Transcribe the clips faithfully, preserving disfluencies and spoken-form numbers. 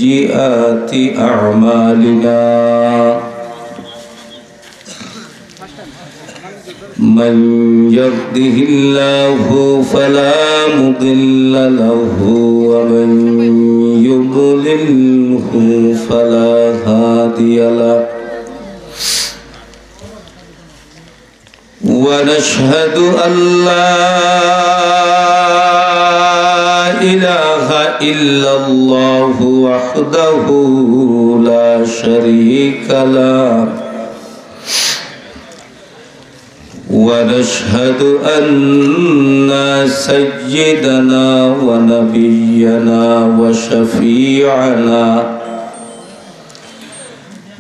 سيئات أعمالنا. من يهده الله فلا مضل له، ومن يضلله فلا هادي له. ونشهد أن لا إله إلا الله وحده لا شريك له، ونشهد أن سيدنا ونبينا وشفيعنا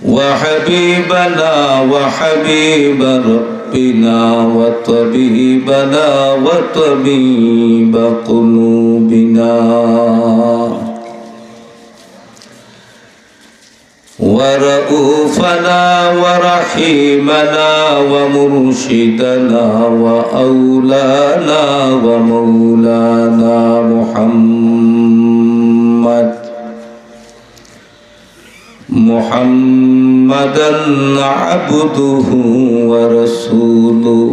وحبيبنا وحبيب ربنا وطبيبنا وطبيب قلوبنا ورؤوفنا ورحيمنا ومرشدنا وأولانا ومولانا محمد، محمدا عبده ورسوله،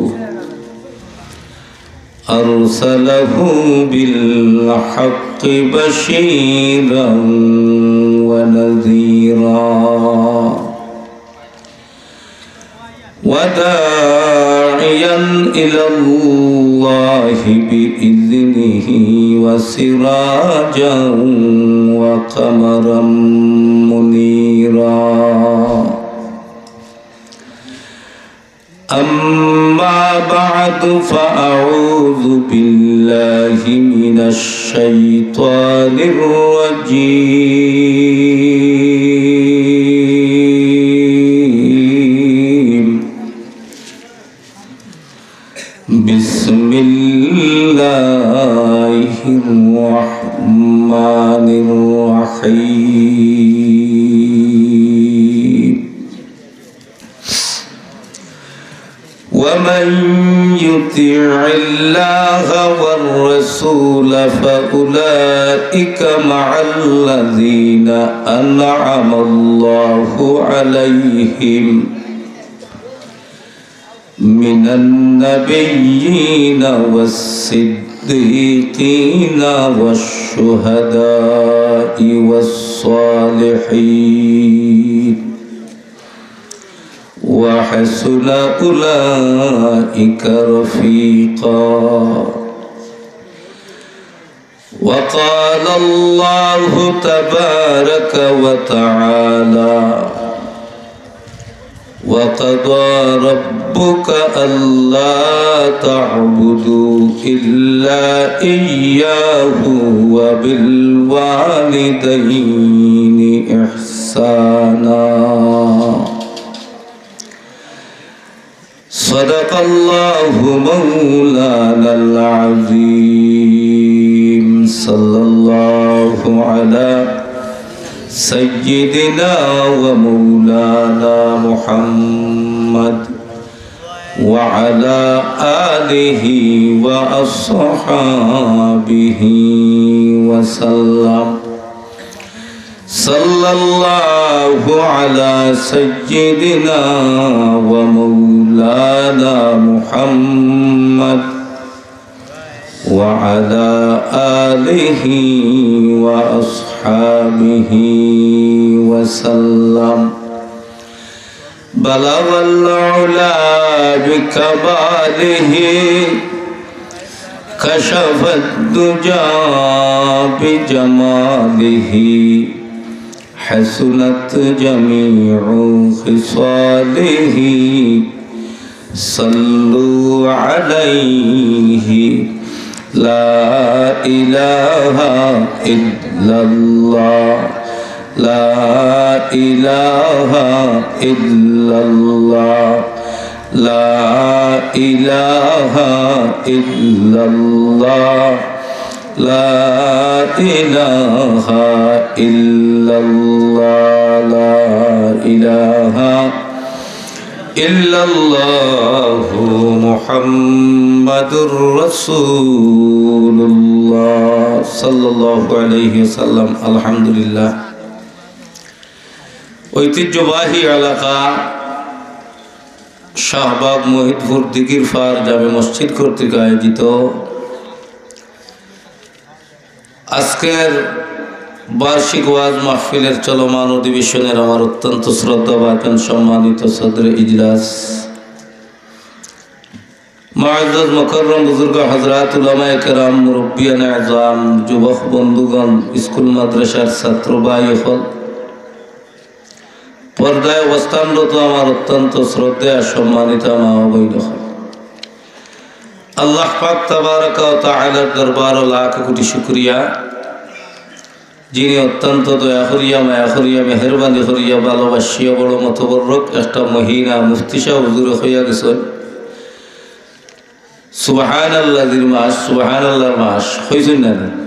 أرسله بالحق بشيرا ونذيرا، وداعيا إلى الله بإذنه وسراجا وقمرا منيرا. أما بعد، فأعوذ بالله من الشيطان الرجيم. بسم الله الرحمن الرحيم. ومن يطع الله والرسول فأولئك مع الذين أنعم الله عليهم من النبيين والصديقين والشهداء والصالحين، وحسن أولئك رفيقا. وقال الله تبارك وتعالى: وقضى ربك ألا تعبدوا إلا إياه وبالوالدين إحسانا. صدق الله مولانا العظيم. صلى الله على سيدنا ومولانا محمد وعلى آله وأصحابه وسلم. صلى الله على سيدنا ومولانا محمد وعلى آله وأصحابه وسلم. بلغ العلا بكماله، كشف الدجى بجماله، حسنت جميع خصاله. صلوا عليه. لا إله إلا الله، لا إله إلا الله، لا إله إلا الله، لا إله إلا الله، لا إله إلا الله محمد رسول الله صلى الله عليه وسلم. الحمد لله. ঐতিহ্যবাহী এলাকা শাহবাগ মহিদপুর দিঘির পাড় জামে মসজিদ কর্তৃক আয়োজিত আজকের বার্ষিক ওয়াজ মাহফিলের চলমান অধিবেশনের আমার অত্যন্ত শ্রদ্ধাভাজন সম্মানিত সদরে ইজলাস, মুআজ্জাজ মুকাররম বুজুর্গ হযরত, উলামায়ে কেরাম, মুরব্বিয়ানে আযম, যুবক বন্ধুগণ, স্কুল মাদ্রাসার ছাত্র ভাই অকল, পর্দায় অবস্থানরত আমার অত্যন্ত শ্রদ্ধেয় সম্মানিত মা ও বইন অকল, আল্লাহ পাক তাবারাকা ওয়া তাআলার দরবারো লাখ কোটি শুকরিয়া, যিনি অত্যন্ত দয়া করিয়া, মায়া করিয়া, মেহেরবানি করিয়া, ভালোবাসিয়া বড় মতবরক একটা মহিনা মুফতি সাব হুজুরে কইয়া গেছইন, সুবহানাল্লাজির মাস, সুবহানাল্লাহর মাস, কইছইন না নি?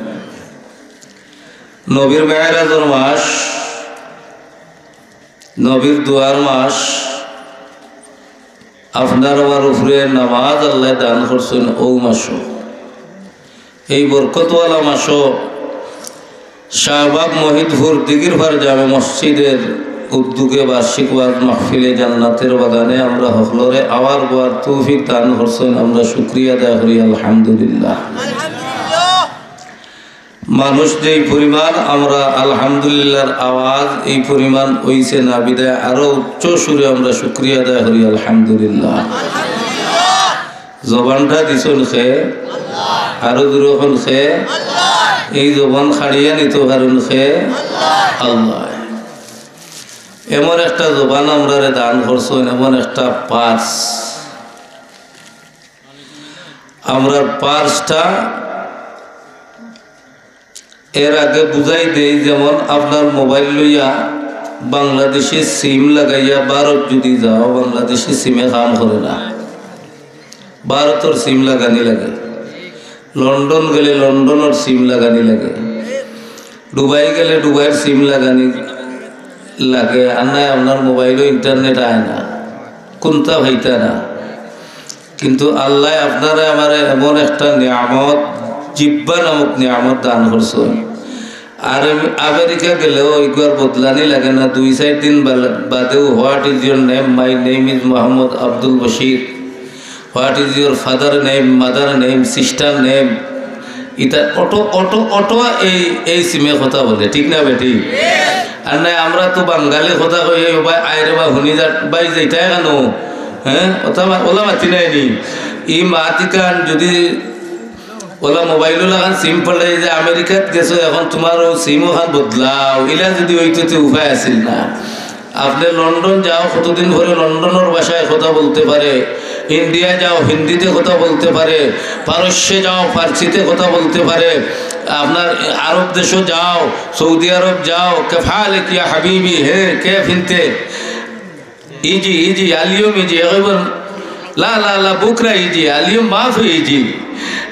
নবীর মেরাজর মাস, নবীর দোয়ার মাস, আপনার আমার উপরে নামাজ আল্লায় দান করছইন অউ মাসো। এই বরকতওয়ালা মাসো শাহবাগ মহিদপুর দিঘির পাড় জামে মসজিদের উদ্যোগে বার্ষিক ওয়াজ মাহফিলে জান্নাতের বাগানে আমরা হকলরে আওয়ার বওয়ার তৌফিক দান করছইন, আমরা শুকরিয়া আদায় করি, আলহামদুলিল্লাহ। মানুষ যেই পরিমাণ, আমরা আলহামদুলিল্লাহর আওয়াজ এই পরিমাণ অইছে না, বিদায় আরো উচ্চ সুরে আমরা শুকরিয়া আদায় করি, আলহামদুলিল্লাহ। জবানটা দিছইন কে? আরো জোরে কইন কে? এই জবান কাড়িয়া নিতো পারইন কে? আল্লাহ। এমন একটা জবান আমরারে দান করছইন, এমন একটা পার্স। আমরার পার্সটা এর আগে বুঝাই দেই, যেমন আপনার মোবাইল লইয়া বাংলাদেশি সিম লাগাইয়া ভারত যদি যাও, বাংলাদেশি সিমে কাম করে না, ভারতর সিম লাগানি লাগে। লন্ডন গেলে লন্ডনর সিম লাগানি লাগে, দুবাই গেলে দুবাইর সিম লাগানি লাগে, আর নায় আপনার মোবাইলো ইন্টারনেট আয় না, কুন্তা পাইতা না। কিন্তু আল্লায় আপনারে আমারে এমন একটা নিয়ামত, জিব্বা নামক নিয়ামত দান করছইন। আর আমি আমেরিকা গেলেও ইগুয়ার বদলানি লাগে না, দুই চাইর দিন বাল-, বাদেও, "What is your name?" "My name is Mohammad Abdul Bashir." "What is your father name, mother name, sister name?" ইতা অটো, অটো, অটো এই, এই সিমে কথা বলে, ঠিক না বেটি? আর নায়, আমরা তো বাঙালি কথা কই, "এই ও ভাই, আয় রে বা, হুনি যা, ভাই, যাইতায় কেনো?" হ্যাঁ? ওটা মা-, ওলা মাতি নায় নি। ই মাতিকান যদি ওলা মোবাইলো লাগান সিম পাল্টাই যে আমেরিকাত গেছো, এখন তুমার অউ সিমও খান বদলাও, ইলা যদি অইতো তে উপায় আছিল না। আপনে লন্ডন যাও, কতদিন পরে লন্ডনর ভাষায় কথা বলতে পারে, ইন্ডিয়া যাও, হিন্দিতে কথা বলতে পারে, পারস্যে যাও, ফার্সিতে কথা বলতে পারে, আপনার আরব দেশও যাও, সৌদি আরব যাও, "কেফ হালিক ইয়া হাবিবি, হে, কেফ ইন্তে?" ইজি, ইজি, আলিয়ম ইজি, একবার লা, লা, লা, বুকরা ইজি, আলিয়ম মাফি ইজি।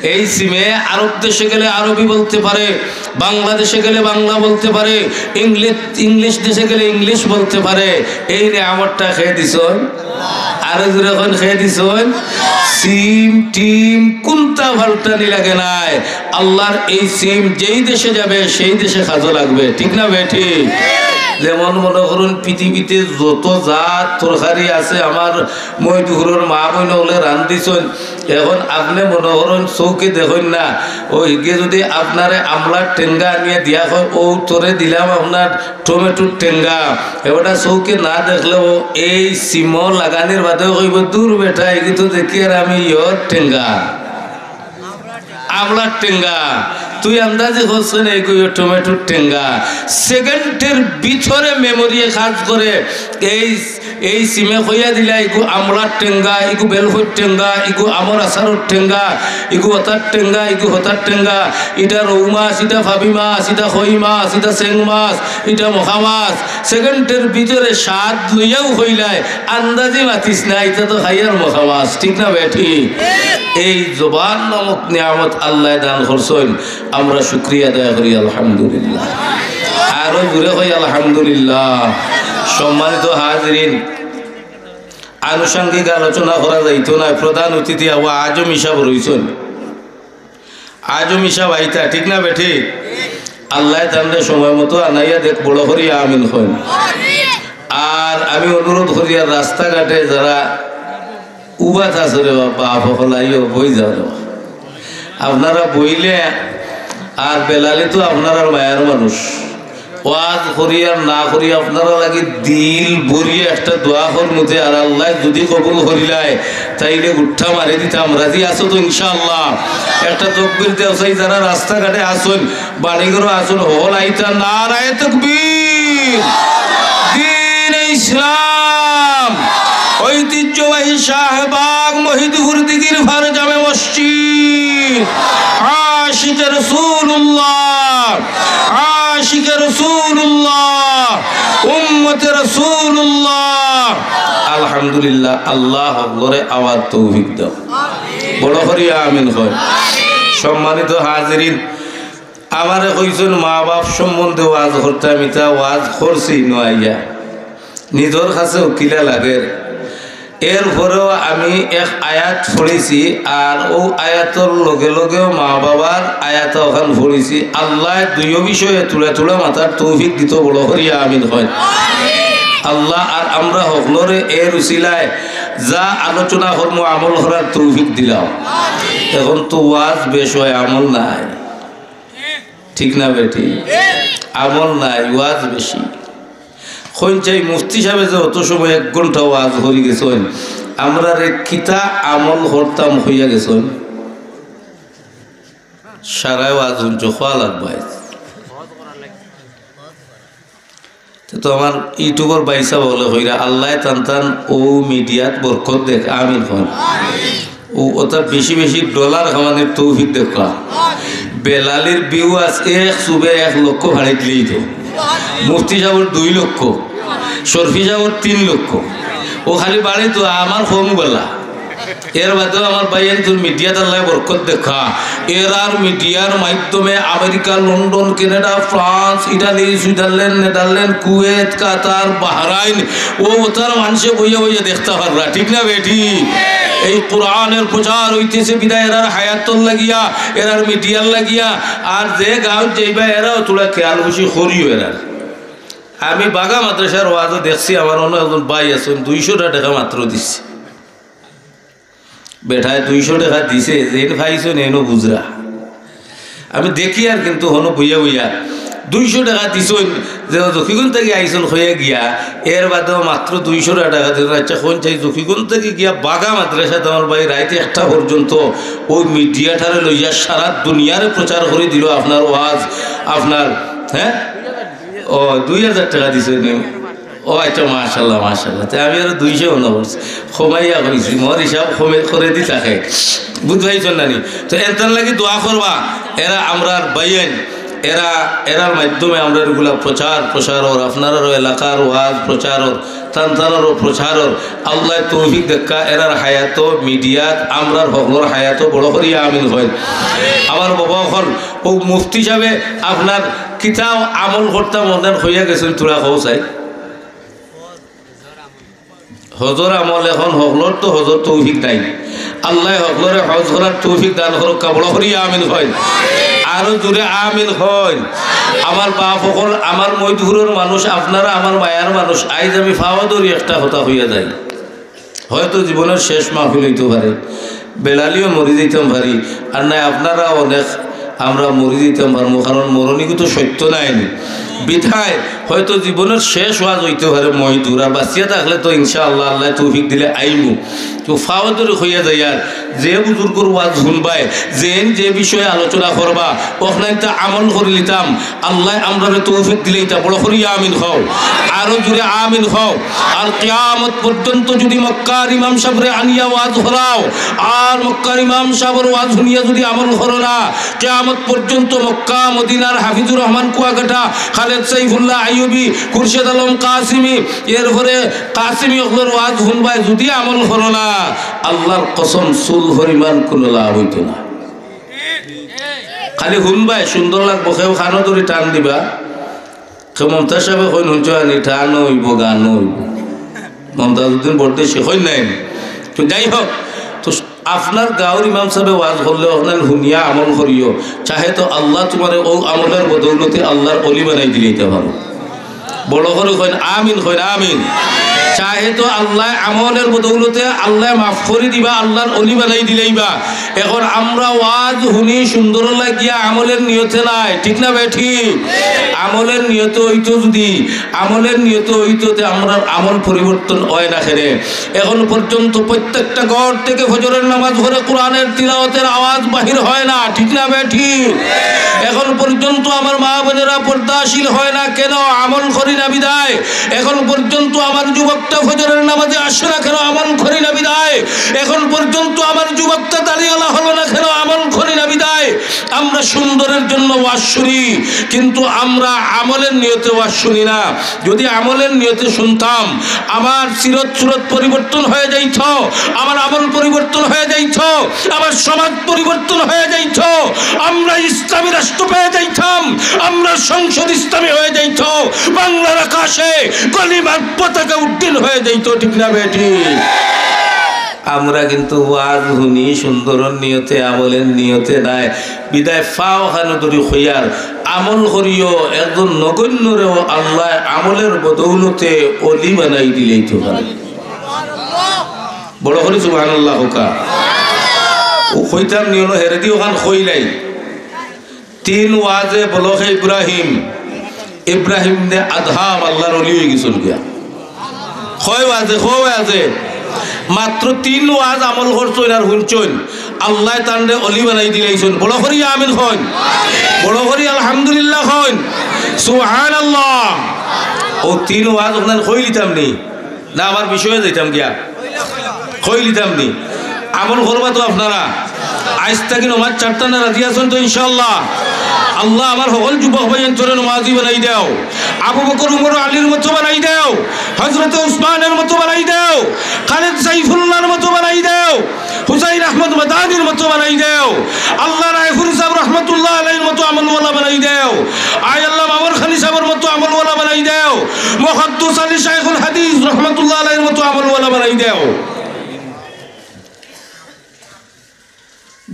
এই সিমে আরব দেশে গেলে আরবি বলতে পারে, বাংলাদেশে গেলে বাংলা বলতে পারে, ইংলিশ, ইংলিশ দেশে গেলে ইংলিশ বলতে পারে। এই নিয়ামতটা কে দিছইন? আরো জোরে কইন, কে দিছইন? সিম টিম কুন্তা পাল্টানি লাগে নায়। আল্লার এই সিম যেই দেশে যাবে, সেই দেশে কাজো লাগবে, ঠিক না বেঠিক? যেমন মনো করুন, পৃথিবীতে যত জাত তরকারি আছে, আমার মইদুপুরর মা বইন অকলে রান্ধিছইন। এখন আপনে মনো করুন, চউখে দেখইন না, অউ হিগে যদি আপনারে আমলার টেঙ্গা আনিয়া দিয়া কয়, "অউ তোরে দিলাম আপনার টমেটোর টেঙ্গা", এবাটা চউখে না দেখলেও এই সিমো লাগানির বাদেও কইবো, "দূর বেটা, ইগু তো দেখি আর আমি ইয়র টেঙ্গা।" আমলার টেঙ্গা। তুই আন্দাজি করছস না, ইগু টমেটোর টেঙ্গা। সেকেন্ডের ভিতরে মেমোরিয়ে কাজ করে। এই, এই সিমে কইয়া দিলা, ইগু আমলার টেঙ্গা, ইগু বেলফইর টেঙ্গা, ইগু আমর আচারর টেঙ্গা, ইগু অতার টেঙ্গা, ইগু হতার টেঙ্গা। ইটা রউ মাছ, ইটা ফাবি মাছ, ইটা কই মাছ, ইটা চেং মাছ, ইটা মখা মাছ। সেকেন্ডের ভিতরে স্বাদ লইয়াও কইলায়, আন্দাজি মাতিস না, ইটা তো খাইয়ার মখা মাছ, ঠিক না বেঠিক? এই জবান নামক নিয়ামত আল্লায় দান করছইন, আমরা শুকরিয়া আদায় করি, আলহামদুলিল্লাহ। আরো জোরে কই, আলহামদুলিল্লাহ। সম্মানিত হাজিরিন, আনুষঙ্গিক আলোচনা করা যাইতো নায়, প্রধান অতিথি আবু আজম হিসাব রইছইন। আজম হিসাব আইতা, ঠিক না বেঠিক? আল্লায় তানরে সময় মতো আনাইয়া দেখ, বড় করি আমিন কইন। আর আমি অনুরোধ করি, আর রাস্তাঘাটে যারা উবাত আছে রে বাবা, বাপ অকল আইও, বই যাও রে বাবা। আপনারা বইলে, আর বেলালি তো আপনারার মায়ার মানুষ। ওয়াজ করি আর না করি আপনারার লাগি দিল ভরিয়া একটা দোয়া করমু যে, আর আল্লায় যুদি কবুল করিলায়, তাইলে গুট্টা মারি দিতাম। রাজি আছো তো ইনশাআল্লাহ? একটা তকবির দেও চাই, যারা রাস্তাঘাটে আছইন, বাড়িঘরো আছইন, হকল আইতা। নারায়ে তাকবীর, দ্বীনে ইসলাম, ঐতিহ্যবাহী শাহবাগ মহিদপুর দিঘির পার জামে মসজিদ, আশিকে রাসূলুল্লাহ, আশিকে রাসূলুল্লাহ, উম্মতে রাসূলুল্লাহ। আলহামদুলিল্লাহ, আল্লাহ হকলরে আবার তৌফিক দাও। বড় করি আমিন কই। সম্মানিত হাজিরিন, আমারে কইছইন মা বাপ সম্বন্ধে ওয়াজ করতাম, ইতা ওয়াজ করছি নু আইয়া। নিজর কাছেও কিলা লাগের। এরপরেও আমি এক আয়াত পড়ছি, আর অউ আয়াতর লগে লগেও মা বাবার আয়াত অখান পড়ছি। আল্লায় দুইও বিষয়ে থুড়া থুড়া মাতার তৌফিক দিতো, বড় করি আমিন কই। আল্লাহ আর আমরা হকলরে এর উসিলায় যা আলোচনা করমু আমল করার তৌফিক দিলাও। এখন তো ওয়াজ বেশ অয়, আমল নাই, ঠিক না বেঠিক? আমল নাই, ওয়াজ বেশি। কইনচাই মুফতি সাবে যে অত সময় এক ঘন্টা ওয়াজ করি গেছইন, আমরারে কিতা আমল করতাম কইয়া গেছইন। সারায় ওয়াজ হুনছো, কওয়া লাগবো আইজ। তে তো আমার YouTube-র ভাইসাব অকলে কইরা, আল্লায় তান তান অউ মিডিয়াত বরকত দেউক, আমিন কইন। অউ অতা বেশি বেশি ডলার কামানির তৌফিক দেউক্কা। বেলালির view আছে এক সুবে এক লক্ষ ফাড়ি দিলেই তো। মুফতি সাবর দুই লক্ষ, শরফি সাবর তিন লক্ষ। অউ খালি বাড়ি তো আমার কম বেলা। এর বাদেও আমার ভাইয়াইন্তর মিডিয়াত আল্লায় বরকত দেউক্কা। এরার মিডিয়ার মাধ্যমে America, London, Canada, France, Italy, Switzerland, Netherland, Kuwait, Qatar, Bahrain, অউ অতার মানষে বইয়া বইয়া দেখতা পাররা, ঠিক না বেঠিক? এই কোরআনের প্রচার অইতেছে বিদায় এরার হায়াতর লাগিয়া, এরার মিডিয়ার লাগিয়া। আর যে গাউত যাইবা এরাও থুড়া খেয়াল খুশি করিও এরার। আমি বাগা মাদ্রাসার ওয়াজো দেখছি, আমার অনো একজন ভাই আছইন, দুইশোটা টেকা মাত্র দিছে। বেটায় দুইশো টেকা দিছে, যেইন পাইছইন এইনও বুঝরা। আমি দেখিয়ার কিন্তু হনো বইয়া বইয়া দুইশো টেকা দিছইন, যে জকিগঞ্জ থাকি আইছইন কইয়া গিয়া, এর বাদেও মাত্র দুইশো টেকা দিছইন। আচ্ছা, কইনচাই জকিগঞ্জ থাকি গিয়া বাগা মাদ্রাসাত আমার ভাই রাইত একটা পর্যন্ত অউ মিডিয়াটারে লইয়া সারা দুনিয়ারে প্রচার করি দিলো আপনার ওয়াজ, আপনার, হ্যাঁ? ও, দুই হাজার টেকা দিছইন নি? ও আচ্ছা, মাশাআল্লাহ, মাশাআল্লাহ। তে আমি আরো দুইশো অনো করছি, কমাইয়া কইছি, মোর হিসাব কমে করে দি থাকে, বুঝ পাইছইন না নি? তো এনতার লাগি দোয়া করবা, এরা আমরার ভাইয়াইন, এরা, এরার মাধ্যমে আমরার এগুলা প্রচার, প্রসার অর, আপনারারও এলাকার ওয়াজ প্রচার অর, তান তানরও প্রচার অর। আল্লায় তৌফিক দেউক্কা, এরার হায়াতো, মিডিয়াত, আমরার হকলর হায়াতো বড় করি আমিন কইন। আমার বাবা অকল, অউ মুফতি সাবে আপনার কিতা আমল করতাম অখান কইয়া গেছইন, থুড়া কও চাই। হজর আমল এখন হকলর তো হজর তৌফিক নাই। আল্লায় হকলরে হজ করার তৌফিক দান করউক্কা, বড় করি আমিন কইন। আরো জুরে আমিন কইন। আমার বাপ অকল, আমার মইদপুরর মানুষ, আপনারা আমার মায়ার মানুষ, আইজ আমি পাও ধরি একটা কথা কইয়া যাই। হয়তো জীবনর শেষ মাহফিল অইতো পারে, বেলালিও মরি যাইতাম পারি, আর নায় আপনারা অনেক আমরা মরি যাইতাম পারমু, কারণ মরণিগু তো সত্য নায় নি। বিধায় হয়তো জীবনর শেষ ওয়াজ অইতো পারে মইদপুর, আর বাঁচিয়া থাকলে তো ইনশাআল্লাহ আল্লায় তৌফিক দিলে আইমু। তো পাও ধরি কইয়া যাইয়ার, যে বুজুর্গর ওয়াজ হুনবায়, যেইন যে বিষয়ে আলোচনা করবা, অখানইন্তা আমল করিলিতাম। আল্লায় আমরারে তৌফিক দিলে ইতা বড় করি আমিন কও, আরো জুরে আমিন কও। আর কিয়ামত পর্যন্ত যুদি মক্কার ইমাম সাবরে আনিয়া ওয়াজ করাও, আর মক্কার ইমাম সাবর ওয়াজ হুনিয়া যুদি আমল করো না, কিয়ামত পর্যন্ত মক্কা মদিনার হাফিজুর রহমান কুয়াকাটা, খালেদ সাইফুল্লাহ আইয়ুবী, খুরশেদ আলম কাসিমী, এরপরে কাসিমী অকলর ওয়াজ হুনবায়, যুদি আমল করো না, আল্লার কসম চুল পরিমাণ কুনু লাভ অইতো না। খালি হুনবায়, সুন্দর লাগবো, কেউ কানো ধরি টান দিবা। তো মমতাজ সাবে কইন, হুনছো আনি, টানও অইবো, গানও অইবো। মমতাজ উদ্দিন বড়দেশি কইন নাই নি? তো যাই হোক, তো আপনার গাউর ইমাম সাবে ওয়াজ করলে অখান হুনিয়া আমল করিও, চাহে তো আল্লায় তুমারে অউ আমলর বদৌলতে আল্লার অলি বানাই দিলাইতা পারো। বড় করি কইন আমিন, কইন আমিন। চাহে তো আল্লায় আমলর বদৌলতে আল্লায় মাফ করি দিবা, আল্লার অলি বানাই দিলাইবা। এখন আমরা ওয়াজ হুনি সুন্দর লাগিয়া আমলর নিয়তে নায়, ঠিক না বেঠিক? আমলর নিয়তে অইতো যুদি, আমলর নিয়তে অইতো তে আমরার আমল পরিবর্তন অয় না কেনে? এখন পর্যন্ত প্রত্যেকটা ঘর থেকে ফজরের নামাজ পড়ে কোরআনের তিলাওয়াতের আওয়াজ বাহির হয় না, ঠিক না বেঠিক? এখন পর্যন্ত আমার মা বোনেরা পর্দাশীল হয় না কেন? আমল করি না বিদায়। এখন পর্যন্ত আমার যুবকটা ফজরের নামাজে আসে না কেন? আমল করি না বিদায়। এখন পর্যন্ত আমার যুবকটা দাড়িওয়ালা হলো না কেন? আমল করি না বিদায়। আমরা সুন্দরের জন্য ওয়াজ শুনি, কিন্তু আমরা আমলের নিয়তে ওয়াজ শুনি না। যদি আমলের নিয়তে শুনতাম, আমার সিরত সুরত পরিবর্তন হয়ে যাইত, আমার আমল পরিবর্তন হয়ে যাইত, আমার সমাজ পরিবর্তন হয়ে যাইত, আমরা ইসলামী রাষ্ট্র পেয়ে যাইতাম, আমরা সংসদ ইসলামী হয়ে যাইত, বাংলার আকাশে কলিমার পতাকা উড্ডীন হয়ে যাইত, ঠিক না বেঠিক? আমরা কিন্তু ওয়াজ হুনি সুন্দরর নিয়তে, আমলের নিয়তে নায়। বিদায় ফাও খানো ধরি কইয়ার, আমল করিও, একজন নগণ্যরেও আল্লায় আমলের বদৌলতে অলি বানাই দিলাইতো পারে। বড় করি সুবহানাল্লাহ কউক্কা। ও কইতাম নি, অনো হেরেদি অখান কইলাই। তিন ওয়াজে বলখে ইব্রাহিম, ইব্রাহিম ইবনে আদহাম আল্লার অলি অইগেছইন গিয়া। কয় ওয়াজে, কয় ওয়াজে। মাত্র তিন ওয়াজ আমল করছইন আর হুনছইন, আল্লায় তানরে অলি বানাই দিলাইছইন। বড় করি আমিন কইন, বড় করি আলহামদুলিল্লাহ কইন, সুবহানাল্লাহ। অউ তিন ওয়াজ অখান কইলিতাম নি? না, আমার বিষয়ে যাইতাম গিয়া। কইলিতাম নি? আমল করবা তো আপনারা? আইজ থাকি নমাজ ছাড়তা না, রাজি আছইন তো ইনশাআল্লাহ? আল্লাহ আমার হকল যুবক ভাইয়াইন্তরে নমাজি বানাই দেও। আবু বকর, উমর, আলীর মতো বানাই দেও। হযরতে উসমানের মতো বানাই দেও। খালিদ সাইফুল্লাহর মতো বানাই দেও। হুসাইন আহমদ মাদানির মতো বানাই দেও। আল্লাহ রায়পুরি সাহেব রহমতুল্লাহ আলাইহির মতো আমলওয়ালা বানাই দেও। আয় আল্লাহ মামর খানি সাহেবের মতো আমলওয়ালা বানাই দেও। মুহাদ্দিস আলী শাইখুল হাদিস রহমতুল্লাহ আলাইহির মতো আমলওয়ালা বানাই দেও।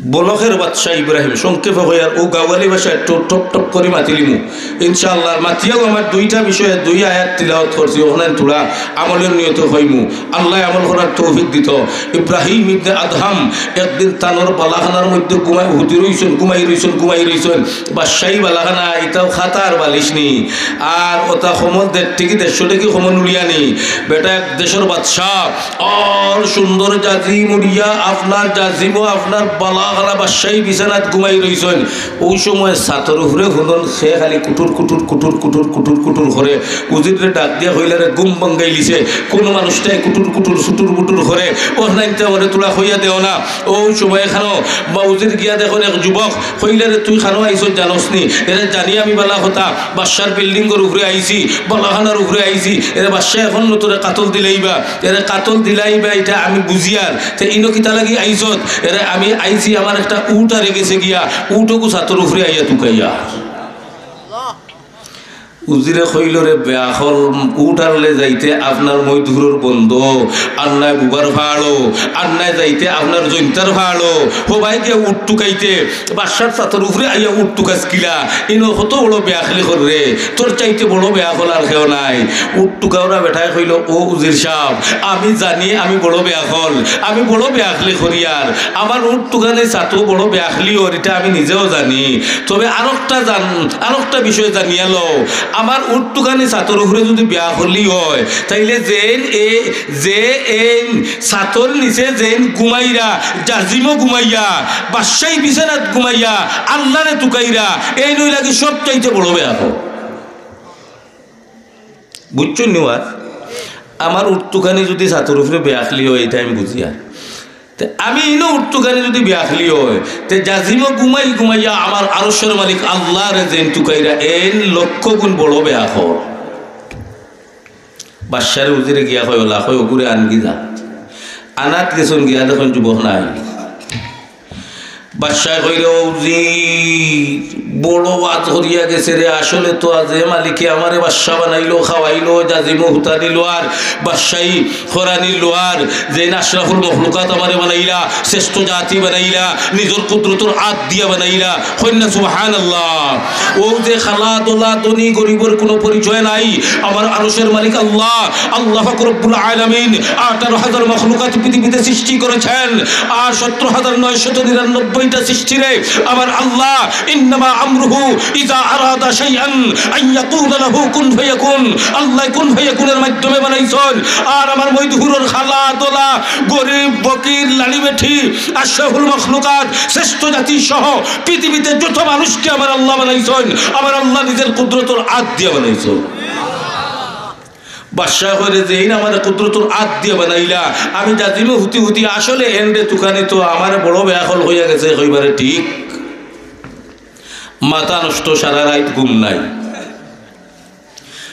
বলখের বাদশা ইব্রাহিম, সংক্ষেপে কইয়ার, অউ গাওয়ালি ভাষায় একটু টপ টপ করি মাতিলিমু। ইনশাআল্লাহ, আর মাতিয়াও আমার দুইটা বিষয়ে দুই আয়াত তিলাওয়াত করছি, অখান থুড়া আমলর নিয়তে কইমু। আল্লায় আমল করার তৌফিক দিতো। ইব্রাহিম ইবনে আদহাম একদিন তানর বালাখানার মধ্যে ঘুমাই, হুতি রইছইন, ঘুমাই রইছইন, ঘুমাই রইছইন। বাদশাহী বালাখানা, ইতাও খাতা আর বালিশ নি। আর অতা কমল দেড় টেকি, দেড়শো টেকি কমল উড়িয়া নি। বেটা এক দেশর বাদশা, আর সুন্দর জাজিম উড়িয়া, আপনার জাজিমও আপনার বালাখানা বাদশাহী বিছানাত ঘুমাই রইছইন। অউ সময় ছাতর উপরে হুনইন কে খালি কুটুর কুটুর কুটুর কুটুর কুটুর কুটুর করে। উজিররে ডাক দিয়া কইলা, "রে, ঘুম ভাঙ্গাইলিছে, কুনু মানুষটায় কুটুর কুটুর সুটুর বুটুর করে, অখান আনতে আমারে থুড়া কইয়া দেও না।" অউ সময় এখানো বা উজির গিয়া দেখইন এক যুবক, কইলা, "রে, তুই খানো আইছস জানোস নি? এরে জানি আমি বালা কথা, বাদশার বিল্ডিংর উপরে আইছি, বালাখানার উপরে আইছি, এরে বাদশায় অখন নু তোরে কাতল দিলাইবা, এরে কাতল দিলাইবা, ইটা আমি বুঝিয়ার। তে ইনো কিতা লাগি আইছত?" "এরে আমি আইছি, আমার একটা উট হারে গেছে গিয়া, উটগু ছাতর উপরে আইয়া তুকাইয়া।" উজিরে কইল, "রে বেআখল, উট হারলে যাইতে আপনার মইদুরর বন্দ, আর নায় বুবার ফাড়ো, আর নায় যাইতে আপনার জৈন্তার ফাড়ো, হবায় গিয়া উট তুকাইতে, বাদশার ছাতর উপরে আইয়া উট তুকাস কিলা, ইনো কত বড় বেআখলি কররে, তোর চাইতে বড় বেআখল আর কেউ নাই।" উট তুকাওরা বেটায় কইল, "ও উজির সাব, আমি জানি আমি বড় বেআখল, আমি বড় বেআখলি করিয়ার, আমার উট তুকানি ছাতো বড় বেআখলি অর, ইটা আমি নিজেও জানি। তবে আরকটা জান-, আরকটা বিষয় জানিয়া লও, আমার উট তুকানি ছাতর উপরে যুদি বেআখলি অয়, তাইলে যেইন এ-, যে এইন ছাতর নিচে যেইন ঘুমাইরা, জাজিমো ঘুমাইয়া, বাদশাহী বিছানাত ঘুমাইয়া, আল্লারে তুকাইরা, এইন অইলা গি সব চাইতে বড় বেআখল।" বুঝছইন নি ওয়াজ? আমার উট তুকানি যুদি ছাতর উপরে বেআখলি অয়, ইটা আমি বুঝিয়ার। তে আমি ইনো উট তুকানি যুদি বেআখলি অয়, তে জাজিমো ঘুমাই ঘুমাইয়া আমার আরশর মালিক আল্লারে যেইন তুকাইরা, এইন লক্ষ গুণ বড় বেআখল। বাদশারে উজিরে গিয়া কয়, "অলা কয়, অগুরে আনগি যা।" আনাত গেছইন, গিয়া দেখইন যুবক নাই। বাদশায় কইরা, "ও জি, বড় ওয়াজ করিয়া গেছে রে, আসলে তো আজ এ মালিকে আমারে বাদশা বানাইলো, খাওয়াইলো, জাজিমো হুতানি লোয়ার, বাদশাই খরানি লোয়ার, যে আশরাফুল মখলুকাত আমারে বানাইলা, শ্রেষ্ঠ জাতি বানাইলা, নিজর কুদরতর আত দিয়া বানাইলা।" কইন না সুবহানাল্লাহ। ও যে খালা দোলা ধনী গরিবর কোনো পরিচয় নাই, আমার আরশের মালিক আল্লাহ, আল্লাহ পাক রব্বুল আলামিন আঠারো হাজার মখলুকাত পৃথিবীতে সৃষ্টি করেছেন, আর সতেরো হাজার নয়শত নিরানব্বইটা সৃষ্টিরে আমার আল্লাহ, ইন্নামা আমরুহু ইযা আরাদা শাইআন আন ইয়াকুলা লাহু কুন ফায়াকুন, আল্লাহ কুন ফায়াকুনের মাধ্যমে বানাইছইন। আর আমার মইদুহুরর খালা দোলা, গরিব ফকির লাড়ি বেটি, আশরাফুল মখলুকাত, শ্রেষ্ঠ জাতি সহ পৃথিবীতে যত মানুষকে আমার আল্লাহ বানাইছইন, আমার আল্লাহ নিজর কুদরতর আত দিয়া বানাইছইন। বাদশায় কইরা, "যেইন আমারে কুদরতর আত দিয়া বানাইলা, আমি জাজিমো হুতি হুতি আসলে এনরে তুকানি তো আমারে বড় বেআকল কইয়া গেছে, কইবারে ঠিক। মাথা নষ্ট, সারা রাইত ঘুম নাই।"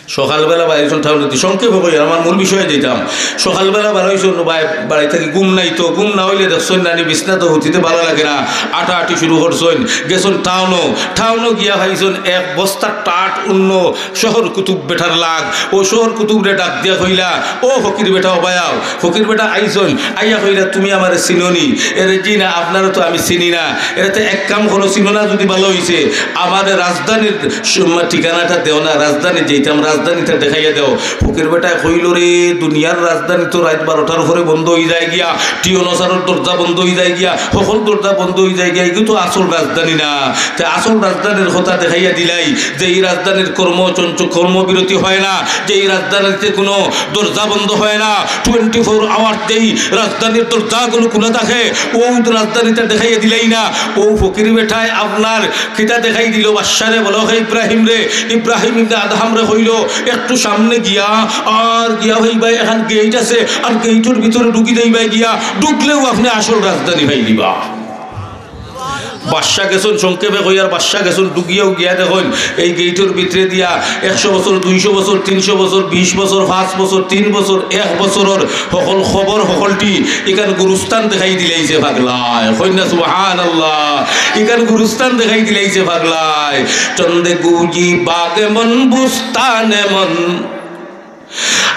সকালবেলা বাড়াইছইন টাউনেদি, সংক্ষেপে কইয়ার, আমার মূল বিষয়ে যাইতাম। সকালবেলা বাড়াইছইন, বাড়ি থাকি ঘুম নাই তো, ঘুম না অইলে দেখছইন নানি বিছনাত হুতিতে ভালা লাগে না, আটাআটি শুরু করছইন, গেছইন টাউনো, টাউনো গিয়া পাইছইন এক বস্তা টাট অইন্য শহর কুতুব বেটার লাগ। ও শহর কুতুবরে ডাক দিয়া কইলা, "ও ফকির বেটা, ও বায়াও।" ফকির বেটা আইছইন, আইয়া কইলা, "তুমি আমারে চিনো নি?" "এরে জি না, আপনারে তো আমি চিনি না।" "এরে তে এক কাম করো, চিনো না যুদি ভালা অইছে, আমারে রাজধানীর স-, ঠিকানাটা দেও না, রাজধানী যাইতাম, রাজধানীটা দেখাইয়া দেও।" ফকির বেটায় কইলো, "রে, দুনিয়ার রাজধানী তো রাইত বারোটার পরে বন্ধ অইযায় গিয়া, টিওনসারর দরজা বন্ধ অইযায় গিয়া, হকল দরজা বন্ধ অইযায় গিয়া, ইগু তো আসল রাজধানী না। তে আসল রাজধানীর কথা দেখাইয়া দিলাই, যে ই রাজধানীর কর্ম চঞ্চ-, কর্মবিরতি হয় না, যে ই রাজধানীতে কোনো দরজা বন্ধ হয় না, টোয়েন্টি ফোর আওয়ার যেই রাজধানীর দরজাগুলো খোলা থাকে, ও রাজধানীটা দেখাইয়া দিলাই না।" ও ফকির বেটায় আপনার কিতা দেখাই দিলো বাদশারে, বলো হে ইব্রাহিমরে, ইব্রাহিম ইবনে আদহামরে কইলো, "একটু সামনে গিয়া, আর গিয়া ভাই ভাই, এখান গেইট আছে, আর গেইটর ভিতরে ঢুকি দেই ভাই গিয়া, ঢুকলেউ আপনে আসল রাজধানী পাইলিবা।" বাদশা গেছইন, সংক্ষেপে কইয়ার, বাদশা গেছইন, ঢুকিয়াউ গিয়া দেখইন, এই গেইটর ভিতরে দিয়া একশো বছর, দুইশো বছর, তিনশো বছর, বিশ বছর, পাঁচ বছর, তিন বছর, এক বছরর হকল খবর হকলটি ইখান গুরুস্থান দেখাই দিলাইছে পাগলায়। কইন না সুবহানাল্লাহ। ইখান গুরুস্থান দেখাই দিলাইছে পাগলায়। চন্দে গুজি বাগ এমন বুস্তান এমন,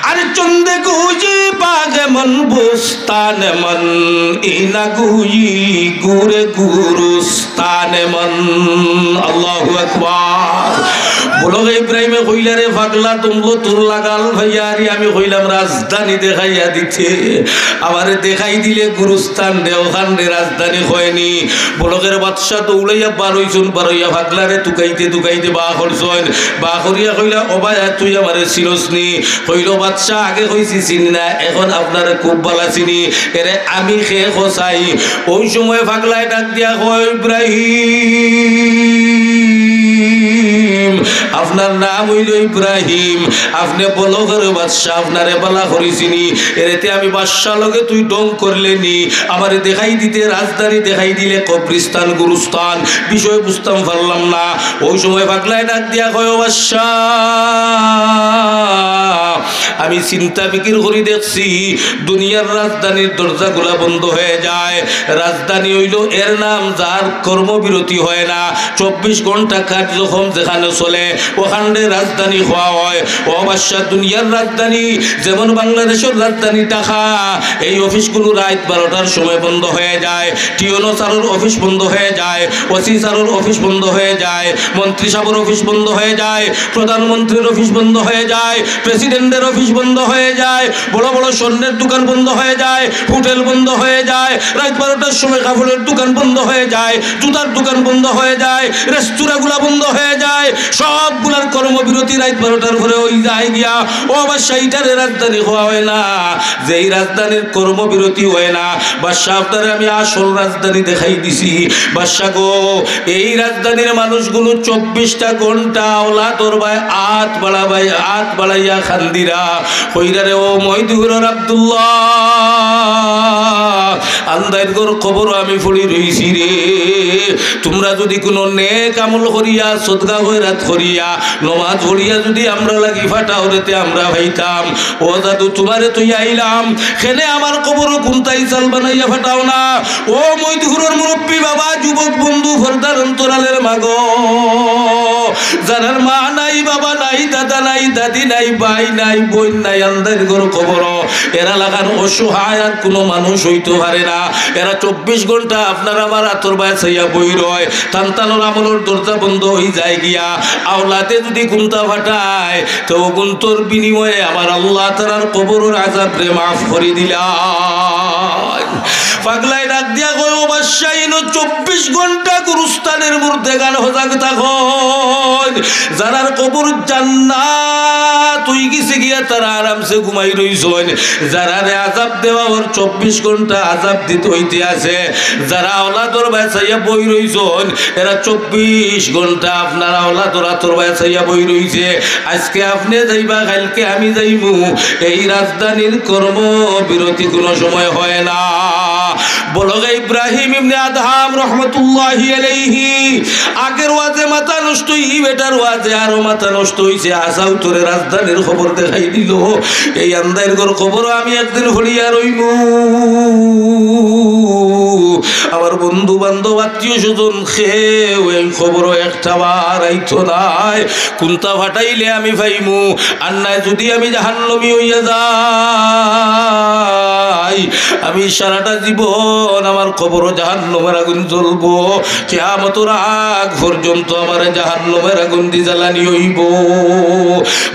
আরে চন্দে গুজি বাগ এমন বুস্তান এমন, ইনা গুজি গুরে গুরুস্থান এমন। আল্লাহু আকবার। বলো হে ইব্রাহিমে কইলা, "রে পাগলা, তুমলো তোর লাগাল ভাইয়ারি, আমি কইলাম রাজধানী দেখাইয়া দিতে, আমারে দেখাই দিলে গুরুস্থান দেওখান রে রাজধানী হয়নি।" বলকের বাদশা দৌড়াইয়া বারইছইন, বারইয়া পাগলারে তুকাইতে তুকাইতে বা করছইন, বা করিয়া কইলা, "ও ভাই, তুই আমারে চিনস নি?" কইলো, "বাদশা, আগে কইছি চিনি না, এখন আপনারে খুব ভালা চিনি, এরে আমি কে কছাই।" ওই সময় পাগলায় ডাক দিয়া কয়, "ইব্রাহিম, আপনার নাম অইলো ইব্রাহিম, আপনে বলকের বাদশা, আপনারে ভালা করি চিনি, এরেতে আমি বাদশা লগে তুই ঢং করলে নি, আমারে দেখাই দিতে, রাজধানী দেখাই দিলে কবরস্থান, গুরুস্থান, বিষয় বুঝতাম পারলাম না।" ওই সময় পাগলায় ডাক দিয়া কয়, "ও বাদশা, আমি চিন্তা ফিকির করি দেখছি, দুনিয়ার রাজধানীর দরজাগুলা বন্ধ হয়ে যায়। রাজধানী অইলো এর নাম, যার কর্মবিরতি হয় না, চব্বিশ ঘন্টা কার্যক্রম যেখানে চলে, ওখানে রাজধানী কওয়া হয়। ও বাদশা, দুনিয়ার রাজধানী, যেমন বাংলাদেশর রাজধানী ঢাকা, এই অফিসগুলো রাইত বারোটার সময় বন্ধ হয়ে যায়, টিওনো স্যারর অফিস বন্ধ হয়ে যায়, ওসি স্যারর অফিস বন্ধ হয়ে যায়, মন্ত্রী সাহেবর অফিস বন্ধ হয়ে যায়, প্রধানমন্ত্রীর অফিস বন্ধ হয়ে যায়, প্রেসিডেন্টের অফিস বন্ধ হয়ে যায়, বড় বড় স্বর্ণের দোকান বন্ধ হয়ে যায়, হোটেল বন্ধ হয়ে যায়, রাত বারোটার সময় কাপড়ের দোকান বন্ধ হয়ে যায়, জুতার দোকান বন্ধ হয়ে যায়, রেস্তোরাঁগুলা বন্ধ হয়ে যায়, সবগুলার কর্মবিরতি রাত বারোটার পরে অই যায় গিয়া।" ও বাদশা, ইটারে রাজধানী কওয়া হয় না, যেই রাজধানীর কর্মবিরতি হয় না। বাদশা, আপনারে আমি আসল রাজধানী দেখাই দিছি। বাদশা গো, এই রাজধানীর মানুষগুলো চব্বিশটা ঘন্টা আওলা দরবায় আত বাড়াবায়, আত বাড়াইয়া খান্দিরা, কইরা রে, "ও মইদুরর আব্দুল্লাহ, আন্দাইর ঘর কবরো আমি পড়ি রইছি রে। তুমরা যুদি কুনু নেক আমল করিয়া, সদকা খয়রাত করিয়া, নমাজ পড়িয়া যুদি আমরার লাগি ফাটাও রে, তে আমরা পাইতাম। ও দাদু, তুমারে থইয়া আইলাম, কেনে আমার কবরো কুন্তা ইসাল বানাইয়া ফাটাও না। ও মইদপুরর মুরব্বি বাবা, যুবক বন্ধু, পর্দার অন্তরালের মা গো, যারার মা নাই, বাবা নাই, দাদা নাই, দাদি নাই, ভাই নাই, বইন নাই, আন্দাইর ঘর কবরো, এরা লাখান অসহায় আর কুনু মানুষ অইতো পারে না। এরা চব্বিশ ঘন্টা আপনার আমার আতর বায় চাইয়া বই রয়। তান তানর আমলর দরজা বন্ধ অই যায় গিয়া। আওলাদে যুদি কুন্তা ফাটায়, তে অগুন্তর বিনিময়ে আমার আল্লাহ তারার কবরর আজাবরে মাফ করি দিলা। পাগলায় ডাক দিয়া কয়, "ও বাদশা, ইনো চব্বিশ ঘন্টা গুরুস্থানের মুর্দেগান হজাগ থাকইন। যারার কবর জান্নাত অই গেছে গিয়া, তারা আরামসে ঘুমাই রইছইন। যারারে আজাব দেওয়া অর, চব্বিশ ঘন্টা আজাব দিতে অইতে আছে। যারা আওলাদর বায় চাইয়া বই রইছইন, এরা চব্বিশ ঘন্টা আপনার আওলাদর আতর বায় চাইয়া বই রইছে। আজকে আপনে যাইবা, কাইলকে আমি যাইমু। এই রাজধানীর কর্মবিরতি কুনু সময় হয় না।" বলগে ইব্রাহিম ইবনে আদহাম রহমতুল্লাহি আলাইহি আগের ওয়াজে মাথা নষ্ট, ই বেটার ওয়াজে আরো মাথা নষ্ট অইছে। আসাও তোরে রাজধানীর খবর দেখাই দিল। এই আন্দাইর ঘর কবরো আমি একদিন পড়িয়া রইমু। আমার বন্ধু বান্ধব, আত্মীয় স্বজন, কেউ এই কবরো একটা বার আইতো নায়। কুন্তা ফাটাইলে আমি পাইমু, আর নায় যুদি আমি জাহান্নামী অইয়া যাই, আমি সারাটা জীবন আমার কবরো জাহান্নামের আগুন জ্বলবো। কিয়ামতর আগ পর্যন্ত আমারে জাহান্নামের আগুন দি জ্বালানি অইবো।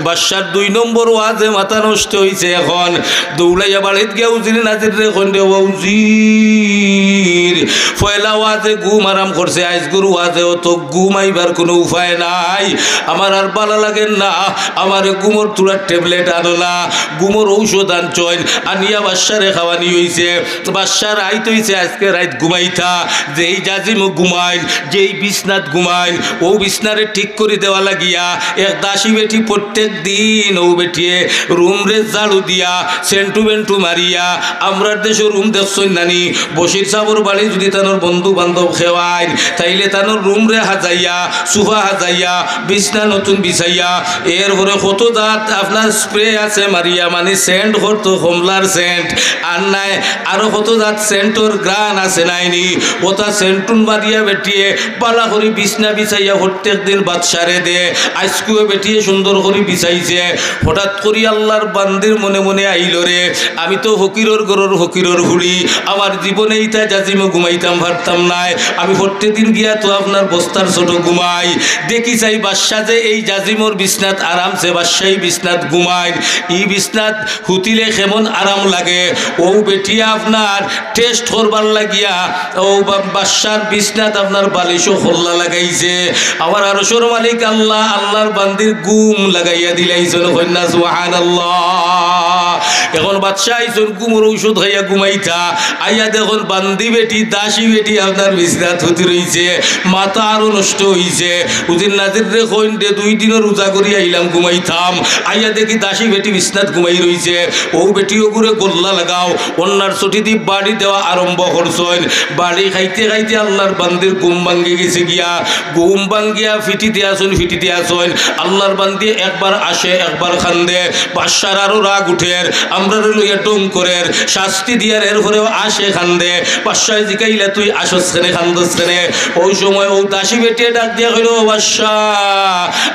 বাদশার দুই নম্বর ওয়াজে মাথা নষ্ট অইছে। এখন দৌড়াইয়া বাড়িত গিয়া উজির নাজিররে কইন দে, "ও উজির, পয়লা ওয়াজে ঘুম আরাম করছে, আইজকুর ওয়াজে অত ঘুম আইবার কুনু উপায় নাই। আমার আর ভালা লাগের না, আমারে ঘুমর থুড়া ট্যাবলেট আনো না।" ঘুমর ঔষধ আনছইন, আনিয়া বাদশারে খাওয়ানি অইছে। বাদশার রাইত অইছে, আইজকে রাইত ঘুমাইতা। যেই জাজিমো ঘুমাইন, যেই বিছনাত ঘুমাইন, অউ বিছনারে ঠিক করি দেওয়া লাগিয়া এক দাসী বেটি প্রত্যেক দিন অউ বেটিয়ে রুমরে ঝাড়ু দিয়া, সেন্টু বেন্টু মারিয়া, আমরার দেশো রুম দেখছইন নানি, বশির সাবর বাড়ি যুদি তানর বন্ধু বান্ধব কেউ আইন, তাইলে তানর রুমরে হাজাইয়া, সুফা হাজাইয়া, বিছনা নতুন বিছাইয়া, এরপরে কত জাত আপনার স্প্রে আছে মারিয়া, মানে সেন্ট করতো, কমলার সেন্ট, আর নায় আরো কত জাত সেন্টর ঘ্রাণ আছে নাইনি, ওটা সেন্টুন মারিয়া বেটিয়ে ভালা করি বিছনা বিছাইয়া প্রত্যেক দিন বাদশারে দে। আইজকুও বেটিয়ে সুন্দর করি বিছাইছে। হঠাৎ করি আল্লার বান্দির মনে মনে আইলো রে, আমি তো ফকিরর ঘরর ফকিরর ফুড়ি, আমার জীবনে ইতা জাজিমো ঘুমাইতাম পারতাম নায়। আমি প্রত্যেক দিন গিয়া তো আপনার বস্তার ছোটো ঘুমাই। দেখি চাই বাদশা যে এই জাজিমর বিছনাত আরামসে বাদশাই বিছনাত ঘুমাইন, ই বিছনাত হুতিলে কেমন আরাম লাগে। অউ বেটিয়ে আপনার টেস্ট করবার লাগিয়া অউ বা-, বাদশার বিছনাত আপনার বালিশো কল্লা লাগাইছে। আমার আরশর মালিক আল্লা, আল্লার বান্দির ঘুম লাগাইয়া দিলাইছইন। কইন না সুবহানাল্লাহ। এখন বাদশা আইছইন, ঘুমর ঔষধ খাইয়া ঘুমাইতা। আইয়া দেখইন বান্দি বেটি, দাসী বেটি আপনার বিছনাত হুতি রইছে, মাথা আরো নষ্ট অইছে। উজির নাজিররে কইন দে, দুই দিনর রোজা করি আইলাম ঘুমাইতাম, আইয়া দেখি দাসী বেটি বিছনাত ঘুমাই রইছে। অউ বেটি অগুরে কল্লা লাগাও, অন্যার ছুটি দি বাড়ি দেওয়া আরম্ভ করছইন। বাড়ি খাইতে খাইতে আল্লার বান্দির ঘুম ভাঙ্গি গেছে গিয়া, ঘুম ভাঙ্গিয়া ফিটি দিয়া আছইন, ফিটি দিয়া আছইন। আল্লার বান্দি একবার আসে, একবার কান্দে। বাদশার আরো রাগ উঠের, আমরারে লইয়া ঢং করের, শাস্তি দিয়ার, এরপরেও আসে কান্দে। বাদশায় জিকাইলা, "তুই আসস কেনে, কান্দস কেনে?" অউ সময় অউ দাসী বেটিয়ে ডাক দিয়া কইলো, "ও বাদশা,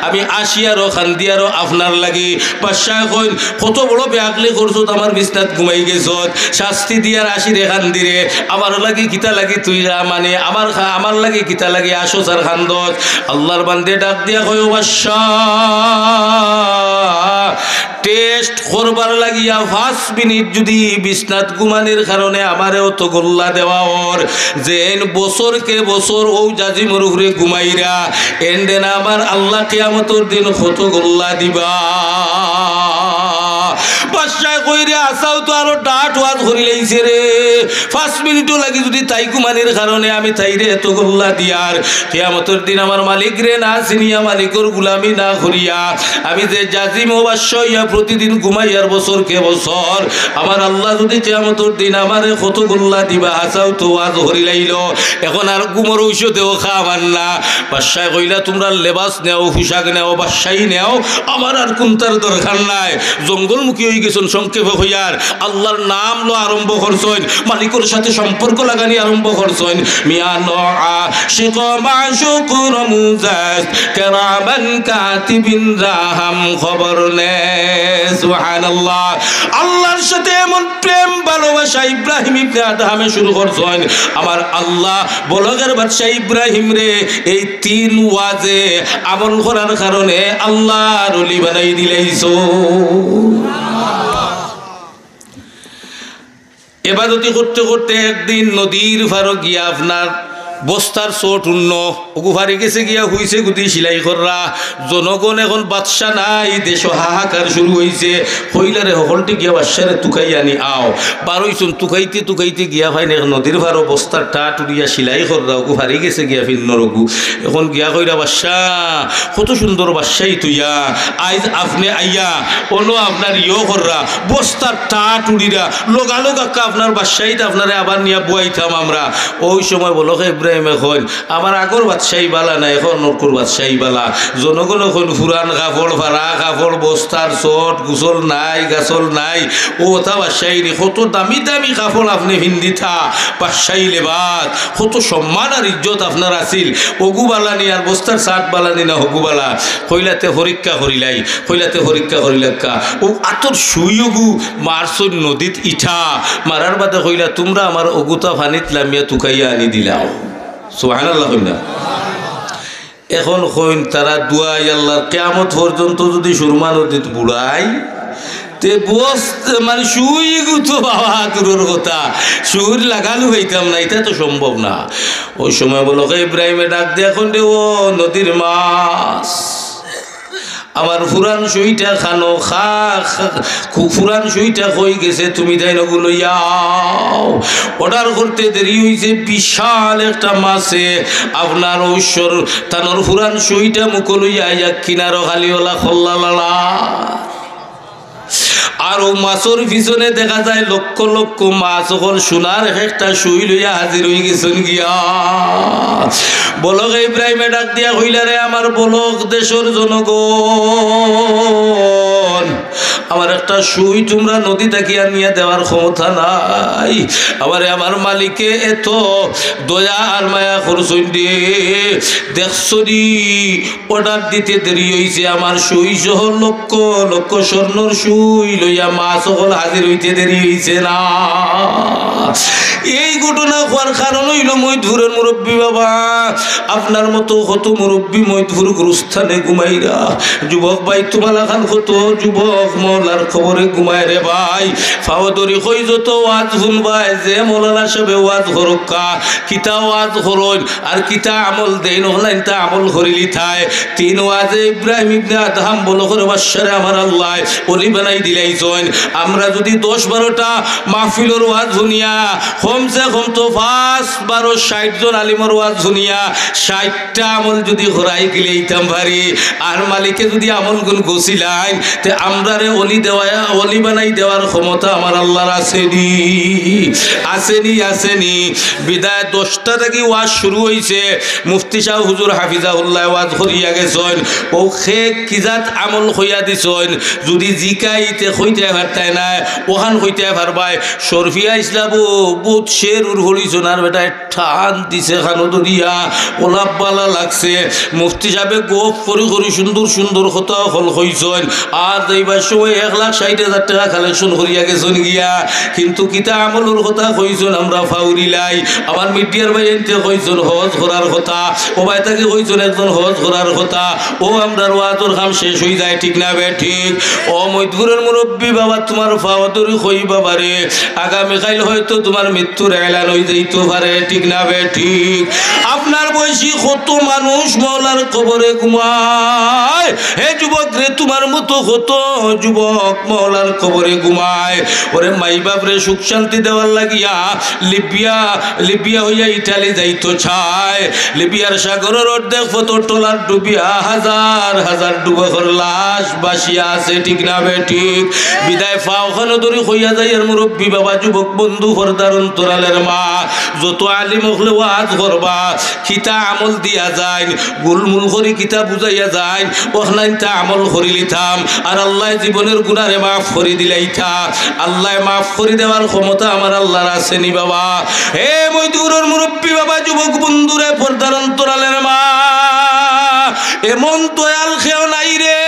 আমি আসি আরো কান্দি আরো আপনার লাগি।" বাদশায় কইন, "কত বড় বেআকলি করছত, আমার বিছনাত ঘুমাই গেছত, শাস্তি দিয়ার আসি রে কান্দি রে, আমার লাগি কিতা লাগি তুই, আ, মানে আমার খা-, আমার লাগি কিতা লাগি আসস আর কান্দস?" আল্লার বান্দিয়ে ডাক দিয়া কয়, "ও বাদশা, টেস্ট করবার লাগিয়া পাঁচ মিনিট যুদি বিছনাত ঘুমানির কারণে আমারে অত কল্লা দেওয়া অর, যেইন বছরকে বছর অউ জাজিমর উপরে ঘুমাইরা, এনরে না আমার আল্লা কিয়ামতর দিন কত কল্লা দিবা।" বাদশায় কইরে, "আছাও তো আরো ডাট ওয়াজ করিলাইছে রে। পাঁচ মিনিটও লাগি যদি তাই ঘুমানির কারণে আমি তাইরে এত গল্লা দিয়ার, কিয়ামতর দিন আমার মালিকরে না চিনিয়া, মালিকর গুলামি না করিয়া, আমি যে জাজিম ও বাদশা অইয়া প্রতিদিন ঘুমাইয়ার বছর কে বছর, আমার আল্লাহ যদি কিয়ামতর দিন আমারে কত গল্লা দিবা, আছাও তো ওয়াজ করিলাইলো, এখন আর ঘুমর ঔষধেও কাম আর না।" বাদশায় কইলা, "তুমরা লেবাস নেও, পোশাক নেও, বাদশাই নেও, আমার আর কুন্তার দরকার নাই।" জঙ্গলমুখী অইগেছইন, সংক্ষেপে কইয়ার, আল্লাহর নাম লওয়া আরম্ভ করছইন, মালিকর সাথে সম্পর্ক লাগানি আরম্ভ করছইন। মিয়ানো আশিক মাশুক রমজাস্ত, কেরামান কাতিবিন রাহাম খবর নে। সুবহানাল্লাহ। আল্লাহর সাথে এমন প্রেম ভালোবাসা ইব্রাহিম ইবনে আদহামে শুরু করছইন। আমার আল্লাহ বলগের বাদশা ইব্রাহিমরে এই তিন ওয়াজে আমল করার কারণে আল্লাহর ওলি বানাই দিলাইছইন। এবাদতি করতে করতে একদিন নদীর পারো গিয়া আপনার বস্তার চট উন্ন, ওগু ফারি গেছে গিয়া হুইছে গুদি সিলাই কররা। জনগণ এখন বাদশা নাই, দেশো হাহাকার শুরু অইছে। কইলারে হকলটি গিয়া বাদশারে তুকাই আনি আও। বারইছইন তুকাইতে তুকাইতে গিয়া পাইন এক নদীর পারো বস্তার টাট উড়িয়া সিলাই কররা, ওগু ফারি গেছে গিয়া ফিন্নর ওগু। এখন গিয়া কইরা, "বাদশা, কত সুন্দর বাদশাই তুইয়া, আইজ আপনে আইয়া অনো আপনার ইয়ো কররা, বস্তার টাট উড়িরা, লগালগ আক্কা আপনার বাদশাইত আপনারে আবার নিয়া বুয়াইতাম আমরা।" ওই সময় বলকে ইব্রাহিমে কইন, "আমার আগর বাদশাই বালা না, এখন নকুর বাদশাই বালা।" জনগণে কইন, "পুরান কাপড়, ফারা কাপড়, বস্তার চট, গুসল নাই, গাছল নাই, ও ওটা বাদশাই নি, কত দামি দামি কাপড় আপনে ফিন্দিতা, বাদশাই লেবাস, কত সম্মান আর ইজ্জত আপনার আছিল, ওগু বালা নি আর বস্তার চাট বালা নি না হগু বালা?" কইলাতে পরীক্ষা করিলাই, কইলাতে পরীক্ষা করিলাক্কা। ও আতর সুই ওগু মারছইন নদীত ইটা, মারার বাদে কইলা, "তুমরা আমার ওগুতা পানিত লামিয়া তুকাইয়া আনি দিলাও।" সুবহানাল্লাহ কইন না? এখন কইন তারা দুয়াই আল্লাহর, কিয়ামত পর্যন্ত যদি সুরমা নদীত বুড়াই, তে বস, মানে, সুইগু তো বাবা দূরর কথা, সুর লাগালু হইতাম না, ইটা তো সম্ভব না। ওই সময় বলকে ইব্রাহিমে ডাক দিয়া কইন দে, "ও নদীর মাছ, আমার পুরান সুইটা খানো, খা, খা, খু-, পুরান সুইটা কই গেছে, তুমি তাইন ওগু লইয়া আও।" অর্ডার করতে দেরি অইছে, বিশাল একটা মাছে আপনার ঔষর তানর পুরান সুইটা মুখো লইয়া আইয়া কিনারো খালি ওলা খল্লা লালা। আর ও মাছর পিছনে দেখা যায় লক্ষ লক্ষ মাছ, অকল সোনার একটা সুই লইয়া হাজির অই গেছইন গিয়া। বলক ইব্রাহিমে ডাক দিয়া কইলা, "রে আমার বলক দেশর জনগণ, আমার একটা সুই তুমরা নদী থাকি আনিয়া দেওয়ার ক্ষমতা নাই। আমারে আমার মালিকে এত দয়া আর মায়া করছইন রে, দেখছো নি?" অর্ডার দিতে দেরি অইছে, আমার সুই সহ লক্ষ লক্ষ স্বর্ণর সুই লইয়া মাছ অকল হাজির অইতে দেরি অইছে না। এই ঘটনা হওয়ার কারণ অইলো মৈদপুরের মুরব্বি বাবা, আপনার মতো কত মুরব্বি মৈদপুর গুরুস্থানে ঘুমাইরা। যুবক ভাই, তুমার লাখান কত যুবক মৌলার কবরে ঘুমায় রে ভাই। পাও ধরি কই যত ওয়াজ হুনবায়, যে মৌলানা সাবে ওয়াজ করউক্কা, কিতা ওয়াজ করইন, আর কিতা আমল দেইন, অকলাইনতা আমল করিলিতায়। তিন ওয়াজে ইব্রাহিম ইবনে আদহাম বলকরে বাদশারে আমার আল্লায় অলি বানাই দিলাইছইন। আমরা যুদি দশ বারোটা মাহফিলর ওয়াজ হুনিয়া, কমসে কম তো পাঁচ বারো ষাইট জন আলিমর ওয়াজ হুনিয়া, ষাইটটা আমল যুদি করাই গিলাইতাম পারি, আর মালিকে যুদি আমলগুন গছিলাইন, তে আমরারে অলি দেওয়া, অলি বানাই দেওয়ার ক্ষমতা আমার আল্লার আছেনি, আছেনি, আছেনি। বিদায় দশটা থাকি ওয়াজ শুরু অইছে। মুফতি সাব হুজুর হাফিজাহুল্লাহ ওয়াজ করিয়া গেছইন। অউ কে কি জাত আমল কইয়া দিছইন, যুদি জিকাইতে কইতায় পারতায় নায়, অখান কইতায় পারবায়। শরফিয়া ইসলামও বউত শের উর পড়িছইন, আর বেটায় টান দিছে কানো ধরিয়া, অলা ভালা লাগছে। মুফতি সাবে গফ করি করি সুন্দর সুন্দর কথা অকল কইছইন। আর যাইবার সময় এক লাখ ষাইট হাজার টেকা কালেকশন করিয়া গেছইন গিয়া, কিন্তু কিতা আমলর কথা কইছইন আমরা ফাউরিলাই। আমার মিডিয়ার ভাইয়াইন্তে কইছইন হজ করার কথা, অউ বায় থাকি কইছইন একজন হজ করার কথা। অউ আমরার ওয়াজর কাম শেষ অইযায়, ঠিক না বেঠিক? ও মৈদপুরের মুরব্বি বাবা, তুমার পাও ধরি কই বাবারে, আগামীকাইল হয়তো তুমার মৃত্যুর এলান অইযাইতো পারে, ঠিক না বেঠিক? আপনার বয়সী কত মানুষ মৌলার কবরে ঘুমায়। হে যুবক রে, তুমার মতো কত যুবক মওলার কবরে ঘুমায়। ওরে মাই বাপরে সুখ শান্তি দেওয়ার লাগিয়া লিবিয়া, লিবিয়া হইয়া ইটালি যাইতো চায়। লিবিয়ার সাগরর অর্ধেক পথ ট্রলার ডুবিয়া হাজার হাজার যুবকর লাশ ভাসিয়া আছে, ঠিক না বেঠিক? বিদায় পাও খানো ধরি কইয়া যাইয়ার মুরব্বী বাবা, যুবক বন্ধু, পর্দার অন্তরালের মা, যত আলিম অকলে ওয়াজ করবা, কিতা আমল দিয়া যাইন, গুলমুল করি কিতা বুঝাইয়া যাইন, অখনাইন্তা আমল করি লিতাম। আর আল্লায় জীবনের গুনারে মাফ করি দিলাইতা। আল্লায় মাফ করি দেওয়ার ক্ষমতা আমার আল্লার আছে নি বাবা? হে মইদুরর মুরব্বী বাবা, যুবক বন্ধুরে, পর্দার অন্তরালের মা, এমন দয়াল কেউ নাই রে।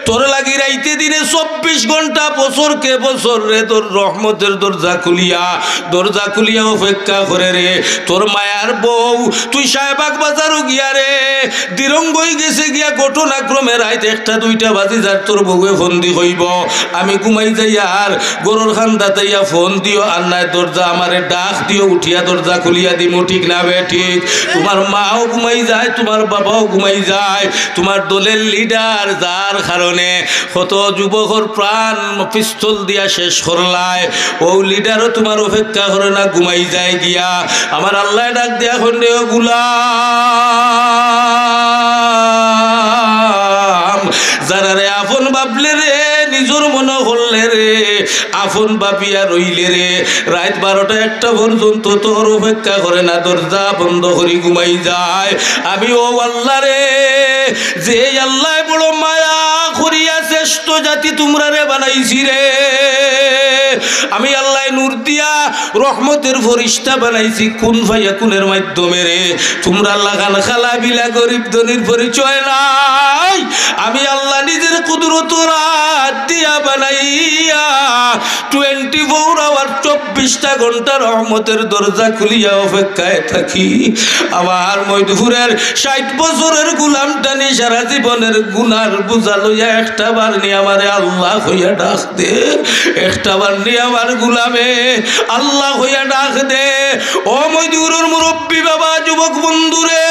তোর লাগি রাইতে দিনে চব্বিশ ঘন্টা, বছরকে বছর রে, তোর রহমতের দরজা খুলিয়া, দরজা খুলিয়া অপেক্ষা করে রে। তোর মায়ার বউ, তুই শাহবাগ বাজারো গিয়া রে, দিরঙ্গ অই গেছে গিয়া, ঘটনাক্রমে রাইত একটা দুইটা বাজি যার, তোর বউয়ে ফোন দি কইবো, "আমি ঘুমাই যাইয়ার, ঘরর কান্দাত আইয়া ফোন দিও, আর নায় দরজা আমারে ডাক দিও, উঠিয়া দরজা খুলিয়া দিমু", ঠিক না বেঠিক? তোমার মাও ঘুমাই যায়, তোমার বাবাও ঘুমাই যায়, তোমার দলের লিডার, যার কারণে কত যুবকর প্রাণ পিস্তল দিয়া শেষ করলায়, অউ লিডারও তোমার অপেক্ষা করে না, ঘুমাই যায় গিয়া। আমার আল্লায় ডাক দিয়া কইন রে, "ও গুলাম, যারারে আপন ভাবলে রে, নিজর মনো করলে রে, আপন ভাবিয়া রইলে রে, রাইত বারোটা একটা পর্যন্ত তোর অপেক্ষা করে না, দরজা বন্ধ করি ঘুমাই যায়। আমি ও আল্লাহ রে, যে আল্লায় বড় মায়া করিয়া শ্রেষ্ঠ জাতি তোমরারে বানাইছি রে, আমি আল্লায় নূর দিয়া রহমতের ফরিস্তা বানাইছি, কুন ফায়াকুনের মাধ্যমে রে। তোমরার লাখান কালা বিলা গরিব ধনীর পরিচয় নাই। আমি আল্লাহ নিজের কুদরতর হাত দিয়া বানাইয়া twenty four hour, চব্বিশটা ঘন্টা রহমতের দরজা খুলিয়া অপেক্ষায় থাকি।" আমার মইদপুরের ষাইট বছরের গুলামটা নি সারা জীবনের গুনার বুঝা লইয়া একটা বার নি আমারে আল্লাহ কইয়া ডাক দে, একটা বার নি আমার গুলামে আল্লাহ কইয়া ডাক দে। ও মইদপুরর মুরব্বী বাবা, যুবক বন্ধুরে,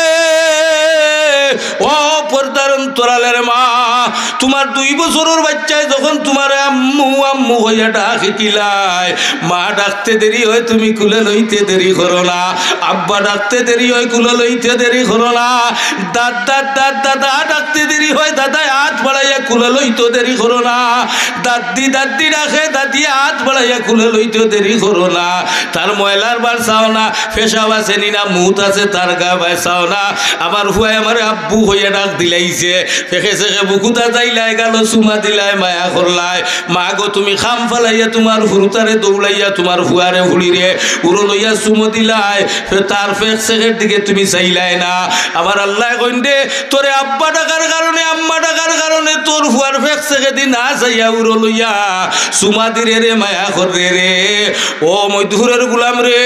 ও পর্দার অন্তরালের মা, তোমার দুই বছরর বাচ্চায় যখন তোমারে আম্মু, আম্মু কইয়া ডাক দিলায়, মা ডাকতে দেরি হয়, তুমি কুলে লইতে দেরি করো না। আব্বা ডাকতে দেরি হয়, কুলে লইতে দেরি করো না। দাদ, দাদ, দাদ, দাদা ডাকতে দেরি হয়, দাদায় হাত বাড়াইয়া কুলে লইতে দেরি করো না। দাদি, দাদি ডাকে, দাদি হাত বাড়াইয়া কুলে লইতে দেরি করো না। তার ময়লার বার চাও না, পেশাব আছে নি না, মুত আছে, তার গা বায় চাও না। আমার ফুয়ায় আমারে আব্বু কইয়া ডাক দিলাইছে। ফেকে সেকে বুকুতা যাইলায়, গালো চুমা দিলায়, মায়া করলায়। মা গো, তুমি কাম ফালাইয়া তোমার ফুরুতারে দৌড়াইয়া তোমার ফুয়ারে ফুড়িরে উরো লইয়া চুমো দিলায়, ফে-, তার ফেক সেকের দিকে তুমি চাইলায় না। আমার আল্লায় কইন দে, তোরে আব্বা ডাকার কারণে, আম্মা ডাকার কারণে তোর ফুয়ার ফেক সেকেদি না চাইয়া উরো লইয়া চুমা দিরে রে, মায়া কররে রে। ও মইদপুরর গুলাম রে,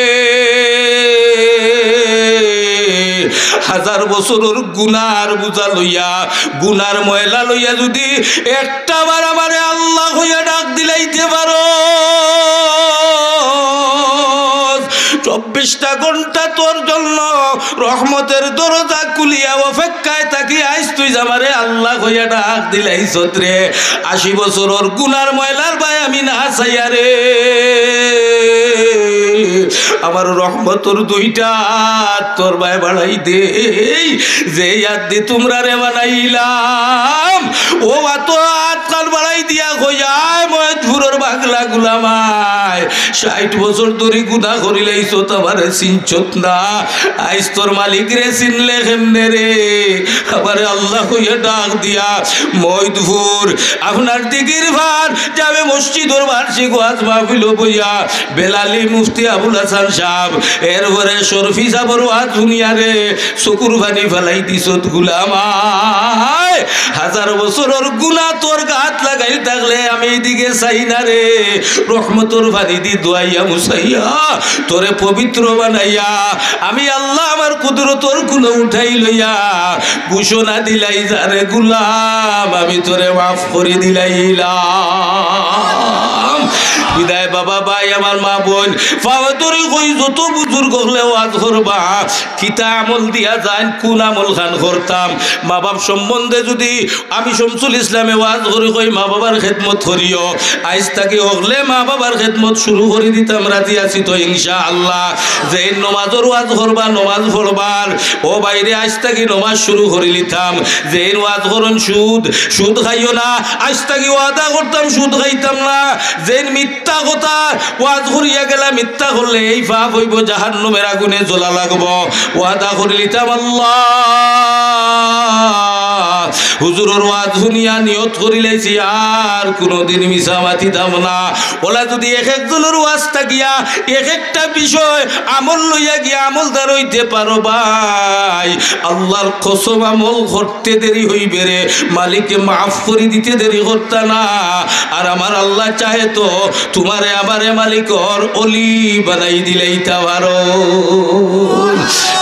হাজার বছরর গুনার বুঝা লইয়া, গুনার ময়লা লইয়া যদি একটা বার আমারে আল্লাহ কইয়া ডাক দিলাইতে পারো, চব্বিশটা ঘন্টা তোর জন্য রহমতের দরজা খুলিয়া অপেক্ষায় থাকি। আইজ তুই যে আমারে আল্লাহ কইয়া ডাক দিলাইছত রে, আশি বছরর গুনার ময়লার বায় আমি না চাইয়া রে, আমার রহমতর দুইটা হাত তোর বায় বাড়াই দেই, যে হাত দি তোমরারে বানাইলাম, ও আতো হাত খান বাড়াই দিয়া কই, আয় মইদপুরর পাগলা গুলাম আয়, ষাইট বছর ধরি গুনা করিলাইছত, আমারে চিনছত না, আইজ তোর মালিকরে চিনলে কেমনে রে? আমারে আল্লাহ কইয়া ডাক দিয়া মইদপুর আপনার দিঘির পার জামে মসজিদর বার্ষিক ওয়াজ মাহফিলো বইয়া বেলালি মুফতি আবুল হাসান সাব, এরপরে শরফি সাবর ওয়াজ হুনিয়া রে চকুর পানি ফালাই দিছত গুলাম আয়। হাজার বছরর গুনা তোর গাত লাগাইল থাকলে আমি ইদিকে চাই না রে। রহমতর পানি দি ধুয়াইয়া মুছাইয়া তোরে পবিত্র বানাইয়া আমি আল্লাহ আমার কুদরতর কুলো উঠাই লইয়া ঘোষণা দিলাই, যারে গুলাম আমি তোরে মাফ করি দিলাইলাম। বিদায় বাবা, ভাই, আমার মা, বইন, পাও ধরি কই, যত বুজুর্গ অকলে ওয়াজ করবা, কিতা আমল দিয়া যাইন, কুন আমল খান করতাম? মা বাপ সম্বন্ধে যুদি আমি শামসুল ইসলামে ওয়াজ করি কই, মা বাবার খেদমত করিও, আইজ থাকি হকলে মা বাবার খেদমত শুরু করি দিতাম, রাজি আছি তো ইনশাআল্লাহ। যেইন নমাজর ওয়াজ করবা, নমাজ পড়বার, ও ভাইরে, আইজ থাকি নমাজ শুরু করি লিতাম। যেইন ওয়াজ করইন সুদ, সুদ খাইও না, আইজ থাকি ওয়াদা করতাম সুদ খাইতাম না। যেইন মিথ্যা কথা ওয়াজ করিয়া গেলা, মিথ্যা করলে এই পাপ অইবো, জাহান্নামের আগুনে জ্বলা লাগবো। ওয়াদা করি লিতাম, আল্লাহ, হুজুরর ওয়াজ হুনিয়া নিয়ত করি লাইছি আর কুনুদিন মিছা মাতিতাম না। অলা যুদি এক একজনর ওয়াজ থাকিয়া এক একটা বিষয় আমল লইয়া গিয়া আমলদার অইতে পারো ভাই, আল্লাহর কসম, আমল করতে দেরি অইবে রে, মালিকে মাফ করি দিতে দেরি করতা না। আর আমার আল্লাহ চায় তো তুমারে আমারে মালিকর অলি বানাই দিলাইতা পারো।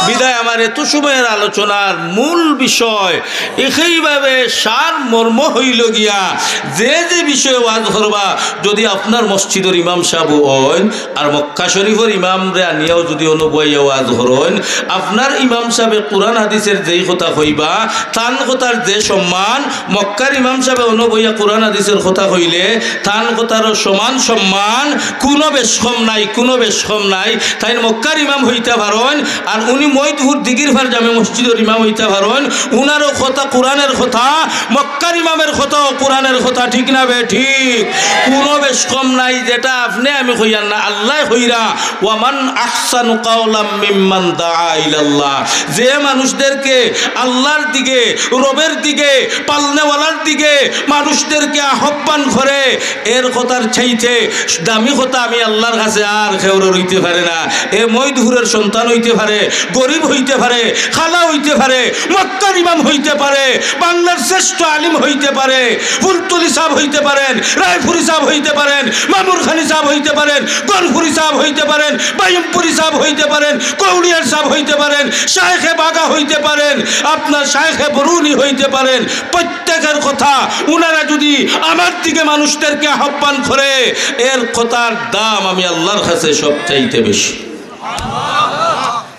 বিদায় আমার এত সময়ের আলোচনার মূল বিষয়, একইভাবে সার মর্ম অইলো গিয়া, যে যে বিষয়ে ওয়াজ করবা, যুদি আপনার মসজিদর ইমাম সাব অইন, আর মক্কা শরীফর ইমামরে আনিয়াও যুদি অনো বইয়া ওয়াজ করইন, আপনার ইমাম সাবে কোরআন হাদিসের যেই কথা কইবা, তান কথার যে সম্মান, মক্কার ইমাম সাবে অনো বইয়া কোরআন হাদিসের কথা কইলে, তান কথারও সমান সম্মান, কুনু বেশ কম নাই, কুনু বেশ কম নাই। তাইন মক্কার ইমাম অইতা পারইন, আর উনি মইদপুর দিঘির পার জামে মসজিদর ইমাম অইতা পারইন, উনারও কথা কোরআনের কথা, মক্কার ইমামের কথাও কোরআনের কথা, ঠিক না বেঠিক? কুনু বেশ কম নাই, যেটা আপনে আমি কইয়ার না, আল্লায় কইরা, "ওয়ামান আহসানু কাওলাম মিম্মান দাআ ইলাল্লাহ।" যে মানুষদেরকে আল্লাহর দিকে, রবের দিকে, পালনেওয়ালার দিকে মানুষদেরকে আহ্বান করে, এর কথার চাইতে দামি কথা আমি আল্লাহর কাছে আর কেউরর অইতে পারে না। এ মইদপুরের সন্তান অইতে পারে, গরিব অইতে পারে, কালা অইতে পারে, মক্কার ইমাম অইতে পারে, বাংলার শ্রেষ্ঠ আলিম অইতে পারে, ফুলতলি সাব অইতে পারেন, রায়পুরি সাব অইতে পারেন, মামুর খানি সাব অইতে পারেন, গনপুরি সাব অইতে পারেন, বায়ুমপুরি সাব অইতে পারেন, কৌড়িয়ার সাব অইতে পারেন, শায়েখে বাগা অইতে পারেন, আপনার শায়েখে বরুনি অইতে পারেন। প্রত্যেকের কথা, উনারা যুদি আমার দিকে মানুষদেরকে আহ্বান করে, এর কথার দাম আমি আল্লাহর কাছে সবচাইতে বেশি।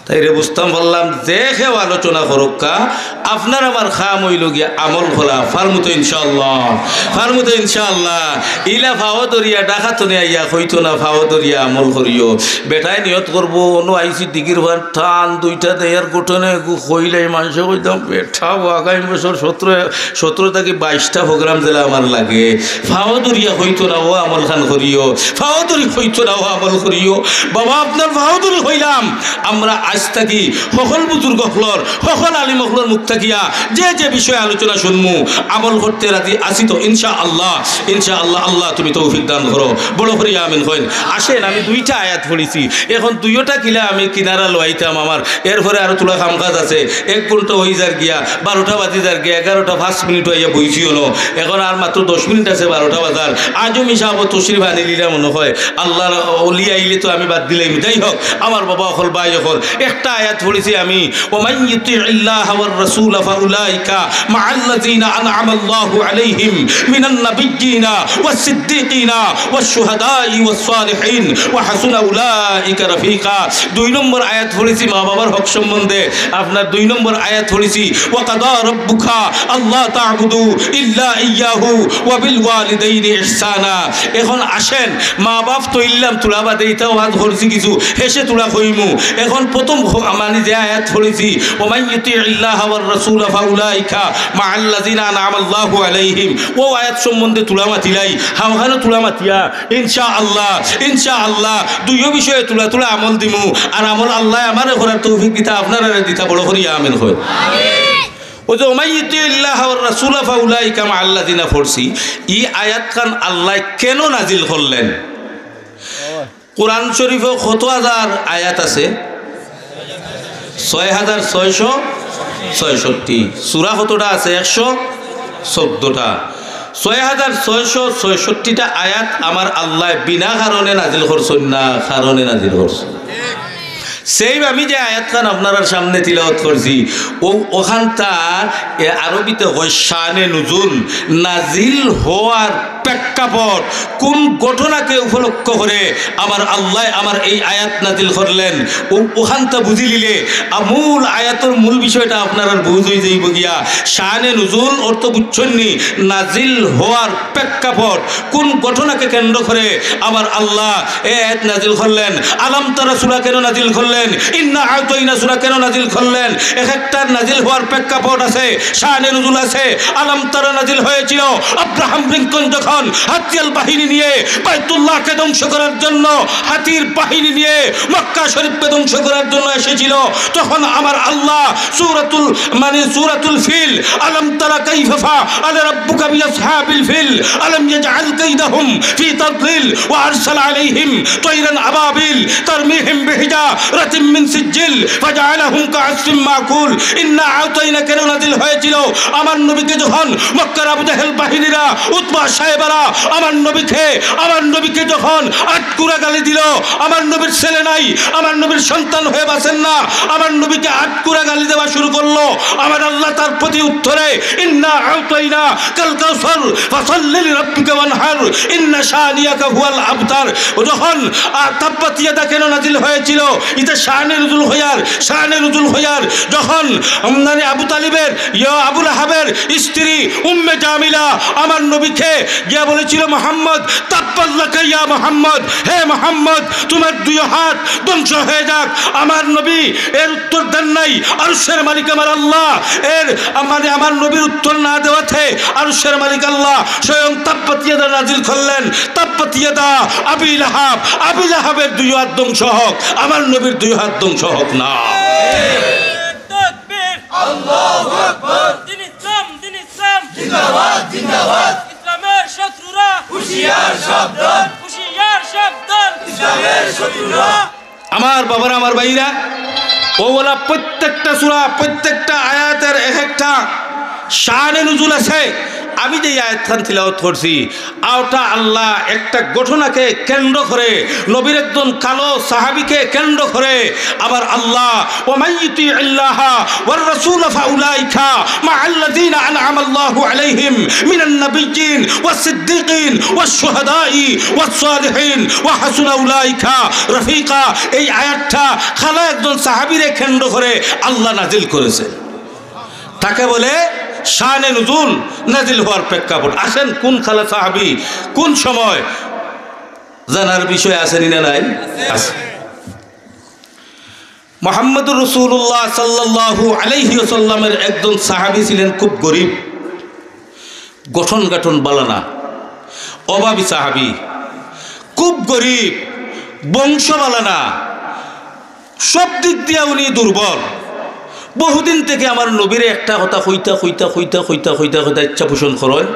তাইরে বুঝতাম পারলাম, যে কেউ আলোচনা করুক্কা, আপনার আমার কাম অইলো গিয়া আমল করা। পারমু তো ইনশাআল্লাহ, পারমু তো ইনশাআল্লাহ। ইলা পাও ধরিয়া ডাকাতনে আইয়া কইতো না, পাও ধরিয়া আমল করিও। বেটায় নিয়ত করবো, অনো আইছি দিঘির পার, টান দুইটা দেয়ার গঠনে এগু কইলাই, মানষে কইতাম, বেটা, ও আগামী বছর সতেরো, সতেরো থাকি বাইশটা program যেলা আমার লাগে। পাও ধরিয়া কইতো না, ও আমল খান করিও, পাও ধরি কইতো না, ও আমল করিও। বাবা, আপনার পাও ধরি কইলাম, আমরা আইজ থাকি হকল বুজুর্গ অকলর, হকল আলিম অকলর মুখ থাকিয়া যে যে বিষয়ে আলোচনা শুনমু, আমল করতে রাজি আছি তো ইনশাআল্লাহ, ইনশাআল্লাহ। আল্লাহ, তুমি তৌফিক দান করো, বড় করি আমিন কইন। আসেন, আমি দুইটা আয়াত পড়ছি, এখন দুইওটা কিলা আমি কিনারা লওয়াইতাম, আমার এরপরে আরো থুড়া কাম কাজ আছে, এক ঘন্টা অই যার গিয়া, বারোটা বাজি যার গিয়া, এগারোটা পাঁচ মিনিট অইয়া বইছি অনো, এখন আর মাত্র দশ মিনিট আছে বারোটা বাজার। আজম হিসাবও তশরিফ আনিলিলা মনে হয়, আল্লাহর অলি আইলে তো আমি বাদ দিলাইমু। যাই হোক, আমার বাবা অকল, ভাই অকল, একটা আয়াত পড়ছি আমি, "ওমান ইউতিইল্লাহা ওয়ার রাসূলা ফাউলাইকা মাআল্লাযীনা আনআমাল্লাহু আলাইহিম মিনান নাবিয়্যিনা ওয়াস সিদ্দীকিনা ওয়াশ শুহাদাই ওয়াস সালিহিন ওয়া হাসুনা উলাইকা রাফিকা।" দুই নম্বর আয়াত পড়ছি মা বাবার হক সম্বন্ধে, আপনার দুই নম্বর আয়াত পড়ছি, "ওয়া কাদা রাব্বুকা আল্লা তা'বুদু ইল্লা ইয়াহু ওয়া বিল ওয়ালিদাইনি ইহসানা।" এখন আসেন, মা বাপ তো ইল্লাম তুলা বাদে, ইতা ওয়াজ করছি কিছু, হেষে তুলা কইমু। এখন প্রথম খ-, মানে যে আয়াত পড়ছি, "ওমান ইউতিইল্লাহা ওয়ার রাসূলা ফাউলাইকা মাআল্লাযীনা আনআমাল্লাহু আলাইহিম", ও আয়াত সম্বন্ধে তুলা মাতিলাই, হাওখানো তুলা মাতিয়া, ইনশাআল্লাহ, ইনশাআল্লাহ, দুইও বিষয়ে তুলা তুলা আমল দিমু। আর আমল আল্লায় আমারে করার তৌফিক দিতা, আপনারারে দিতা, বড় করি আমিন কই। ওই যে, "ওমান ইউতিইল্লাহা ওয়ার রাসূলা ফাউলাইকা মাআল্লাযীনা" পড়ছি, ই আয়াত খান আল্লায় কেন নাজিল করলেন? কোরআন শরীফে কত হাজার আয়াত আছে? ছয় হাজার ছয়শো ছয়ষট্টি। সূরা কতটা আছে? একশো চোদ্দটা। ছয় হাজার ছয়শো ছয়ষট্টিটা আয়াত আমার আল্লায় বিনা কারণে নাজিল করছইন না, কারণে নাজিল করছইন। Same আমি যে আয়াতখান আপনারার সামনে তিলাওয়াত করছি, ও, ওখানতা, এ, আরবিতে কয় শানে নুজুল, নাজিল হওয়ার প্রেক্ষাপট, কোন ঘটনাকে উপলক্ষ করে আমার আল্লাহ আমার এই আয়াত নাজিল করলেন, ও, ওখানতা বুঝি লিলে, আ, মূল আয়াতর মূল বিষয়টা আপনারার বুঝ অই যাইব গিয়া। শানে নুজুল অর্থ বুঝছইন নি? নাজিল হওয়ার প্রেক্ষাপট, কোন ঘটনাকে কেন্দ্র করে আমার আল্লাহ এই আয়াত নাজিল করলেন? আলাম তারা সূরা কেন নাজিল করলেন? ইন্না আ'তাইনা সূরা কেন নাজিল করলেন? এক একটার নাজিল হওয়ার প্রেক্ষাপট আছে, শানে নুজুল আছে। আলাম তারা নাজিল হয়েছিল আব্রাহাম লিঙ্কন যখন হাতিয়ার বাহিনী নিয়ে বাইতুল্লাহকে ধ্বংস করার জন্য, হাতির বাহিনী নিয়ে মক্কা শরীফকে ধ্বংস করার জন্য এসেছিল, তখন আমার আল্লাহ সূরাতুল, মানে সূরাতুল ফিল, আলাম তারা কাইফা ফাআলা রাব্বুকা বিআসহাবিল ফিল, আলাম ইয়াজআল কাইদাহুম ফি তাদলিল ওয়া আরসালা আলাইহিম তায়রান আবাবিল তারমিহিম বিহিজারাতিম মিন সিজ্জিল ফাজাআলাহুম কাআসফিম মাকুল। ইন্না আ'তাইনা কেন নাজিল হয়েছিল? আমার নবীকে যখন মক্কার আবু জাহেল বাহিনীরা, উতবা সাহেবারা আমার নবীকে, আমার নবীকে যখন আটকুরা গালি দিল, আমার নবীর ছেলে নাই, আমার নবীর সন্তান হয়ে বাঁচেন না, আমার নবীকে আটকুরা গালি দেওয়া শুরু করলো, আমার আল্লাহ তার প্রতি উত্তরে, ইন্না আ'তাইনা কাল কাউসার ফাসাল্লি লিরাব্বিকা ওয়ানহার, ইন্না শানিয়াকা হুয়াল আবতার। ও যখন, আ, তাব্বাত ইয়াদা কেন নাজিল হয়েছিল? ইটা শানে নুজুল হয়ার, শানে নুজুল হয়ার। যখন, উম, মানে আবু তালিবের, ইয়া, আবু লাহাবের স্ত্রী উম্মে জামিলা আমার নবীকে গিয়া বলেছিল, "মোহাম্মদ, তাব্বাত লাকা ইয়া মোহাম্মদ, হে মোহাম্মদ, তোমার দুই হাত ধ্বংস হয়ে যাক।" আমার নবী এর উত্তর দেন নাই। আরশের মালিক আমার আল্লাহ, এর, মানে আমার নবীর উত্তর না দেওয়াতে আরশের মালিক আল্লাহ স্বয়ং তাব্বাত ইয়াদা নাজিল করলেন। তাব্বাত ইয়াদা আবি লাহাব, আবি লাহাবের দুই হাত ধ্বংস হোক, আমার নবীর দুই হাত ধ্বংস হোক না। তাকবীর! আল্লাহু আকবার! দ্বীন ইসলাম, দ্বীন ইসলাম! জিন্দাবাদ, জিন্দাবাদ! ইসলামের শত্রুরা হুঁশিয়ার সাবধান! হুঁশিয়ার সাবধান! ইসলামের শত্রুরা! আমার বাবারা, আমার ভাইরা, ওগুলা প্রত্যেকটা সূরা, প্রত্যেকটা আয়াতের এক একটা শানে নুজুল আছে। আমি যে আয়াতখান তিলাওয়াত করছি, ওটা আল্লাহ একটা ঘটনাকে কেন্দ্র করে, নবীর একজন কালো সাহাবীকে কেন্দ্র করে আমার আল্লাহ, "ওয়া মান ইউতি'আল্লাহা ওয়ার রাসূলা ফাউলাইকা মা'আল্লাযীনা আন'আমাল্লাহু আলাইহিম মিনান নাবিয়্যিন ওয়াস সিদ্দীকিন ওয়াশ শুহাদাই ওয়াস সালিহিন ওয়া হাসুনা উলাইকা রাফিকা।" এই আয়াতটা কালো একজন সাহাবীরে কেন্দ্র করে আল্লাহ নাজিল করেছে। তাকে বলে শানে নুজুল, নাজিল হওয়ার প্রেক্ষাপট। আসেন, কোন কালো সাহাবী, কোন সময়, জানার বিষয় আছে নি না নাই? আছে। মুহাম্মদুর রাসূলুল্লাহ সাল্লাল্লাহু আলাইহি ওয়াসাল্লামের একজন সাহাবী ছিলেন খুব গরিব, গঠন গাঠন বালা না, অভাবী সাহাবী, খুব গরিব, বংশ বালা না, সব দিক দিয়া উনি দুর্বল। বহুদিন থেকে আমার নবীরে একটা কথা কইতা, কইতা, কইতা, কইতা, কইতা, কইতা ইচ্ছা পোষণ করইন।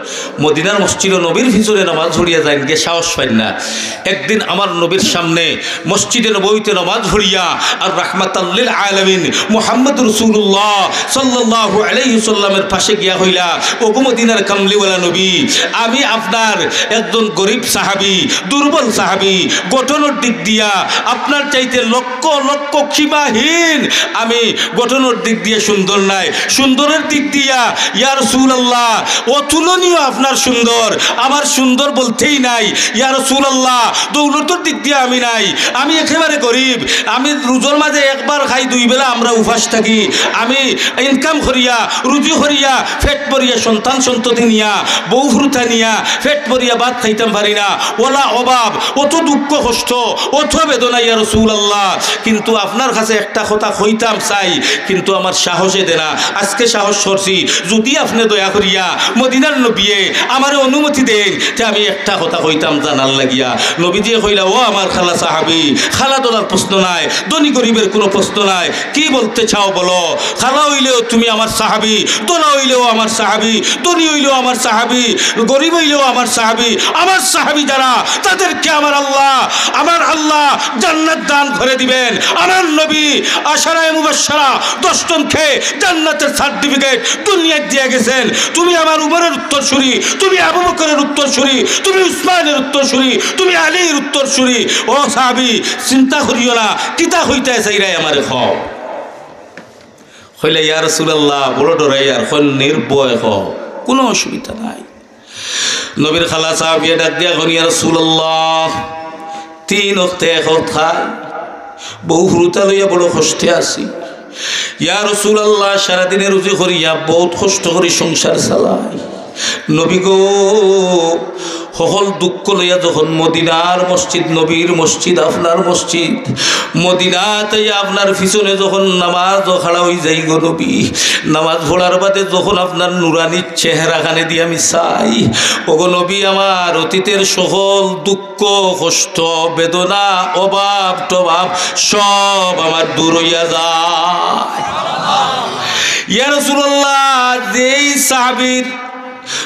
মদিনার মসজিদে নবীর পিছনে নামাজ পড়িয়া যাইন গিয়া, সাহস পাইন না। একদিন আমার নবীর সামনে মসজিদে নববীতে নামাজ পড়িয়া আর রাহমাতাল লিল আলামিন মুহাম্মদুর রাসূলুল্লাহ সাল্লাল্লাহু আলাইহি ওয়াসাল্লামের পাশে গিয়া কইলা, "ওগো মদিনার কামলিওয়ালা নবী, আমি আপনার একজন গরিব সাহাবী, দুর্বল সাহাবী, গঠনের দিক দিয়া আপনার চাইতে লক্ষ লক্ষ সীমাহীন আমি গঠনের দিক দিয়া সুন্দর নায়, সুন্দরের দিক দিয়া ইয়া রাসূলুল্লাহ অতুলনীয় আপনার সুন্দর, আমার সুন্দর বলতেই নাই। ইয়া রাসূলুল্লাহ, দৌলতর দিক দিয়া আমি নাই, আমি একেবারে গরিব, আমি রোজার মাঝে একবার খাই, দুই বেলা আমরা উপাস থাকি, আমি ইনকাম করিয়া, রুজি করিয়া, পেট ভরিয়া, সন্তান সন্ততি নিয়া, বউ ফুরুতা নিয়া, পেট ভরিয়া ভাত খাইতাম পারি না, ওলা অভাব, অত দুঃখ কষ্ট, অত বেদনা, ইয়া রাসূলুল্লাহ। কিন্তু আপনার কাছে একটা কথা কইতাম চাই, কিন্তু আমার সাহসে দেয় না। আজকে সাহস করছি, যদি আপনে দয়া করিয়া মদিনার নবীয়ে আমারে অনুমতি দেইন, তে আমি একটা কথা কইতাম জানার লাগিয়া।" নবীজিয়ে কইলা, "ও আমার কালা সাহাবী, কালা ধলার প্রশ্ন নাই, ধনী গরিবের কোনো প্রশ্ন নাই, কি বলতে চাও বলো? কালা অইলেও তুমি আমার সাহাবী, ধলা অইলেও আমার সাহাবী, ধনী অইলেও আমার সাহাবী, গরিব অইলেও আমার সাহাবী। আমার সাহাবী যারা, তাদেরকে আমার আল্লাহ, আমার আল্লাহ জান্নাত দান করে দিবেন।" আমার নবী আশারায়ে মুবাশশারা, দশ জনকে জান্নাতের সার্টিফিকেট দুনিয়াত দিয়া গেছেন। তুমি আমার উমরের উত্তরসূরি, তুমি আবু বকরের উত্তরসূরি, তুমি উসমানের উত্তরসূরি, তুমি আলীর উত্তরসূরি। ও সাহাবী, চিন্তা করিও না, কিতা কইতায় চাইরায় আমারে কও। কইলা, "ইয়া রাসূলুল্লাহ, বড় ডরাইয়ার।" কইন, "নির্ভয় কও, কুনু অসুবিধা নাই।" নবীর খালা সাহাবিয়ে ডাক দিয়া কইন, "ইয়া রাসূলুল্লাহ, তিন অক্তে এক অক্ত খাই, বউ হুরুতা লইয়া বড় কষ্টে আছি। ইয়া রাসূলুল্লাহ, সারাদিনে রুজি করিয়া বউত কষ্ট করি সংসার চালাই। নবী গো, হকল দুঃখ লইয়া যখন মদিনার মসজিদ, নবীর মসজিদ, আপনার মসজিদ, মদিনাত আইয়া আপনার পিছনে যখন নামাজো খাড়া অই যাই গো নবী, নামাজ পড়ার বাদে যখন আপনার নুরানি চেহারা খানে দি আমি চাই, ওগো নবী, আমার অতীতের সকল দুঃখ, কষ্ট, বেদনা, অভাব টভাব সব আমার দূর অইয়া যায়।" ইয়া রাসূলুল্লাহ, যেই সাহাবীর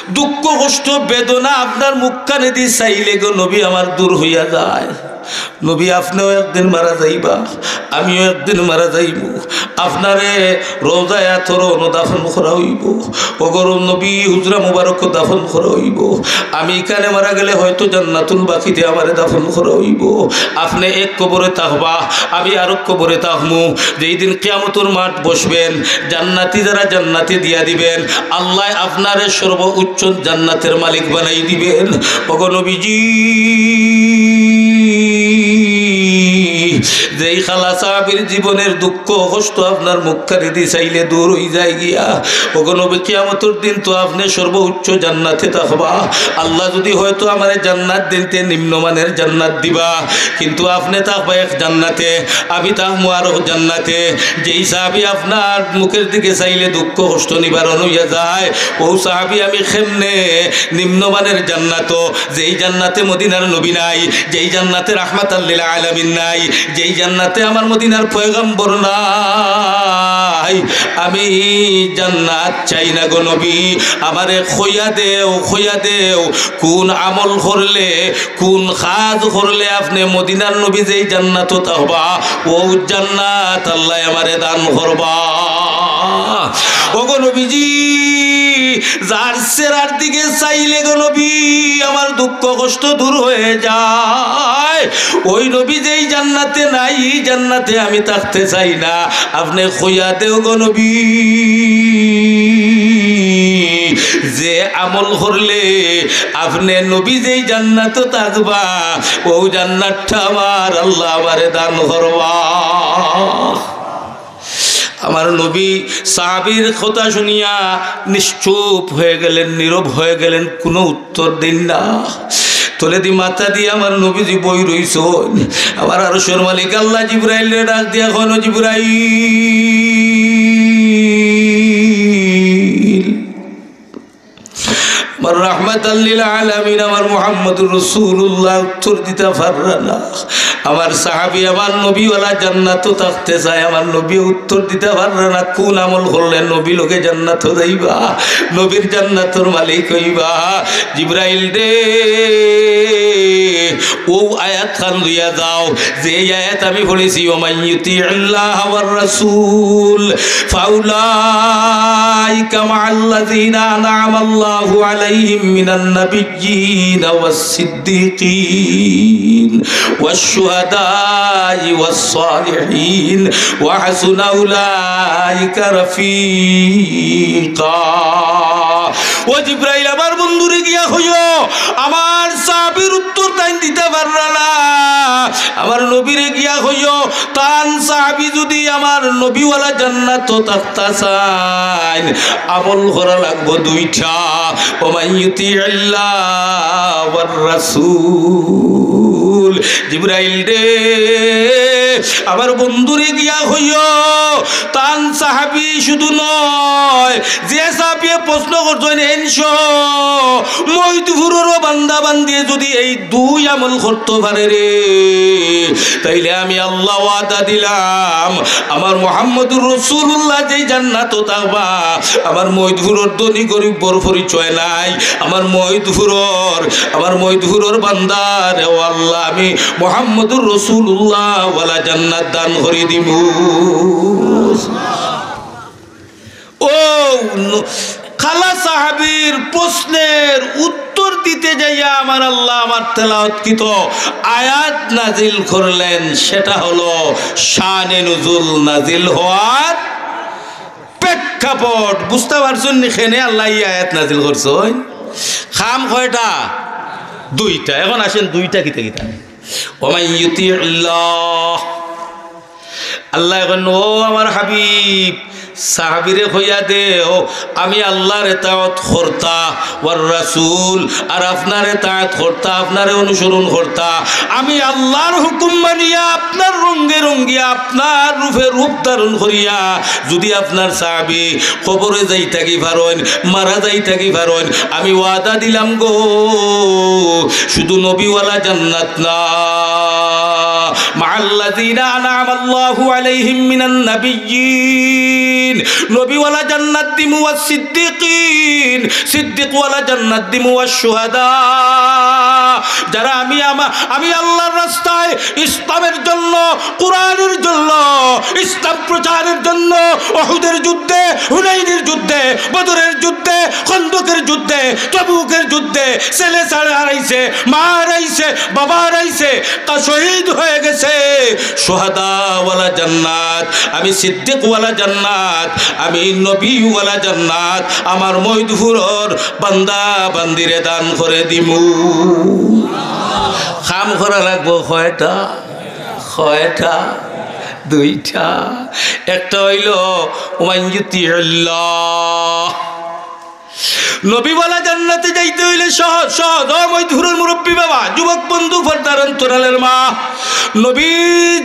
দুঃখ, কষ্ট, বেদনা আপনার মুখখানে দি চাইলে গো নবী আমার দূর অইয়া যায়। নবী, আপনেও একদিন মারা যাইবা, আমিও একদিন মারা যাইমু। আপনারে রওজায়ে আতহারো দাফন করা অইবো, ওগো নবী হুজরা মুবারকো দাফন করা অইবো। আমি ইখানে মারা গেলে হয়তো জান্নাতুল বাকিতে আমারে দাফন করা অইবো। আপনে এক কবরে থাকবা, আমি আরক কবরে থাকমু। যেই দিন কিয়ামতর মাঠ বসবেন, জান্নাতি যারা জান্নাতে দিয়া দিবেন, আল্লায় আপনারে সর্বোচ্চ জান্নাতের মালিক বানাই দিবেন। ওগো নবীজি, যেই খালা সাহাবীর জীবনের দুঃখ কষ্ট আপনার মুখখানে দি চাইলে দূর অই যায় গিয়া, ওগো নবী, কিয়ামতর দিন তো আপনে সর্বোচ্চ জান্নাতে থাকবা। আল্লায় যদি হয়তো আমারে জান্নাত দিন, তে নিম্নমানের জান্নাত দিবা, কিন্তু আপনে থাকবা এক জান্নাতে, আমি থাকমু আরো জান্নাতে। যেই সাহাবী আপনার মুখের দিকে চাইলে দুঃখ কষ্ট নিবারণ অইয়া যায়, ও সাহাবী আমি কেমনে নিম্নমানের জান্নাতো, যেই জান্নাতে মদিনার নবী নাই, যেই জান্নাতে রাহমাতাল লিল আলামিন নাই, যেই জান্নাতে আমার মদিনার পয়গম্বর নাই, আমি জান্নাত চাই না গো নবী। আমারে কইয়া দেও, কইয়া দেও, কুন আমল করলে, কুন কাজ করলে আপনে মদিনার নবী যেই জান্নাতো থাকবা, অউ জান্নাত আল্লায় আমারে দান করবা। ওগো নবীজি, যার চেহারার দিকে চাইলে গো নবী, আমার দুঃখ কষ্ট দূর হয়ে যায়। ওই নবী যেই জান্নাতে নাই, ই জান্নাতে আমি থাকতে চাই না। আপনে কইয়া দেও গো নবী, যে আমল করলে আপনে নবী যেই জান্নাতো থাকবা, অউ জান্নাতটা আমার আল্লায় আমারে দান করবা। আমার নবী সাহাবীর কথা শুনিয়া নিশ্চুপ হয়ে গেলেন, নীরব হয়ে গেলেন, কোনো উত্তর দিন না। তলেদি মাথা দিয়া আমার নবীজি বই রইছইন। আমার আরশের মালিক আল্লায় জিব্রাইলরে ডাক দিয়া কইন, "জিব্রাইল।" আমার রাহমাতাল লিল আলামিন, আমার মুহাম্মদুর রাসূলুল্লাহ উত্তর দিতা পাররা না। আমার সাহাবী, আমার নবীওয়ালা জান্নাতো থাকতে চায়, আমার নবী উত্তর দিতা পাররা না। কোন আমল করলে নবী লগে জান্নাতো যাইবা, নবীর জান্নাতর মালিক অইবা? জিব্রাইল রে, অউ আয়াত খান লইয়া যাও, যে এই আয়াত আমি পড়ছি, "ওমান ইউতি'আল্লাহা ওয়ার রাসূল ফাউলাইকা মা'আল্লাযীনা আন'আমাল্লাহু আলাইহিম মিনান নাবিয়্যিনা ওয়াস সিদ্দীকিন ওয়াশ শুহাদাই ওয়াস সালিহিন ওয়া হাসুনা উলাইকা রাফিকা।" ও জিব্রাইল, আমার বন্ধুরে গিয়া কইও, আমার সাহাবীর উত্তর তাইন দিতা পাররা না। আমার নবীরে গিয়া কইও, তান সাহাবী যুদি আমার নবীওয়ালা জান্নাতো থাকতা চাইন, আমল করা লাগবো দুইটা। ওমান ইউতি'আল্লাহা ওয়ার রাসূল। জিব্রাইল রে, আমার বন্ধুরে গিয়া কইও, তান সাহাবী শুধু নয়, যে সাহাবিয়ে প্রশ্ন করছইন, এইন সহ মইদপুররও বান্দা বান্দিয়ে যুদি এই দুই আমল করতো পারে রে, তাইলে আমি আল্লায় ওয়াদা দিলাম, আমার মুহাম্মদুর রাসূলুল্লাহ যেই জান্নাতো থাকবা, আমার মইদপুরর ধনী গরিবর পরিচয় নাই, আমার মইদপুরর, আমার মইদপুরর বান্দারে, ও আল্লাহ, আমি মুহাম্মদুর রাসূলুল্লাহ ওয়ালা জান্নাত দান করি দিমু। ও ন-, কালা সাহাবীর প্রশ্নের উত্তর দিতে যাইয়া আমার আল্লাহ আমার তেলাওয়াতকৃত আয়াত নাজিল করলেন, সেটা হলো শানে নুজুল নাজিল হওয়ার প্রেক্ষাপট। বুঝতে পারছইন নি কেনে আল্লায় ই আয়াত নাজিল করছইন? কাম কয়টা? দুইটা। এখন আসেন দুইটা কিতা কিতা। ওমান ইউতিল্লাহ, আল্লায় কইন, "ও আমার হাবিব, সাহাবীরে কইয়া দেও, আমি আল্লাহর ইতাআত করতা, ওয়ার রাসূল, আর আপনার ইতাআত করতা, আপনারে অনুসরণ করতা। আমি আল্লাহর হুকুম মানিয়া আপনার রঙ্গে রঙ্গিয়া, আপনার রূপে রূপ ধারণ করিয়া, যুদি আপনার সাহাবী কবরে যাইতা গি পারইন, মারা যাইতা গি পারইন, আমি ওয়াদা দিলাম গো, শুধু নবীওয়ালা জান্নাত না, মাআল্লাযীনা আনআমাল্লাহু আলাইহিম মিনান নাবিয়্যিন, নবীওয়ালা জান্নাত দিমু, ওয়াস সিদ্দিকিন, সিদ্দিকওয়ালা জান্নাত দিমু, ওয়াস শুহাদা, যারা আমি আমা-, আমি আল্লাহর রাস্তায় ইসলামের জন্য, কোরআনের জন্য, ইসলাম প্রচারের জন্য উহুদের যুদ্ধে, হুনাইনের যুদ্ধে, বদরের যুদ্ধে, খন্দকের যুদ্ধে, তবুকের যুদ্ধে, ছেলে ছাড়া হারাইছে, মা হারাইছে, বাবা হারাইছে, তা শহীদ হয়ে গেছে। শুহাদাওয়ালা জান্নাত, আমি সিদ্দিকওয়ালা জান্নাত, আমি নবীওয়ালা জান্নাত, আমার মইদপুরর বান্দা বান্দিরে দান করে দিমু। কাম করা লাগবো কয়টা? কয়টা? দুইটা। একটা অইলো, ওমান ইউতিল্লাহ। নবীওয়ালা জান্নাতে যাইতে অইলে সহজ, সহজ। ও মইদপুরর মুরব্বী বাবা, যুবক বন্ধু, পর্দার অন্তরালের মা, নবী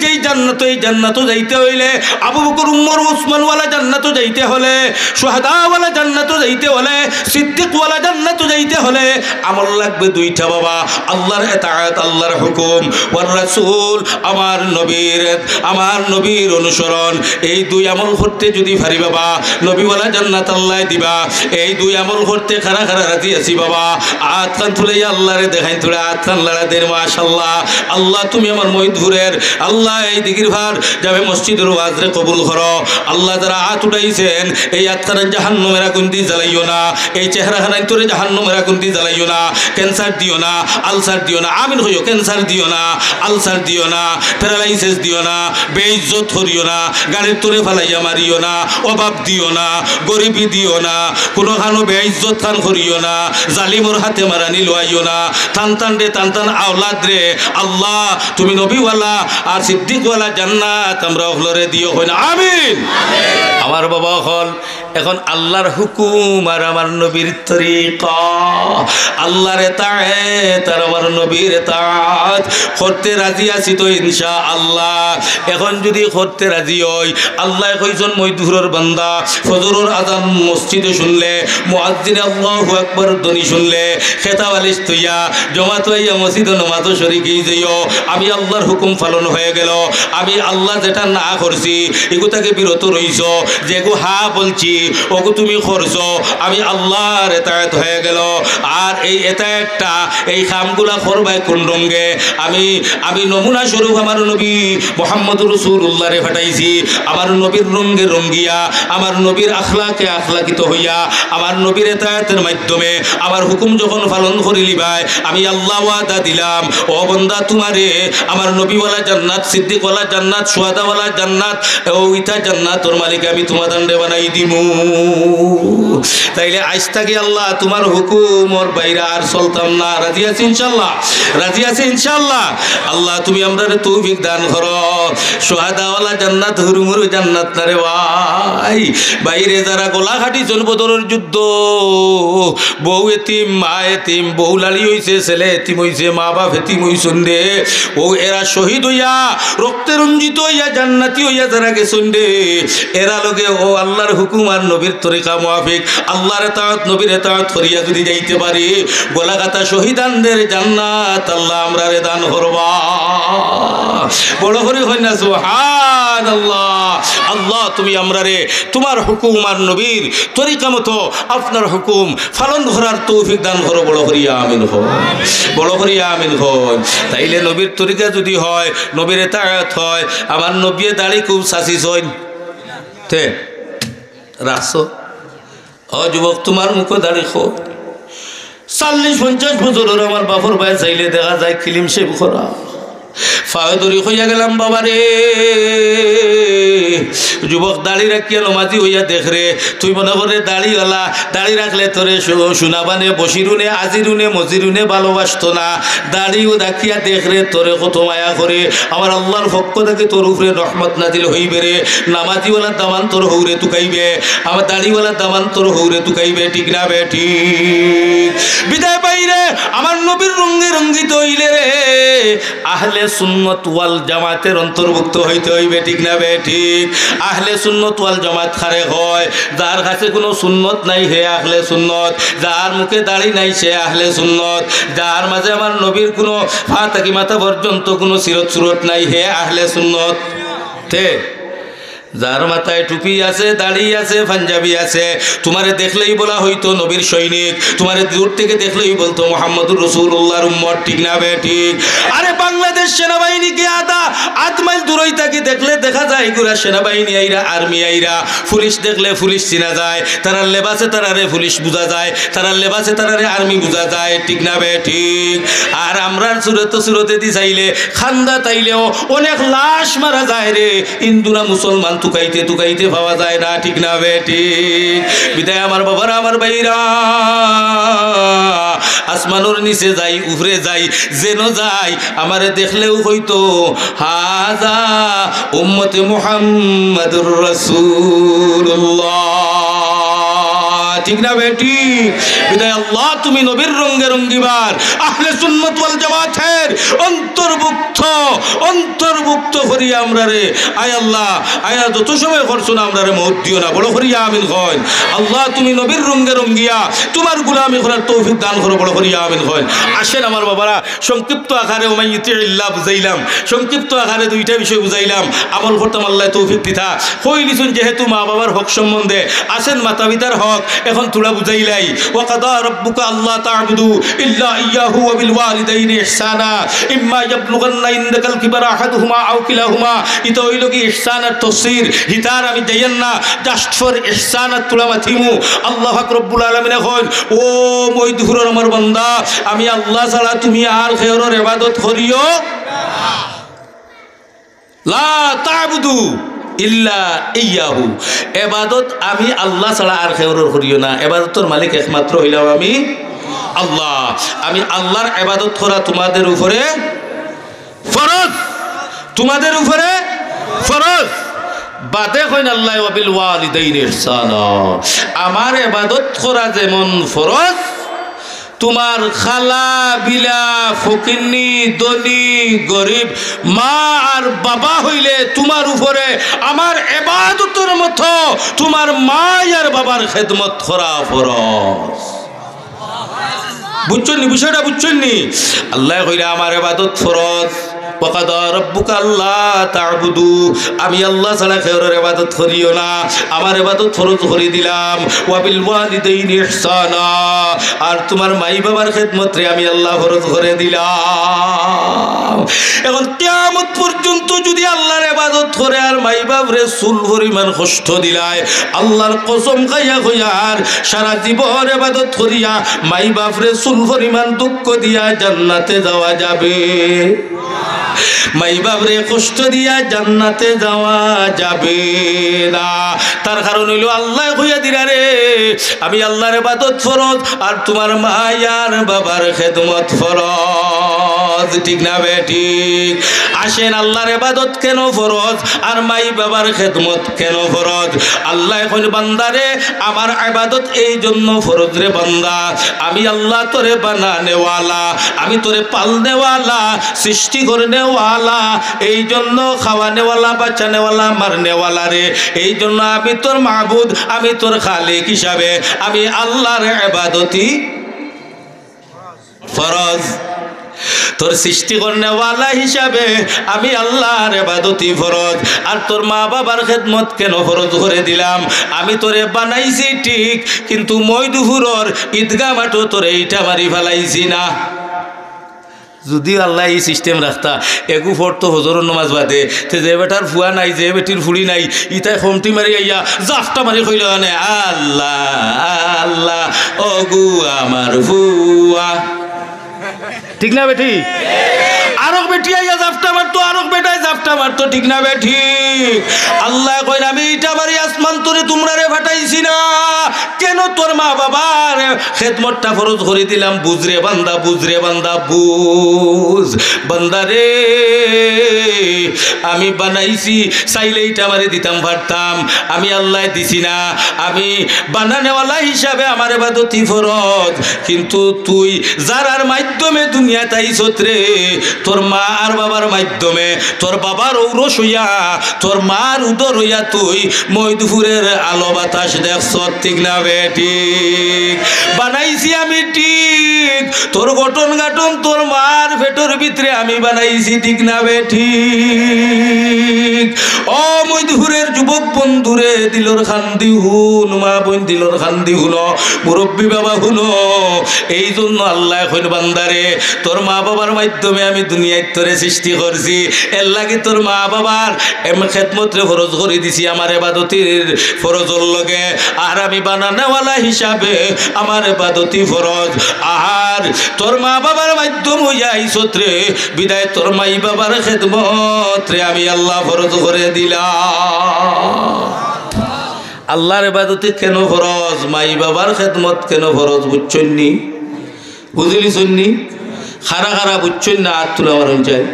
যেই জান্নাত, এই জান্নাতো যাইতে অইলে, আবু বকর, উমর, উসমানওয়ালা জান্নাতো যাইতে হলে, শুহাদাওয়ালা জান্নাতো যাইতে হলে, সিদ্দিকওয়ালা জান্নাতো যাইতে হলে আমল লাগবে দুইটা বাবা, আল্লাহর ইতাআত, আল্লাহর হুকুম, ওয়ার রাসূল, আমার নবীর, আমার নবীর অনুসরণ। এই দুই আমল করতে যুদি পারি বাবা, নবীওয়ালা জান্নাত আল্লায় দিবা। এই দুই আমল করতে কারা কারা রাজি আছি বাবা? আত খান তুলাইয়া আল্লাহরে দেখাইন, তুলে আত খান লাড়া দেন, মাশাআল্লাহ। আল্লাহ, তুমি আমার মইদপুরর, আল্লাহ, এই দিঘির পার জামে মসজিদর ওয়াজরে কবুল করো। আল্লাহ, যারা আত উঠাইছেন, এই আত খানাইন জাহান্নামের আগুন দি জ্বালাইও না, এই চেহারা খানাইন তোরে জাহান্নামের আগুন দি জ্বালাইও না, ক্যান্সার দিও না, আলসার দিও না, আমিন কইও, ক্যান্সার দিও না, আলসার দিও না, প্যারালাইসিস দিও না, বেইজ্জত করিও না, গাড়ির তলে ফালাইয়া মারিও না, অভাব দিও না, গরিবি দিও না, কুনুখানো বেইজ্জত খান করিও না, জালিমর হাতে মারানি লওয়াইও না। তান তান রে, তান তান আওলাদ রে, আল্লাহ, তুমি নবীওয়ালা আর সিদ্দিকওয়ালা জান্নাত আমরা অকলরে দিও, কইন আমিন। আমার বাবা অকল, এখন আল্লাহর হুকুম আর আমার নবীর তরিকা, আল্লাহর ইতাআত আর আমার নবীর ইতাআত করতে রাজি আছি তো ইনশাআল্লাহ। এখন যুদি করতে রাজি অই, আল্লায় কইছইন, মইদপুরর বান্দা, ফজরর আজান মসজিদো শুনলে, মুয়াজ্জিনে আল্লাহু আকবার ধ্বনি শুনলে, খেতা বালিশ থইয়া জমাতো আইয়া মসজিদো নমাজো শরিক অই যাইও। আমি আল্লাহর হুকুম পালন হয়ে গেল। আমি আল্লাহ যেটা না করছি, ইগু থাকি বিরত রইছো, যেগু হ্যাঁ বলছি, ওগু তুমি করছো, আমি আল্লাহর ইতাআত হয়ে গেল। আর এই ইতাআতটা, এই কামগুলা করবায় কোন রঙ্গে? আমি, আমি নমুনা স্বরূপ আমার নবী মুহাম্মদুর রাসূলুল্লাহরে পাঠাইছি। আমার নবীর রঙ্গে রঙ্গিয়া, আমার নবীর আখলাকে আখলাকিত হইয়া, আমার নবীর ইতাআতের মাধ্যমে আমার হুকুম যখন পালন করিলিবায়, আমি আল্লাহ ওয়াদা দিলাম, ও বন্দা, তুমারে আমার নবীওয়ালা জান্নাত, সিদ্দিকওয়ালা জান্নাত, শুহাদাওয়ালা জান্নাত, ও ইতা জান্নাতর মালিক আমি তুমাদানরে বানাই দিমু। তাইলে আইজ থাকি আল্লাহ তুমার হুকুমর বাইরে আর চলতাম না। রাজি আছি ইনশাআল্লাহ? রাজি আছি ইনশাআল্লাহ? আল্লাহ তুমি আমরারে তৌফিক দান করো। শুহাদাওয়ালা জান্নাত হুরুমুরু জান্নাত না রে ভাই। বাইরে যারা গলা কাটিছইন বদরর যুদ্ধ, বউ এতিম, মা এতিম, বউ লাড়ি অইছে, ছেলে এতিম অইছে, মা বাপ এতিম অইছইন রে। ও এরা শহীদ অইয়া, রক্তে রঞ্জিত অইয়া, জান্নাতি অইয়া যারা গেছইন রে, এরা লগে ও আল্লাহর হুকুম আর নবীর তরিকা মুয়াফিক আল্লাহর ইতাআত, নবীর ইতাআত করিয়া যুদি যাইতে পারি, গলা কাটা শহীদানদের জান্নাত আল্লাহ আমরারে দান করবা। বড় করি কইন না সুবহানাল্লাহ। আল্লাহ তুমি আমরারে তুমার হুকুম আর নবীর তরিকা মতো আপনার হুকুম পালন করার তৌফিক দান করো। বড় করি আমিন কইন, বড় করি আমিন কইন। তাইলে নবীর তরিকা যুদি হয়, নবীর ইতাআত হয়, আমার নবীয়ে দাড়ি খুব চাচিছইন, তে রাখছো? ও যুবক, তুমার মুখো দাড়ি কই? চল্লিশ পঞ্চাশ বছরর আমার বাফর বায় চাইলে দেখা যায় কিলিম শেভ করা। পাও ধরি কইয়া গেলাম, "বাবা রে, যুবক দাড়ি রাখিয়া নমাজি অইয়া দেখ রে, তুই মনে করে দাড়িওয়ালা, দাড়ি রাখলে তোরে সু-, সুনাবানে, বসিরুনে, আজিরুনে, মজিরুনে ভালোবাসতো না। দাড়িও রাখিয়া দেখ রে, তোরে কত মায়া করে। আমার আল্লাহর পক্ষ থাকি তোর উপরে রহমত নাজিল অইবে রে। নমাজিওয়ালা দামান তোর হউরে তুকাইবে, আমার দাড়িওয়ালা দামান তোর হউরে তুকাইবে, ঠিক না বেঠিক?" বিদায় পাইরে, আমার নবীর রঙ্গে রঙ্গিত অইলে রে, আহলে সুন্নত ওয়াল জামাতের অন্তর্ভুক্ত অইতে অইবে, ঠিক না বেঠিক? আহলে সুন্নত ওয়াল জামাত কারে কয়? যার কাছে কুনু সুন্নত নাই, হে আহলে সুন্নত। যার মুখে দাড়ি নাই, সে আহলে সুন্নত। যার মাঝে আমার নবীর কুনু পা থাকি মাথা পর্যন্ত কুনু সিরত সুরত নাই, হে আহলে সুন্নত। তে যার মাথায় টুপি আছে, দাড়ি আছে, পাঞ্জাবি আছে, তুমারে দেখলেই বলা অইতো নবীর সৈনিক, তুমারে দূর থাকি দেখলেই বলতো মুহাম্মদুর রাসূলুল্লাহর উম্মত, ঠিক না বেঠিক? আরে বাংলাদেশ সেনাবাহিনীকে আধা আধ মাইল দূরই থাকি দেখলে দেখা যায় গুরা সেনাবাহিনী আইরা, আর্মি আইরা, পুলিশ দেখলে পুলিশ চিনা যায়, তারার লেবাসে তারারে পুলিশ বুঝা যায়, তারার লেবাসে তারারে আর্মি বুঝা যায়, ঠিক না বেঠিক? আর আমরার সুরত সুরতে দি চাইলে খান্দা তাইলেও অনেক লাশ মারা যায় রে, হিন্দু না মুসলমান তুকাইতে তুকাইতে পাওয়া যায় না, ঠিক না বেঠিক? বিদায় আমার বাবারা, আমার ভাইরা, আসমানর নিচে যাই, উপরে যাই, যেনো যাই, আমারে দেখলেও অইতো, "হাজা উম্মতে মুহাম্মাদুর রাসূলুল্লাহ।" ঠিক না বেঠিক? বিদায় আল্লাহ, তুমি নবীর রঙ্গে রঙ্গিবার, আহলে সুন্নত ওয়াল জামাতের অন্তর্ভুক্ত, অন্তর্ভুক্ত করিয়া আমরারে, আয় আল্লাহ, আয়া যত সময় করছো না, আমরারে মউত দিও না, বড় করিয়া আমিন কইন। আল্লাহ, তুমি নবীর রঙ্গে রঙ্গিয়া তুমার গুলামি করার তৌফিক দান করো, বড় করিয়া আমিন কইন। আসেন আমার বাবারা, সংক্ষিপ্ত আকারে ওমাই ইউতিল্লাহ বুঝাইলাম, সংক্ষিপ্ত আকারে দুইটা বিষয় বুঝাইলাম, আমল করতাম আল্লায় তৌফিক দিতা। কইলিছইন যেহেতু মা বাবার হক সম্বন্ধে, আসেন মাতা পিতার হক এখন থুড়া বুঝাইলাই। ওয়া কাদা রাব্বুকা আল্লা তা'বুদু ইল্লা ইয়াহু ওয়া বিল ওয়ালিদাইনি ইহসানা। ইম্মা ইয়াবলুগান্না ইনদাকাল কিবারা আহাদুহুমা আও কিলাহুমা। ইতা অইলো কি ইহসানর তফসির, হিতার আমি যাইয়ার না, just for ইহসান আর থুড়া মাতিমু। আল্লাহ পাক রব্বুল আলামিনে কইন, "ও মইদুপুরর আমার বান্দা, আমি আল্লাহ ছাড়া তুমি আর কেউরর ইবাদত করিও লা তা'বুদু ইল্লা ইয়াহু।" এবাদত আমি আল্লাহ ছাড়া আর কেউরর করিও না। এবাদতর মালিক একমাত্র অইলাম আমি আল্লাহ। আমি আল্লাহর এবাদত করা তোমাদের উপরে ফরজ, তোমাদের উপরে ফরজ। বাদে কইন আল্লাহ, "ওয়া বিল ওয়ালিদাইনি ইহসানা।" আমার এবাদত করা যেমন ফরজ, তোমার খালা, বিলা, ফকিন্নি, ধনী, গরিব, মা আর বাবা অইলে তোমার উপরে আমার এবাদতর মতো তোমার মা আর বাবার খেদমত করা ফরজ। বুঝছইন নি? বিষয়টা বুঝছইন নি? আল্লায় কইরা আমার এবাদত ফরজ। ওয়া কাদা রাব্বুকা আল্লা তা'বুদু, আমি আল্লাহ ছাড়া কেউরর এবাদত করিও না, আমার এবাদত ফরজ করি দিলাম। ওয়া বিল ওয়ালিদাইনি ইহসানা, আর তোমার মাই বাবার খেদমতরে আমি আল্লাহ ফরজ করি দিলাম। এখন কিয়ামত পর্যন্ত যদি আল্লাহর এবাদত করে আর মাই বাপরে চুল পরিমাণ কষ্ট দিলায়, আল্লাহর কসম খাইয়া কইয়ার, সারা জীবন এবাদত করিয়া মাই বাপরে চুল পরিমাণ দুঃখ দিয়া জান্নাতে যাওয়া যাবে? মাই বাপরে কষ্ট দিয়া জান্নাতে যাওয়া যাবে না। তার কারণ অইলো আল্লায় কইয়া দিরা রে, আমি আল্লাহর এবাদত ফরজ, আর তোমার মা আর বাবার খেদমত ফরজ। ঠিক না বেঠিক? আসেন, আল্লাহর এবাদত কেন ফরজ আর মাই বাবার খেদমত কেন ফরজ? আল্লায় কইন, বান্দারে, আমার এবাদত এই জন্য ফরজ রে বান্দা, আমি আল্লাহ তোরে বানানেওয়ালা, আমি তোরে পালনেওয়ালা, সৃষ্টি করনেওয়ালা, এই জন্য খাওয়ানেওয়ালা, বাঁচানেওয়ালা, মারনেওয়ালা রে। এই জন্য আমি তোর মাবুদ, আমি তোর খালিক হিসাবে আমি আল্লাহর এবাদতি ফরজ। তোর সৃষ্টি করনেওয়ালা হিসাবে আমি আল্লাহর এবাদতি ফরজ, আর তোর মা বাবার খেদমত কেন ফরজ করি দিলাম? আমি তোরে বানাইছি ঠিক, কিন্তু মইদুপুরর ঈদগাহ মাঠো তোরে ইটা মারি ফালাইছি না। যুদি আল্লায় ই system রাখতা, এগু পড়তো ফজরর নমাজ বাদে, তে যে বেটার ফুয়া নাই, যে বেটির ফুড়ি নাই, ইতায় খমটি মারি আইয়া জাফটা মারি কইলো অনে, "আল্লাহ, আল্লাহ, ওগু আমার ফুয়া।" ঠিক না বেঠিক? আরক বেটি আইয়া জাফটা মারতো, আরক বেটায় জাফটা মারতো, ঠিক না বেঠিক? আল্লায় কইন, "আমি ইটা মারি আসমান তনে তুমরারে পাঠাইছি না, কেনে তোর মা বাবার খেদমতটা ফরজ করি দিলাম, বুঝ রে বান্দা, বুঝ রে বান্দা, বুঝ। বান্দা রে, আমি বানাইছি, চাইলে ইটা মারি দিতাম পারতাম, আমি আল্লায় দিছি না, আমি বানানেওয়ালা হিসাবে আমার ইবাদতি ফরজ, কিন্তু তুই যারার মাধ্যমে দুনিয়াত আইছত রে, তোর মা আর বাবার মাধ্যমে, তোর বাবার ঔরস অইয়া, তোর মার উদর অইয়া তুই মইদপুরের আলো বাতাস দেখছত, ঠিক না বেঠিক? বানাইছি আমি ঠিক, তোর গঠন গাঠন তোর মার পেটর ভিতরে আমি বানাইছি, ঠিক না বেঠিক?" ও মইদপুরের যুবক বন্ধুরে, দিলর কান্দি হুন, মা বইন দিলর কান্দি হুনো, মুরব্বি বাবা হুনো, এই জন্য আল্লায় কইন, "বান্দারে, তোর মা বাবার মাধ্যমে আমি দুনিয়াত তোরে সৃষ্টি করছি, এর লাগি তোর মা বাবার এম খেদমতরে ফরজ করি দিছি আমার ইবাদতির ফরজর লগে, আর আমি বানানেওয়ালা হিসাবে আমার ইবাদতি ফরজ, আর তোর মা বাবার মাধ্যম অইয়া আইছত রে, বিদায় তোর মাই বাবার খেদমতরে আমি আল্লায় ফরজ করি দিলাম।" আল্লার ইবাদতি কেনে ফরজ, মাই বাবার খেদমত কেনে ফরজ, বুঝছইন নি? বুঝিলিছইন নি? কারা কারা বুঝছইন না, আত তুলা মারইন চাই।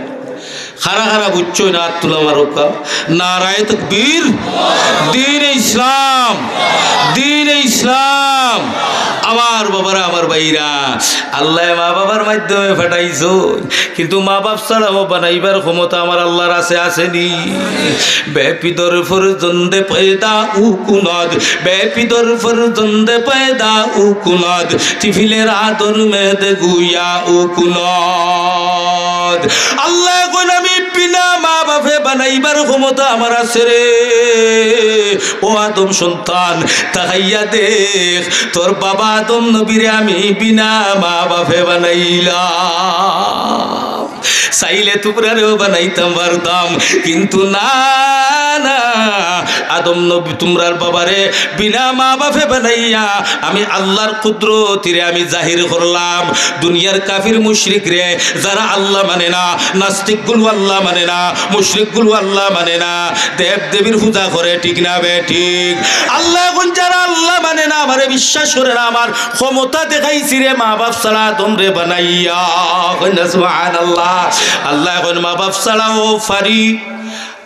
কারা কারা বুঝছইন না, আত তুলা মারউক্কা। নারায়ে তাকবীর। দ্বীনে ইসলাম, দ্বীনে ইসলাম। আমার বাবারা, আমার ভাইরা, আল্লায় মা বাবার মাধ্যমে পাঠাইছইন, কিন্তু মা বাপ ছাড়াও বানাইবার ক্ষমতা আমার আল্লার আছে, আছে নি? বেপিদর ফরজন্দে পয়দা উকুনদ, বেপিদর ফরজন্দে পয়দা উকুনদ, তিফিলের আদর মেদ গুয়া উকুনদ। আল্লায় কইন, "আমি বিনা মা বাপে বানাইবার ক্ষমতা আমার আছে রে।" ও আদম সন্তান, তাকাইয়া দেখ, তোর বাবা আদম নবীরে আমি বিনা মা বাপে বানাইলাম। চাইলে তুমরারেও বানাইতাম পারতাম, কিন্তু না, না, আদম নবী তুমরার বাবারে বিনা মা বাপে বানাইয়া আমি আল্লার কুদরতিরে আমি জাহির করলাম। দুনিয়ার কাফির মুশরিকরে, যারা আল্লা মানে না, নাস্তিকগুলো আল্লা মানে না, মুশরিকগুলো আল্লা মানে না, দেব দেবীর পূজা করে, ঠিক না বেঠিক? আল্লায় কইন, যারা আল্লা মানে না, আমারে বিশ্বাস করে না, আমার ক্ষমতা দেখাইছি রে মা বাপ ছাড়া আদমরে বানাইয়া। কইন না সুবহানাল্লাহ। আল্লায় কইন, মা বাপ ছাড়াও পারি,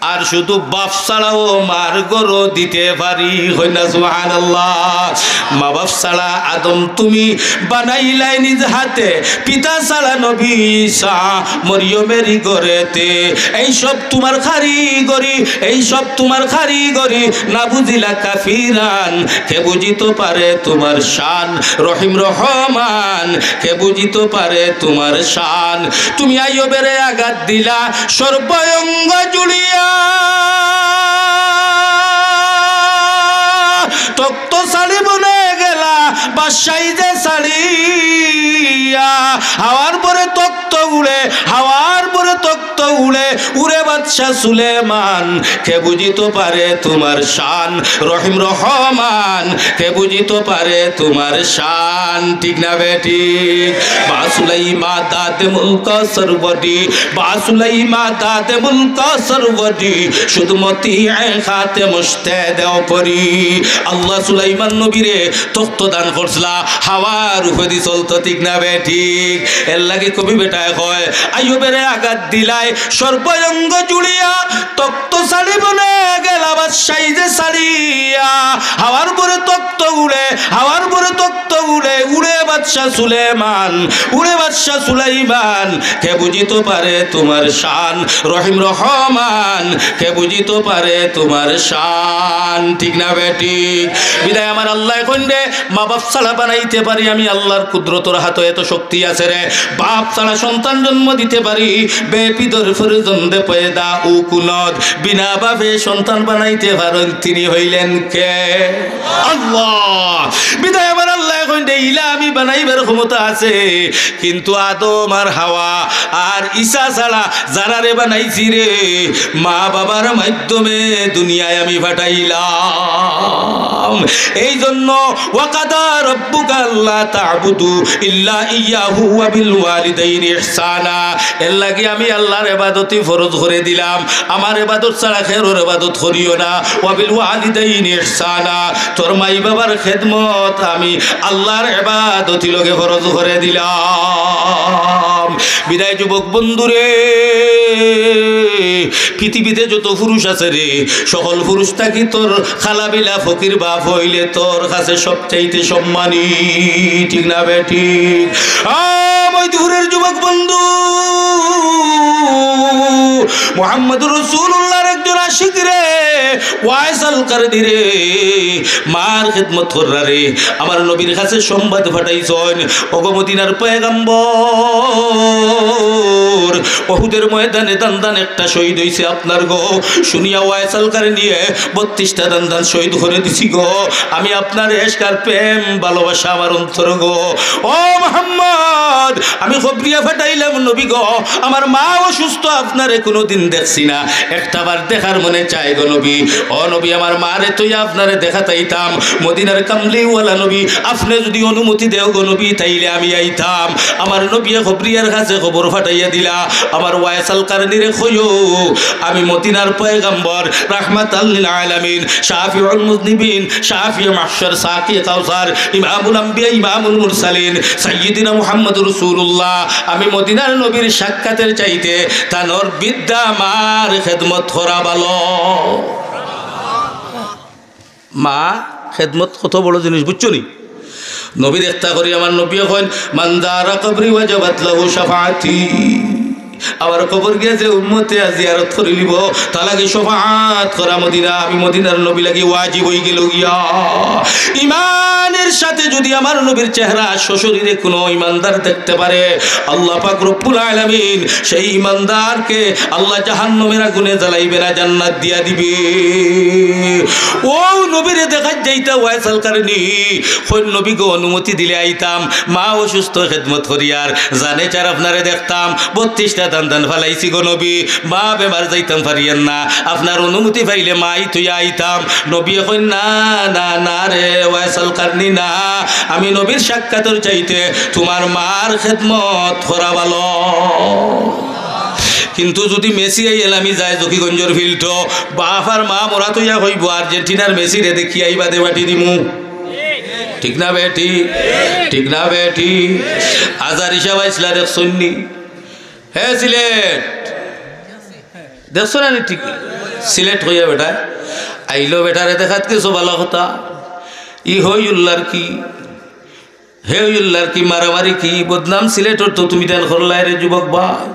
আর শুধু বাপ ছাড়াও মার গর্ভ দিতে পারি। কইন না সুবহানাল্লাহ। মা বাপ ছাড়া আদম তুমি বানাইলায় নিজ হাতে, পিতা ছাড়া নবী ঈসা মরিয়মেরই গর্ভেতে। এই সব তুমার কারিগরি, এই সব তুমার কারিগরি। না বুঝিলা কাফিরান, কে বুঝিতো পারে তুমার শান? রহিম রহমান, কে বুঝিতো পারে তুমার শান? তুমি আইয়ুবরে আঘাত দিলা সর্বঙ্গ জুড়িয়া, তক্ত ছাড়ি বনে গেলা বাদশাই যে ছাড়িয়া। হাওয়ার পরে তক্ত উড়ে, হাওয়ার পরে তক্ত উড়ে, উড়ে বাদশা সুলেমান। কে বুঝিতো পারে তুমার শান? রহিম রহমান, কে বুঝিতো পারে তুমার শান? ঠিক না বেঠিক? বা সুলাইমা দাদে মুলক সর্বডি, বা সুলাইমা দাদে মুলক সর্বডি, শুধু মতি এ খাতে মুস্তে দেও পরি। আল্লায় সুলাইমান নবীরে তক্ত দান করছলা, হাওয়ার উপরেদি চলতো, ঠিক না বেঠিক? এর লাগি কবি বেটায় কয়, আইয়ুবরে আঘাত দিলায় সর্বঙ্গ জুড়িয়া, তক্ত ছাড়ি বনে গেলা বাদশাই যে ছাড়িয়া। হাওয়ার পরে তক্ত উড়ে, হাওয়ার পরে তক্ত উড়ে, উড়ে বাদশা সুলেমান, উড়ে বাদশা সুলাইমান। কে বুঝিতো পারে তুমার শান? রহিম রহমান, কে বুঝিতো পারে তুমার শান? ঠিক না বেঠিক? বিদায় আমার আল্লায় কইন রে, মা বাপ ছাড়া বানাইতে পারি আমি, আল্লার কুদরতর হাতো এত শক্তি আছে রে। বাপ ছাড়া সন্তান জন্ম দিতে পারি, বেপিদর ফরজন্দে পয়দা উকুনদ, বিনা বাপে সন্তান বানাইতে পারইন, তিনি হইলেন কে? আল্লাহ। বিদায় আমার আল্লাহ তাই কইন দে, ইলা আমি বানাইবার ক্ষমতা আছে, কিন্তু আদম আর হাওয়া আর ঈসা ছাড়া যারারে বানাইছি রে, মা বাবার মাধ্যমে দুনিয়ায় আমি পাঠাইলাম। এই জন্য, "ওয়াকাদা রাব্বুকা আল্লা তা'বুদু ইল্লা ইয়াহু ওয়া বিল ওয়ালিদাইনি ইহসানা।" এর লাগি আমি আল্লাহর ইবাদতই ফরজ করে দিলাম, আমার ইবাদত ছাড়া কেউর ইবাদত করিও না। "ওয়া বিল ওয়ালিদাইনি ইহসানা।" তোর মাই বাবার খেদমত আমি আল্লাহর ইবাদতি লগে ফরজ করে দিলাম। বিদায় যুবক বন্ধুরে, পৃথিবীতে যত পুরুষ আছে রে, সকল পুরুষ থাকি তোর খালাবিলা ফকির বাপ অইলে তোর কাছে সবচাইতে সম্মানী, ঠিক না বেঠিক? আ, মইদুরের যুবক বন্ধু, মুহাম্মদুর রাসূলুল্লাহর একজন আশিক রে, ওয়াইস আল কারনী রে, মার খেদমত কররা রে, আমার নবীর কাছে সংবাদ পাঠাইছইন, "ওগো মদিনার পয়গাম্বর, উহুদের ময়দানে দান দান একটা শহীদ অইছে আপনার গো।" শুনিয়া ওয়াইস আল কারনীয়ে বত্রিশটা দান দান শহীদ করে দিছি গো। আমি আপনার এশক আর প্রেম ভালোবাসা আমার অন্তর গো। ও মোহাম্মদ, আমি খবরিয়া পাঠাইলাম নবী গো, আমার মা অসুস্থ, আপনারে কুনুদিন দেখছি না, একটা বার দেখার মনে চায় গো নবী। ও নবী, আমার মারে থইয়া আপনারে দেখাত আইতাম। মদিনার কামলিওয়ালা নবী, আপনে যুদি অনুমতি দেও গো নবী, তাইলে আমি আইতাম। আমার নবীয়ে খবরিয়ার কাছে খবর পাঠাইয়া দিলা, আমার ওয়াইস আল কারনীরে কইও, আমি মদিনার পয়গাম্বর, রাহমাতাল লিল আলামিন, শাফিউল মুজনিবিন, শাফিয়ে মাহশর, সাকি কাউসার, ইমামুল আম্বিয়া, ইমামুল মুরসালিন, সাইয়্যিদিনা মুহাম্মদুর রাসূলুল্লাহ, আমি মদিনার নবীর সাক্ষাতের চাইতে তানর বৃদ্ধা মার খেদমত করা ভালো। মা খেদমত কত বড় জিনিস, বুঝছো নি? নবী দেখতা করি, আমার নবীয়ে কইন, "মান জারা কবরি ওয়াজাবাত লাহু শাফাআতি।" আমার কবর গিয়া যে উম্মতে আজ জিয়ারত করিলিবো, তার লাগি শফাআত করা মদিনা, আমি মদিনার নবী লাগি ওয়াজিব অইগেলো গিয়া। ইমানের সাথে যুদি আমার নবীর চেহারা সশরীরে কুনু ইমানদার দেখতে পারে, আল্লাহ পাক রব্বুল আলামিন সেই ইমানদারকে আল্লাহ জাহান্নামের আগুনে জ্বালাইবে না, জান্নাত দিয়া দিবে। ও নবীরে দেখাত যাইতা ওয়াইস আল কারনী, কইন, "নবী গো, অনুমতি দিলে আইতাম, মা অসুস্থ, খেদমত করিয়ার, জানে চার আপনারে দেখতাম, বত্রিশটা দান দান ফালাইছি গো নবী, মা বেমার, যাইতাম পারিয়ার না, আপনার অনুমতি পাইলে মাই থইয়া আইতাম।" নবীয়ে কইন, "না, না, না রে ওয়াইস আল কারনী, না, আমি নবীর সাক্ষাতর চাইতে তুমার মার খেদমত করা ভালো।" কিন্তু যুদি মেসি আইয়া লামি যায় জকিগঞ্জর ফিল্ডো, বাপ আর মা মরা থইয়া কইবো, "আর্জেন্টিনার মেসিরে দেখিয়া ইবাদে বাটি দিমু।" ঠিক না বেঠিক? ঠিক না বেঠিক? আজহারি সাব আইছলা, দেখছইন নি? হে সিলেট, দেখছো না নি? ঠিক সিলেট কইয়া বেটা আইলো, বেটারে দেখাত গেছো, ভালা কথা। ই হই উল্লার কি? হে উল্লার কি? মারামারি কি? বদনাম সিলেটর তো তুমি দান করলায় রে যুবক ভাই।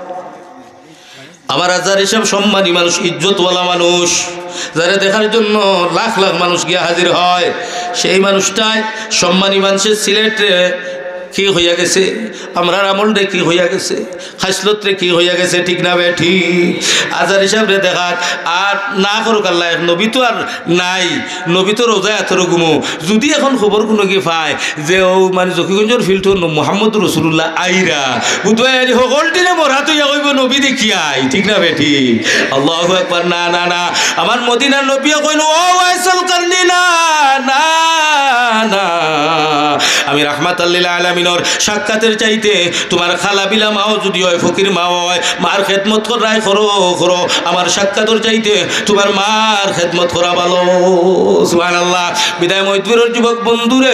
আমার আজহারি সাব সম্মানী মানুষ, ইজ্জতওয়ালা মানুষ, যারে দেখার জন্য লাখ লাখ মানুষ গিয়া হাজির হয়, সেই মানুষটায় সম্মানী মানুষে সিলেটরে কি হইয়া গেছে, আমরার আমলরে কি হইয়া গেছে, খাইসলতরে কি হইয়া গেছে, ঠিক না বেঠিক? আজহারি সাবরে দেখাত আর না করুক আল্লাহ, এক নবী তো আর নাই, নবী তো রোজায় আতর ঘুমো। যুদি এখন খবর কুনুগি পায় যে ও মানে জকিগঞ্জর ফিল্ডো মোহাম্মদুর রাসূলুল্লাহ আইরা, বুধবাই আইলে হকলটিরে মরা থইয়া কইবো, "নবী দেখিয়া আই", ঠিক না বেঠিক? আল্লাহু আকবার। না, না, না, আমার মদিনার নবীয়ে কইন, "ও ওয়াইস আল কারনী, না, না, না, আমি রাহমাতাল লিল আলামিনর সাক্ষাতের চাইতে তুমার খালাবিলা মাও যুদি অয়, ফকির মাও অয়, মার খেদমত কররায় করো, করো, আমার সাক্ষাতর চাইতে তুমার মার খেদমত করা ভালো।" সুবহানাল্লাহ। বিদায় মইদুরের যুবক বন্ধুরে,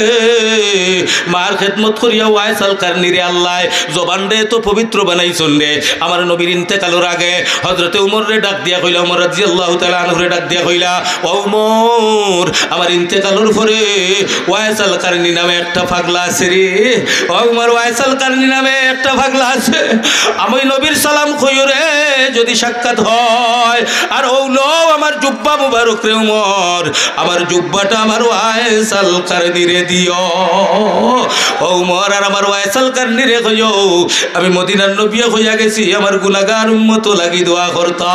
মার খেদমত করিয়া ওয়াইস আল কারনীরে আল্লায় জবানরে তো পবিত্র বানাইছইন রে। আমার নবীর ইন্তেকালর আগে হযরতে উমররে ডাক দিয়া কইলা, উমর রাদিয়াল্লাহু তাআলা আনহুরে ডাক দিয়া কইলা, "ও উমর, আমার ইন্তেকালর পরে ওয়াইস আল কারনী নামে একটা পাগলা আছে রে। ও উমর, ওয়াইস আল কারনী নামে একটা পাগলা আছে। আমি নবীর সালাম কইও রে।" যদি সাক্ষাৎ হয়, আর অউ লও আমার জুব্বা মুবারক রে উমর, আমার জুব্বাটা আমার ওয়াইসাল কারনিরে দিও। ও উমর, আর আমার ওয়াইসাল কারনিরে কইও, আমি মদিনার নবীয়ে কইয়া গেছি, আমার গুনাগার উম্মত লাগি দোয়া করতা।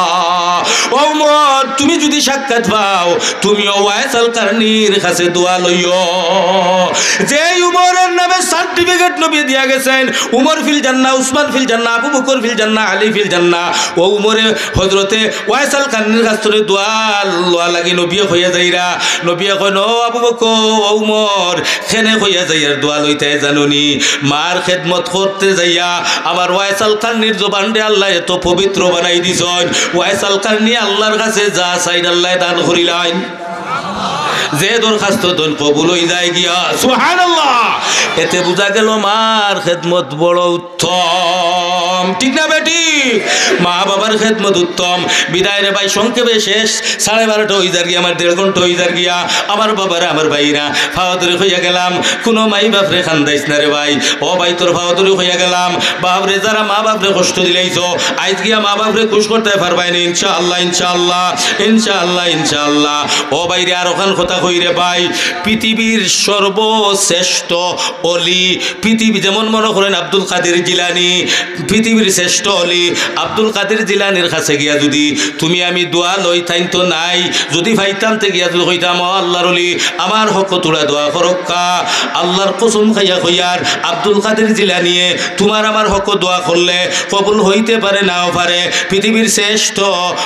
ও উমর, তুমি যদি সাক্ষাৎ পাও, তুমিও ওয়াইসাল কারনির কাছে দোয়া লইও। যেই উমরের নামে সার্টিফিকেট নবী দিয়া গেছেন, উমর ফিল জান্নাহ, উসমান ফিল জান্নাহ, আবু বকর ফিল জান্নাহ, আলী ফিল জান্নাহ, ও উমরে হজরতে ওয়াইসাল কারনির কাছ থনে দোয়া লওয়া লাগি নবীয়ে কইয়া যাইরা। নবীয়ে কইন, "ও আবু বকর, ও উমর, কেনে কইয়া যাইয়ার দোয়া লইতায় জানো নি? মার খেদমত করতে যাইয়া আমার ওয়াইসাল কারনির জবানরে আল্লায় এত পবিত্র বানাই দিছইন, ওয়াইসাল কারনি আল্লার কাছে যা চাইন আল্লায় দান করিলাইন।" যে দরখাস্ত দইন কবুল অই যায় গিয়া। সুবহানাল্লাহ। এতে বুঝা গেল মার খেদমত বড় উত্তম, ঠিক না বেটি? মা বাবার খেদমত উত্তম। বিদায় রে ভাই, সংক্ষেপে শেষ, সাড়ে বারোটা অই যার গিয়া, আমার দেড় ঘন্টা অই যার গিয়া। আমার বাবারা, আমার ভাইরা, ফাওয়া ধরি কইয়া গেলাম, কোনো মাই বাপরে কান্দাইস না রে ভাই। ও ভাই, তোর ফাওয়া ধরি কইয়া গেলাম, বাপরে, যারা মা বাপরে কষ্ট দিলাইছো, আইজ গিয়া মা বাপরে খুশ করতে পারবায় নি, ইনশাআল্লাহ, ইনশাআল্লাহ, ইনশাআল্লাহ, ইনশাআল্লাহ। ও ভাইরে, আর ওখান কথা কই রে ভাই, পৃথিবীর সর্বশ্রেষ্ঠ অলি, পৃথিবী যেমন মনে করেন আব্দুল কাদের জিলানি, পৃথিবীর শ্রেষ্ঠ অলি আব্দুল কাদের জিলানির কাছে গিয়া যদি তুমি আমি দোয়া লই, তাইন তো নাই, যদি পাইতাম তে গিয়া যদি কইতাম, "ও আল্লাহর অলি, আমার হক তুড়া দোয়া করক্কা।" আল্লাহর কসম খাইয়া কইয়ার আব্দুল কাদের জিলানিয়ে তোমার আমার হক দোয়া করলে কবুল হইতে পারে, নাও পারে। পৃথিবীর শ্রেষ্ঠ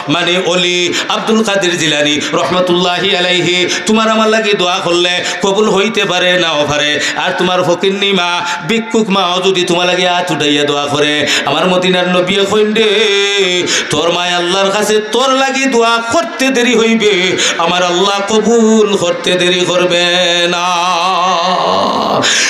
মানে অলি আব্দুল কাদের জিলানি রহমতুল্লাহি আলাইহি তোমার আমার লাগি দোয়া করলে কবুল হইতে পারে, নাও পারে। আর তোমার ফকিন্নি মা, ভিক্ষুক মাও যদি তোমার লাগি আত উঠাইয়া দোয়া করে, আমার মদিনার নবীয়ে কইন রে, তোর মায় আল্লাহর কাছে তোর লাগি দোয়া করতে দেরি হইবে, আমার আল্লাহ কবুল করতে দেরি করবে না।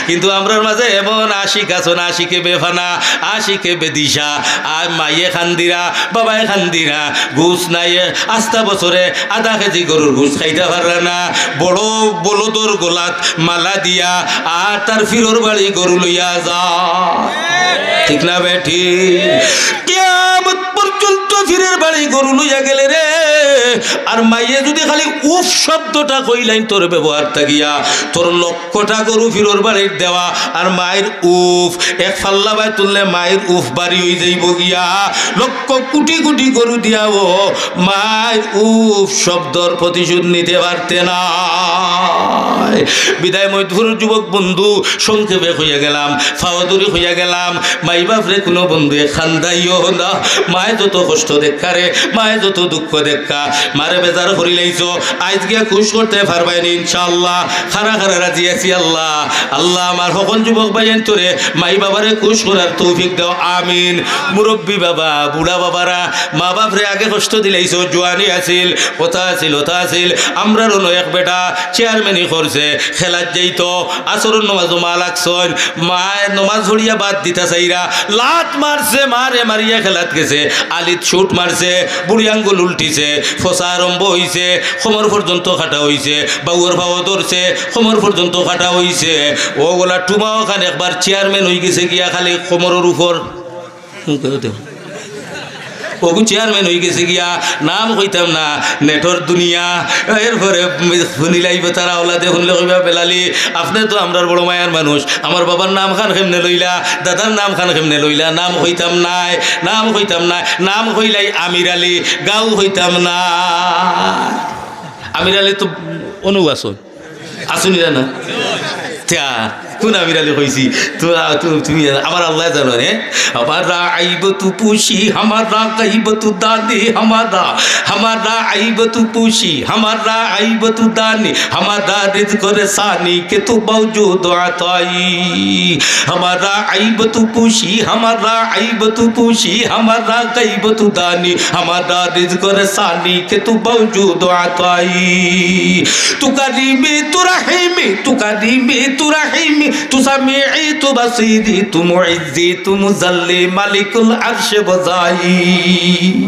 কিন্তু আমরার মাঝে এমন আশিক আছইন, আশিকে বেফানা, আশিকে বেদিশা, আর মাইয়ে কান্দিরা, বাবায় কান্দিরা, গোস্ত নাই, আস্তা বছরে আধা কেজি গরুর গোস্ত খাইতা পাররা না, বড় বলদর গলাত মালা দিয়া আর তার ফিরর বাড়ি গরু লইয়া যা। ঠিক না বেটি? কিয়ামত পর্যন্ত ফিরর বাড়ি গরু লইয়া গেলে রে, আর মাইয়ে যদি খালি উফ শব্দটা কইলাইন তোর ব্যবহার থাকিয়া, তোর লক্ষ কটা গরু ফিরর বাড়ির দেওয়া, আর মাইর উফ, এক ফাল্লা বায় তুললে মাইর উফ বাড়ি অই যাইব গিয়া। লক্ষ কোটি কোটি গরু দিয়াও মাইর উফ শব্দর প্রতিশোধ নিতে পারতে নায়। বিদায় ময়দপুরর যুবক বন্ধু, সংক্ষেপে কইয়া গেলাম, ফাওয়া ধরি কইয়া গেলাম, মাই বাপরে কোনো বন্ধুয়ে কান্দাইও না। মায় যত কষ্ট দেখকা রে, মায় যত দুঃখ দেখকা, মারে বেজার করিলাইছো, আইজ গিয়া খুশ করতে পারবায় নি ইনশাআল্লাহ। খারা খারা রাজি আছি আল্লাহ। আল্লাহ আমার হকল যুবক ভাইয়াইন্তরে মাই বাবারে খুশ করার তৌফিক দেও, আমিন। মুরব্বি বাবা, বুড়া বাবারা, মা বাপরে আগে কষ্ট দিলাইছো, জোয়ানি আছিল, কথা আছিল, কথা আছিল। আমরার অনো এক বেটা চেয়ারম্যানি করছে, খেলাত যাইতো, আসরর নমাজো মা লাগছইন, মায় নমাজ পড়িয়া বাদ দিতা চাইরা, লাত মারছে, মারে মারিয়া খেলাত গেছে, আলিত শুট মারছে, বুড়ি আঙ্গুল উল্টিছে, ফসা আরম্ভ অইছে, কোমর পর্যন্ত কাটা অইছে, বাউর পাও ধরছে, কোমর পর্যন্ত কাটা অইছে। অউ গলা টুমা অখান একবার চেয়ারম্যান অইগেছে গিয়া খালি কোমরর উপর। অগু চেয়ারম্যান অইগেছে গিয়া, নাম কইতাম না, নেটর দুনিয়া। এরপরে হুনিলাইবা তারা অলাদে, হুনলে কইবা, "বেলালি, আপনে তো আমরার বড় মায়ার মানুষ, আমার বাবার নাম খান কেমনে লইলা, দাদার নাম খান কেমনে লইলা?" নাম কইতাম নায়, নাম কইতাম নায়, নাম কইলাই আমির আলী, গাউ কইতাম না। আমির আলী তো অনো আছইন, আছইন না? তা, কোন আমির আলী কইছি? তো, তু-, তুমি জানো, আমার আল্লাহ জানো, হ্যাঁ? ہمارا عیب تو پوشی، ہمارا غیب تو دانی، ہمارا، ہمارا عیب تو پوشی، ہمارا عیب تو دانی، ہمارا رزق رسانی کہ تو موجود و عطائی۔ ہمارا عیب تو پوشی، ہمارا عیب تو پوشی، ہمارا غیب تو دانی، ہمارا رزق رسانی کہ تو موجود و عطائی۔ تو کریمی، تو رحیمی، تو کریمی، تو رحیمی، تو سمیعی، تو بصیری، تو معزی، تو مذلی، مالک العرش بزائی۔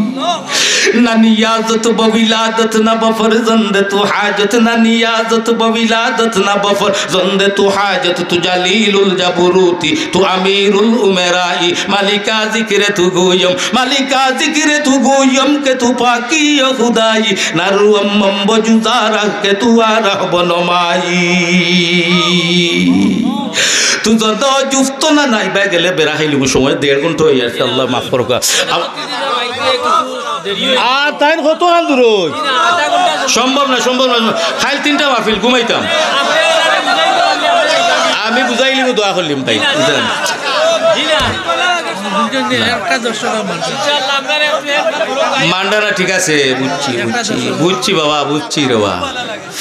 نہ نیازت بہ ولادت، نہ بہ فرزند تو حاجت، نہ نیازت بہ ولادت، نہ بہ فرزند تو حاجت، تو جلیل الجبروتی، تو امیر الامرائی، ملکا ذکر تو گویم، ملکا ذکر تو گویم کہ تو پاکی خدایی، نروم من بہ جز آ رہ کہ تو آ رہ بنمایی۔ تو زندہ جفت نہ نائبہ گلے بیرا خیلی گو سمے دیڑ گھنٹہ ہئی گেছে, আল্লায় মাফ করুক। আ-, আর তাইন কত আন্দুরই? সম্ভব না, সম্ভব না। কাইল তিনটা মাহফিল ঘুমাইতাম। আমি বুঝাইলিমু, দোয়া করলিমু ভাই। বুঝলেন? মান্ডা না, ঠিক আছে, বুঝছি, বুঝছি, বুঝছি বাবা, বুঝছি রে বাবা।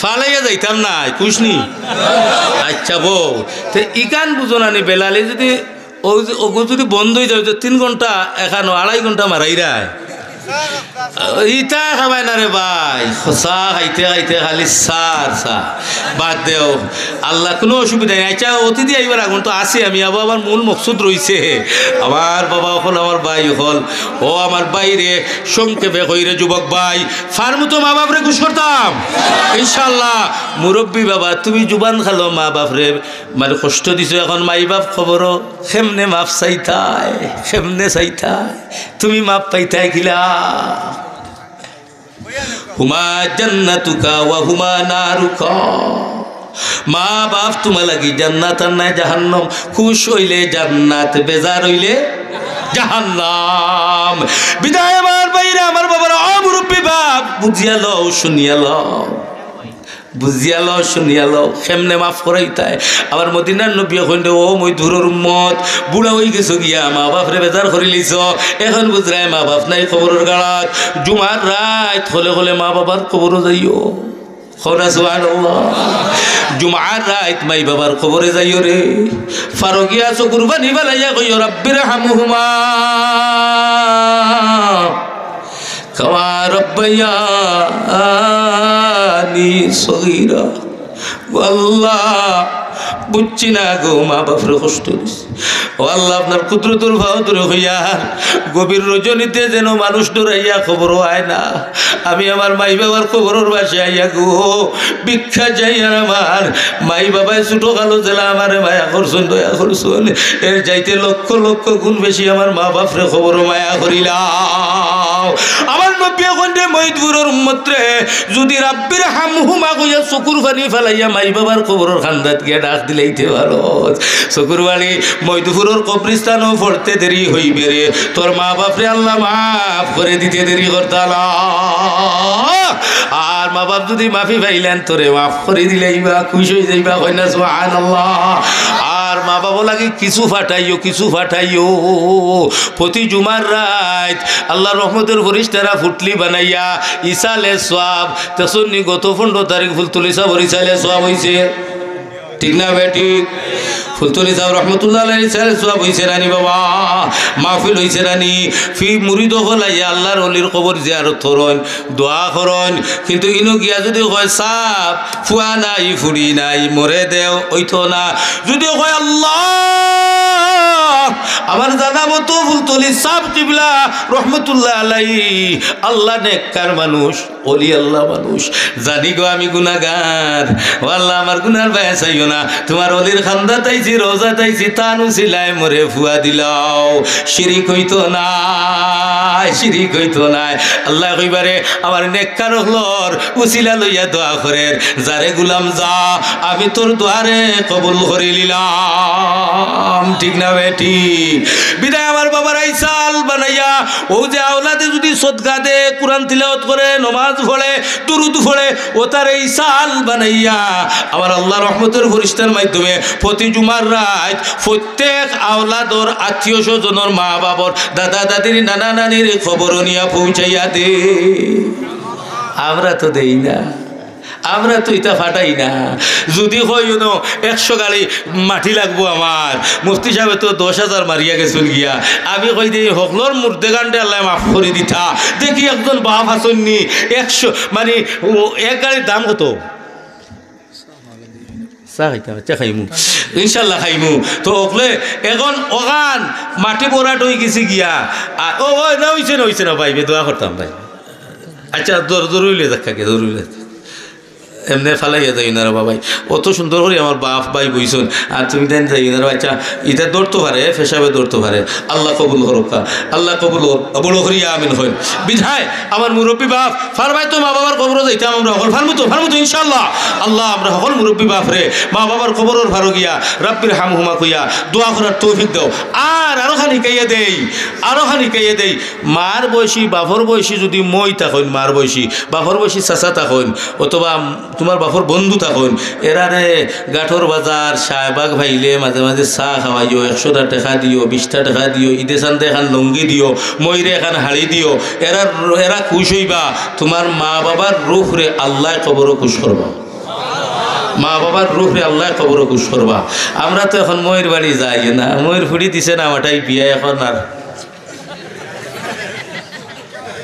ফালাইয়া যাইতাম না, খুশ নি? আচ্ছা বউ, তে ইখান বুঝো না নি, বেলালে যদি ও, ওগু যদি বন্ধ অই যায়, তো তিন ঘন্টা এখানো আড়াই ঘন্টা মারাইরায়। ইতা খাবায় না রে ভাই, চা খাইতে খাইতে খালি চা আর চা। বাদ দেও, আল্লাহ, কুনু অসুবিধা নাই। আচ্ছা, অতিথি আইবার আগুন তো আছি আমি, আবার আমার মূল মকসুদ রইছে। আমার বাবা অকল, আমার ভাই অকল, ও আমার ভাইরে, সংক্ষেপে কইরে যুবক ভাই, ফার্মু তো মা বাপরে খুশ করতাম ইনশাআল্লাহ। মুরব্বি বাবা, তুমি জুবান খালো মা বাপরে, মানে কষ্ট দিছো, এখন মাই বাপ কবরো, কেমনে মাফ চাইতায়, কেমনে চাইতায়, তুমি মাফ পাইতায় কিলা? হুমা জান্নাতুকা ওয়া হুমা নারুকা। মা বাপ তুমার লাগি জান্নাত আর নায় জাহান্নাম। খুশ অইলে জান্নাত, বেজার অইলে জাহান্নাম। বিদায় আমার ভাইরা, আমার বাবারা, ও মুরব্বি বাপ, বুঝিয়া লও, শুনিয়া লও। বুঝিয়া লও, শুনিয়া লও, কেমনে মাফ করাইতায়। আবার মদিনার নবী কইন, "ও মইদুরর উম্মত, বুড়া অই গেছো গিয়া, মা বাপরে বেজার করিলিছো, এখন বুঝরায় মা বাপ নাই কবরর গাড়াত, জুমার রাইত হলে হলে মা বাবার কবরো যাইও।" কও না সুবহানাল্লাহ। জুমার রাইত মাই বাবার কবরে যাইও রে, ফারো গিয়া চকুর পানি ফালাইয়া কইও, "রাব্বির হামহুমা।" কামা রব্বায়ানি সগীরা। ও আল্লাহ, বুঝছি না গো, মা বাপরে কষ্ট দিছি। ও আল্লাহ, আপনার কুদরতর পাও ধরি কইয়ার, গভীর রজনীতে যেন মানুষ ডরাইয়া কবরো আয় না। আমি আমার মাই বাবার কবরর পাশে আইয়া গো, ভিক্ষা চাইয়ার আমার মাই বাবায় ছোট কালো যেলা আমারে মায়া করছইন, দয়া করছইন, এর চাইতে লক্ষ লক্ষ গুণ বেশি আমার মা বাপরে কবরো মায়া করিলাও। আমার নবীয়ে কইন রে, মইদুরর উম্মতরে, যুদি রাব্বির হামহুমা কইয়া চকুর পানি ফালাইয়া মাই বাবার কবরর কান্দাত গিয়া ডাক দিলাইতে পারো, চকুর পানি মইদুরর কবরিস্তানো পড়তে দেরি অইবে রে, তোর মা বাপরে আল্লায় মাফ করি দিতে দেরি করতা না। আর মা বাপ যুদি মাফি পাইলাইন, তোরে মাফ করি দিলাইবা, খুশ অই যাইবা, কও না সুবহানাল্লাহ। আর মা বাপর লাগি কিছু পাঠাইও, কিছু পাঠাইও। প্রতি জুমার রাইত আল্লার রহমতর ফিরিস্তারা ফুটলি বানাইয়া ইসালে সওয়াব, দেখছইন নি গত পনরো তারিখ ফুলতলি সাবর ইসালে সওয়াব অইছে। ঠিক না বেঠিক? ফুলতলি সাব রহমতুল্লাহ আলাইহির ইসালে সওয়াব অইছে না নি বাবা? মাহফিল অইছে না নি? ফি মুরিদ অকল আইয়া আল্লার অলির কবর জিয়ারত করইন, দোয়া করইন, কিন্তু ইনো গিয়া যুদি কয়, "সাব, ফুয়া নাই, ফুড়ি নাই, মরে দেও", অইতো না। যুদি কয়, "আল্লাহ, আমার জানা মতো ফুলতলি সাব কিবলা রহমতুল্লাহ আলাইহি, আল্লাহ নেককার মানুষ, অলি আল্লাহ মানুষ, জানি গো আমি গুনাগার, ও আল্লাহ আমার গুনার বায় চাইও না, তুমার অলির কান্দাত আইছি, রওজাত আইছি, তান উসিলায় মরে ফুয়া দিলাও", শিরিক অইতো নায়, শিরিক অইতো নায়। আল্লায় কইবা রে, আমার নেককার অকলর উসিলা লইয়া দোয়া করের, "যা রে গুলাম যা, আমি তোর দোয়ারে কবুল করিলিলাম।" ঠিক না বেঠিক? বিদায় আমার বাবারা ইসাল বানাইয়া, অউ যে আওলাদে যুদি সদকা দে, কুরআন তিলাওয়াত করে, নমাজ পড়ে, দুরুদ পড়ে, অতারে ইসাল বানাইয়া আমার আল্লার রহমতর ফিরিস্তার মাধ্যমে প্রতি জুমার রাইত প্রত্যেক আওলাদর আত্মীয় স্বজনর মা বাবর, দাদা দাদির, নানা নানির কবরো নিয়া পৌঁছাইয়া দে। আমরা তো দেই না, আমরা তো ইতা ফাটাই না। যুদি কই, "ইনো একশো গাড়ি মাটি লাগবো আমার, মুফতি সাবে তো দশ হাজার মারিয়া গেছইন গিয়া", আমি কই দেই, "হকলর মুর্দেগানরে আল্লায় মাফ করি দিতা।" দেখি একজন বাপ আছইন নি, একশো, মানে, ও এক গাড়ির দাম কত? তা খাইতাম, আচ্ছা খাইমু, ইনশাল্লাহ খাইমু। তো অকলে এখন অখান মাটি ভরাট অইগেছে গিয়া। আর ও, ও, না অইছে না, অইছে না ভাই, বে দোয়া করতাম ভাই। আচ্ছা, জরুরি অইলে যাক, কাকে জরুরি অইলে যাক। এমনে ফালাইয়া যাইও না রে বাবাই। অত সুন্দর করি আমার বাফ ভাই বইছইন, আর তুমি তাইন যাইও না রে। আচ্ছা, ইটা ধরতো পারে, পেশাবে ধরতো পারে। আল্লাহ কবুল করউক্কা, আল্লাহ কবুল করউক্কা। বড় করি আমিন কইন। বিধায় আমার মুরব্বি বাফ, পারবায় তো মা বাবার কবরো যাইতাম আমরা হকল, পারমু তো, পারমু তো ইনশাআল্লাহ। আল্লাহ আমরা হকল মুরব্বি বাফরে মা বাবার কবরর পারো গিয়া রাব্বির হামহুমা কইয়া দোয়া করার তৌফিক দেও। আর আরো খান হিকাইয়া দেই, আরো খান হিকাইয়া দেই। মার বয়সী, বাফর বয়সী যুদি মই থাকইন, মার বয়সী, বাফর বয়সী চাচা থাকইন, অথবা তুমার বাফর বন্ধু থাকইন, এরারে ঘাটর বাজার, শাহবাগ পাইলে মাঝে মাঝে চা খাওয়াইও, একশোটা টেকা দিও, বিশটা টেকা দিও, ইদে চান্দে এখান লুঙ্গি দিও, মইরে এখান হাড়ি দিও। এরা, এরা খুশ অইবা, তুমার মা বাবার রুহরে আল্লায় কবরো খুশ করবা। মা বাবার রুহরে আল্লায় কবরো খুশ করবা। আমরা তো এখন মইর বাড়ি যাই না, মইর ফুড়ি দিছে না, মাটাই বিয়া এখন আর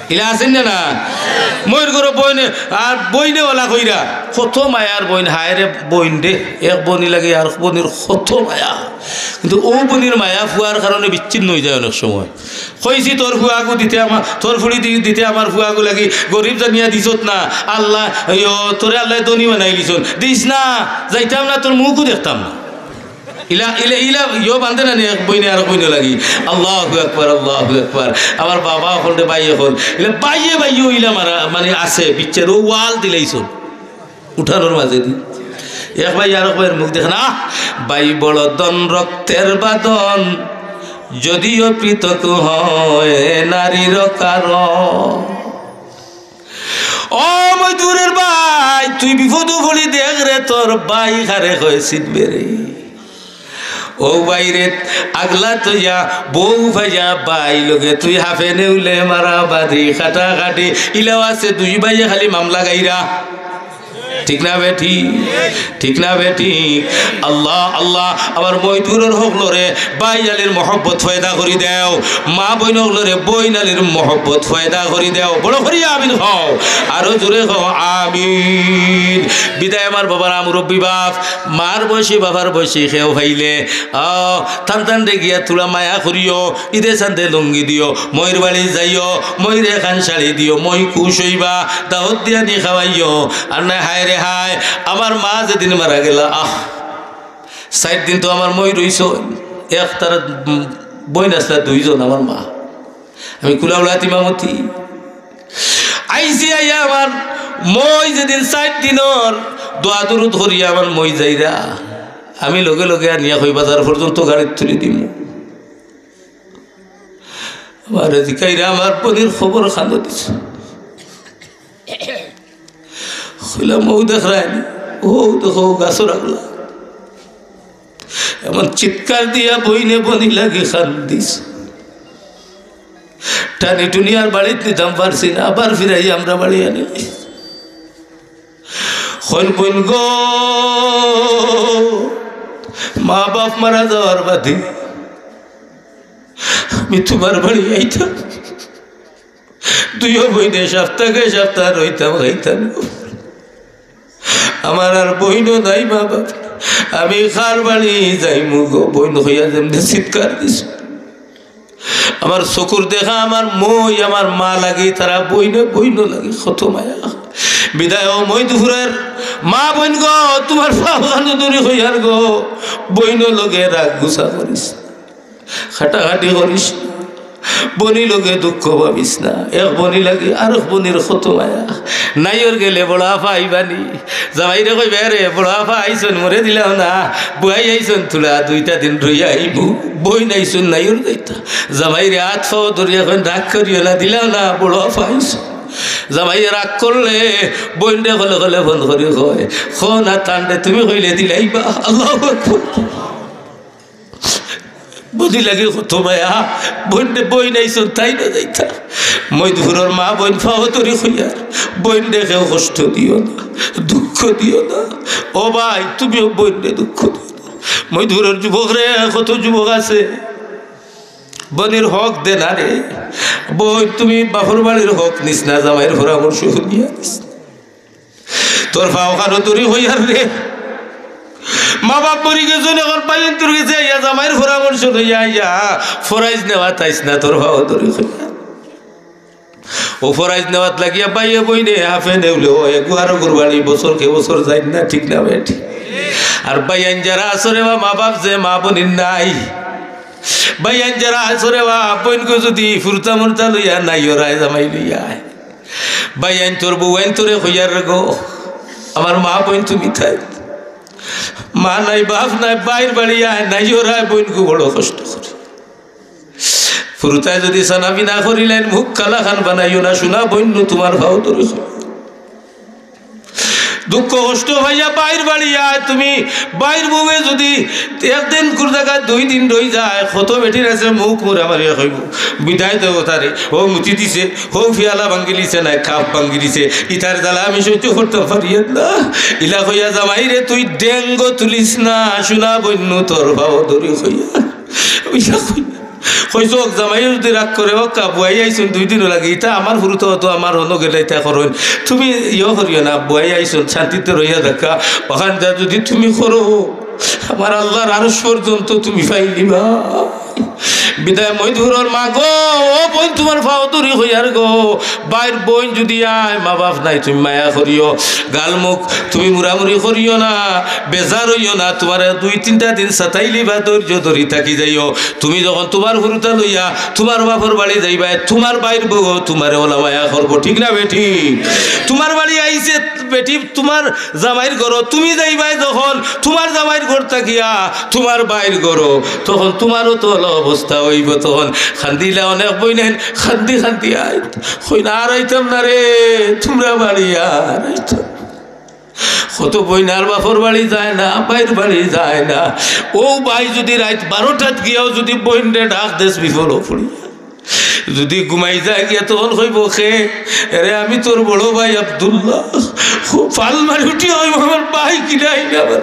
ইলা আছইন না, না? মইর ঘরো বইনে, আর বইনে অলা কইরা, কত মায়ার বইন, হায় রে বইন রে, এক বইন লাগি আর বইনর কত মায়া। কিন্তু অউ বইনর মায়া ফুয়ার কারণে বিচ্ছিন্ন অইযায় অনেক সময়। কইছি তোর ফুয়াগু দিতে আমার, তোর ফুড়ি দি-, দিতে আমার ফুয়াগু লাগি, গরিব জানিয়া দিছত না, আল্লাহ, ইয়ো, তোরে আল্লায় ধনী বানাইলিছইন, দিস না, যাইতাম না, তোর মুখও দেখতাম না। ইলা, ইলা, ইলা, ইয়ো বান্ধে না নি এক বইনে আরক বইনর লাগি। আল্লাহু আকবার, আল্লাহু আকবার। আমার বাবা অকলরে ভাই অকল। ইলা ভাইয়ে ভাইয়ে ইলা মারা, মানে আছে, বিচ্ছেদ, অউ ওয়াল দিলাইছইন। উঠানোর মাঝে দি। এক ভাই আরক ভাইর মুখ দেখে না, আহ, ভাই বড় ধন রক্তের বাঁধন, যদিও পৃথক হয় নারীর কারণ। ও মইদুরের ভাই, তুই বিপদো পড়ি দেখ রে, তোর ভাই কারে কয় চিনবে রে। ও ভাই রে, আগলা তইয়া বউ পাইয়া ভাই লগে তুই হাফে নেউলে মারামারি কাটাকাটি। ইলাও আছে দুই ভাইয়ে খালি মামলা গাইরা। ঠিক না বেঠিক? ঠিক না বেঠিক? আল্লাহ, আল্লাহ, আমার মইদুরর হকলরে ভাইয়ালির মহব্বত পয়দা করি দেও, মা বইন হকলরে বইনালির মহব্বত পয়দা করি দেও। বড় করি আমিন কও, আরো জোরে কও আমিন। বিদায় আমার বাবার মুরব্বি বাফ, মার বয়সী, বাবার বয়সী কেউ পাইলে, আহ, তান তানরে গিয়া থুড়া মায়া করিও, ইদে চান্দে লুঙ্গি দিও, মইর বাড়ি যাইও, মইরে এখান শাড়ি দিও, মই খুশ অইবা, দাওত দিয়া নি খাওয়াইও। আর নায়, হায় রে হায়, আমার মা যেদিন মারা গেলা, আহ, চাইর দিন তো আমার মই রইছইন, এক তার, উম, বইন আছলা দুইজন আমার মা। আমি কুলাউলাত ইমামতি। আইছি আইয়া আমার মই যেদিন চাইর দিনর দোয়া দুরুদ করিয়া আমার মই যাইরা, আমি লগে লগে আনিয়া কই বাজার পর্যন্ত গাড়িত তুলি দিমু। আমারে জিকাইরা আমার বইনর খবর কানো দিছে। কইলাম, অউ দেখরায়নি, অউ দেখো গাছর আগলা। এমন চিৎকার দিয়া বইনে বইনর লাগি কান্দিছে। টানি টুনি আর বাড়িত নিতাম পারছি না, আবার ফিরাই আমরা বাড়ি আনিলি। কইন বইন গো, মা বাফ মারা যাওয়ার বাদে আমি তুমার বাড়ি আইতাম। দুইও বইনে সপ্তাহে সপ্তাহ রইতাম, খাইতাম। আমার আর বইনও নাই, মা বাফ। আমি কার বাড়ি যাইমু গো? বইন কইয়া যেমনে চিৎকার দিছে। আমার চকুর দেখা আমার মই, আমার মা লাগি, তারা বইনে বইনর লাগি কত মায়া। বিদায় ও মইদুরর মা বইন গো, তুমার পাও খানো ধরি কইয়ার গো, বইনর লগে রাগ গুছা করিস না। কাটাকাটি করিস না, বইনর লগে দুঃখ পাবিস না। এক বইনর লাগি আরক বইনর কত মায়া। নাইওর গেলে বড় আফা আইবানি, জামাইরে কইবা, "রে বড় আফা আইছইন, মরে দিলাও না, বুয়াই আইছইন, থুড়া দুইটা দিন রইয়া আইমু।" বইন আইছইন, নাইওর যাইতা। জামাইরে আত পাও ধরিয়া কইন, "রাগ করিও না, দিলাও না, বড় আফা আইছইন।" জামাইয়ে রাগ করলে বইনরে কলে কলে ফোন করি কয়, "কও না তানরে, তুমি কইলে দিলাইবা।" আল্লাহু আকবার। বইনর লাগি কত মায়া, বইনরে বইন আইছইন, তাইন যাইতা। মইদুরর মা বইন পাও ধরি কইয়ার, বইনরে কেউ কষ্ট দিও না, দুঃখ দিও না। ও ভাই, তুমিও বইনরে দুঃখ দিও না। মইদুরর যুবকরে, কত যুবক আছে, বইনর হক দে না রে। বইন, তুমি বাফর বাড়ির হক নিস না, জামাইর পরামর্শ হুনিয়া নিস না। তোর পাও খানো ধরি কইয়ার রে, মা বাপ মরি গেছইন, অখন ভাইয়াইন্তর গেছে আইয়া জামাইর পরামর্শ লইয়া আইয়া ফরাইজ নেওয়াত আইস না, তোর পাও ধরি কইয়া। অউ ফরাইজ নেওয়াত লাগিয়া ভাইয়ে বইনে হাফে নেউলে অয়, গুয়ারো গুরবানি বছর কে বছর যাইন না, ঠিক না বেঠিক? আর ভাইয়াইন যারা আছো রে বা, মা বাপ যে মা বইন নাই, ভাইয়াইন যারা আছো রে বা, বইনগু যুদি ফুরতা মুরতা লইয়া নাইওরায় জামাই লইয়া আয়, ভাইয়াইন্তর বউয়াইন্তরে কইয়ার রে গো, আমার মা বইন তুমি থাই, মা নাই বাপ নাই, বাইর বাড়ি আয়, নাইওরায় বইনগু বড় কষ্ট করি। ফুরুতায় যুদি সানা বিনা করিলাইন, মুখ কালা খান বানাইও না, সোনা বইনগু তুমার পাও ধরি কই। দুঃখ কষ্ট পাইয়া বাইর বাড়ি আয়, তুমি বাইর বউয়ে যুদি একদিন কুন জাগাত দুই দিন রই যায়, কত বেটির আছে মুখ মুড়া মারিয়া কইবো, "বিদায় দেও তারে, অউ মুতি দিছে, অউ ফিয়ালা ভাঙ্গিলিছে না, কাপ ভাঙ্গিলিছে, ইতার জ্বালা আমি সহ্য করতাম পারিয়ার না।" ইলা কইয়া, "জামাইরে তুই ডেঙ্গো তুলিস না, সোনা বইনগু তোর পাও ধরি কইয়া।" ইলা কইয়া। কইছে, "অউ জামাইয়ে যুদি রাগ করে, অউ কা বুয়াই আইছইন দুই দিনর লাগি, ইতা আমার ফুরুতা অতো আমার হনো গেলে ইতা করইন, তুমি ইয়ো করিও না, বুয়াই আইছইন শান্তিতে রইয়া থাকা, অখান যা যুদি তুমি করো, আমার আল্লার আরশ পর্যন্ত তুমি পাইলিবা।" বিদায় মইদুরর মা গো, ও বইন তুমার পাও ধরি কইয়ার গো, বাইর বইন যুদি আয়, মা বাপ নাই, তুমি মায়া করিও, গাল মুখ তুমি মুড়ামুড়ি করিও না, বেজার অইও না, তুমারে দুই তিনটা দিন সাতাইলিবা, ধৈর্য ধরি থাকি যাইও। তুমি যখন তুমার ফুরুতা লইয়া তুমার বাপর বাড়ি যাইবায়, তুমার বাইর বউ তুমারে অলা মায়া করবো, ঠিক না বেঠিক? তুমার বাড়ি আইছে বেটি, তুমার জামাইর ঘরো, তুমি যাইবায় যখন তুমার জামাইর ঘর থাকিয়া তুমার বাইর ঘরো, তখন তুমারও তো অলা অবস্থা অইবো। তখন কান্দিলা অনেক বইনাইন, কান্দি কান্দি আইত, কইন, "আর আইতাম না রে, তুমরা বাড়ি আর আইতাম।" কত বইন আর বাপর বাড়ি যায় না, বাইর বাড়ি যায় না। অউ ভাই যুদি রাইত বারোটাত গিয়াও যুদি বইনরে ডাক দেস বিপদো পড়িয়া, যুদি ঘুমাই যায় গিয়া, তখন কইবো, "কে? এরে, আমি তোর বড় ভাই আব্দুল্লাহ।" ফাল মারি উঠিয়া কইবো, "আমার ভাই কিলা আইলা?"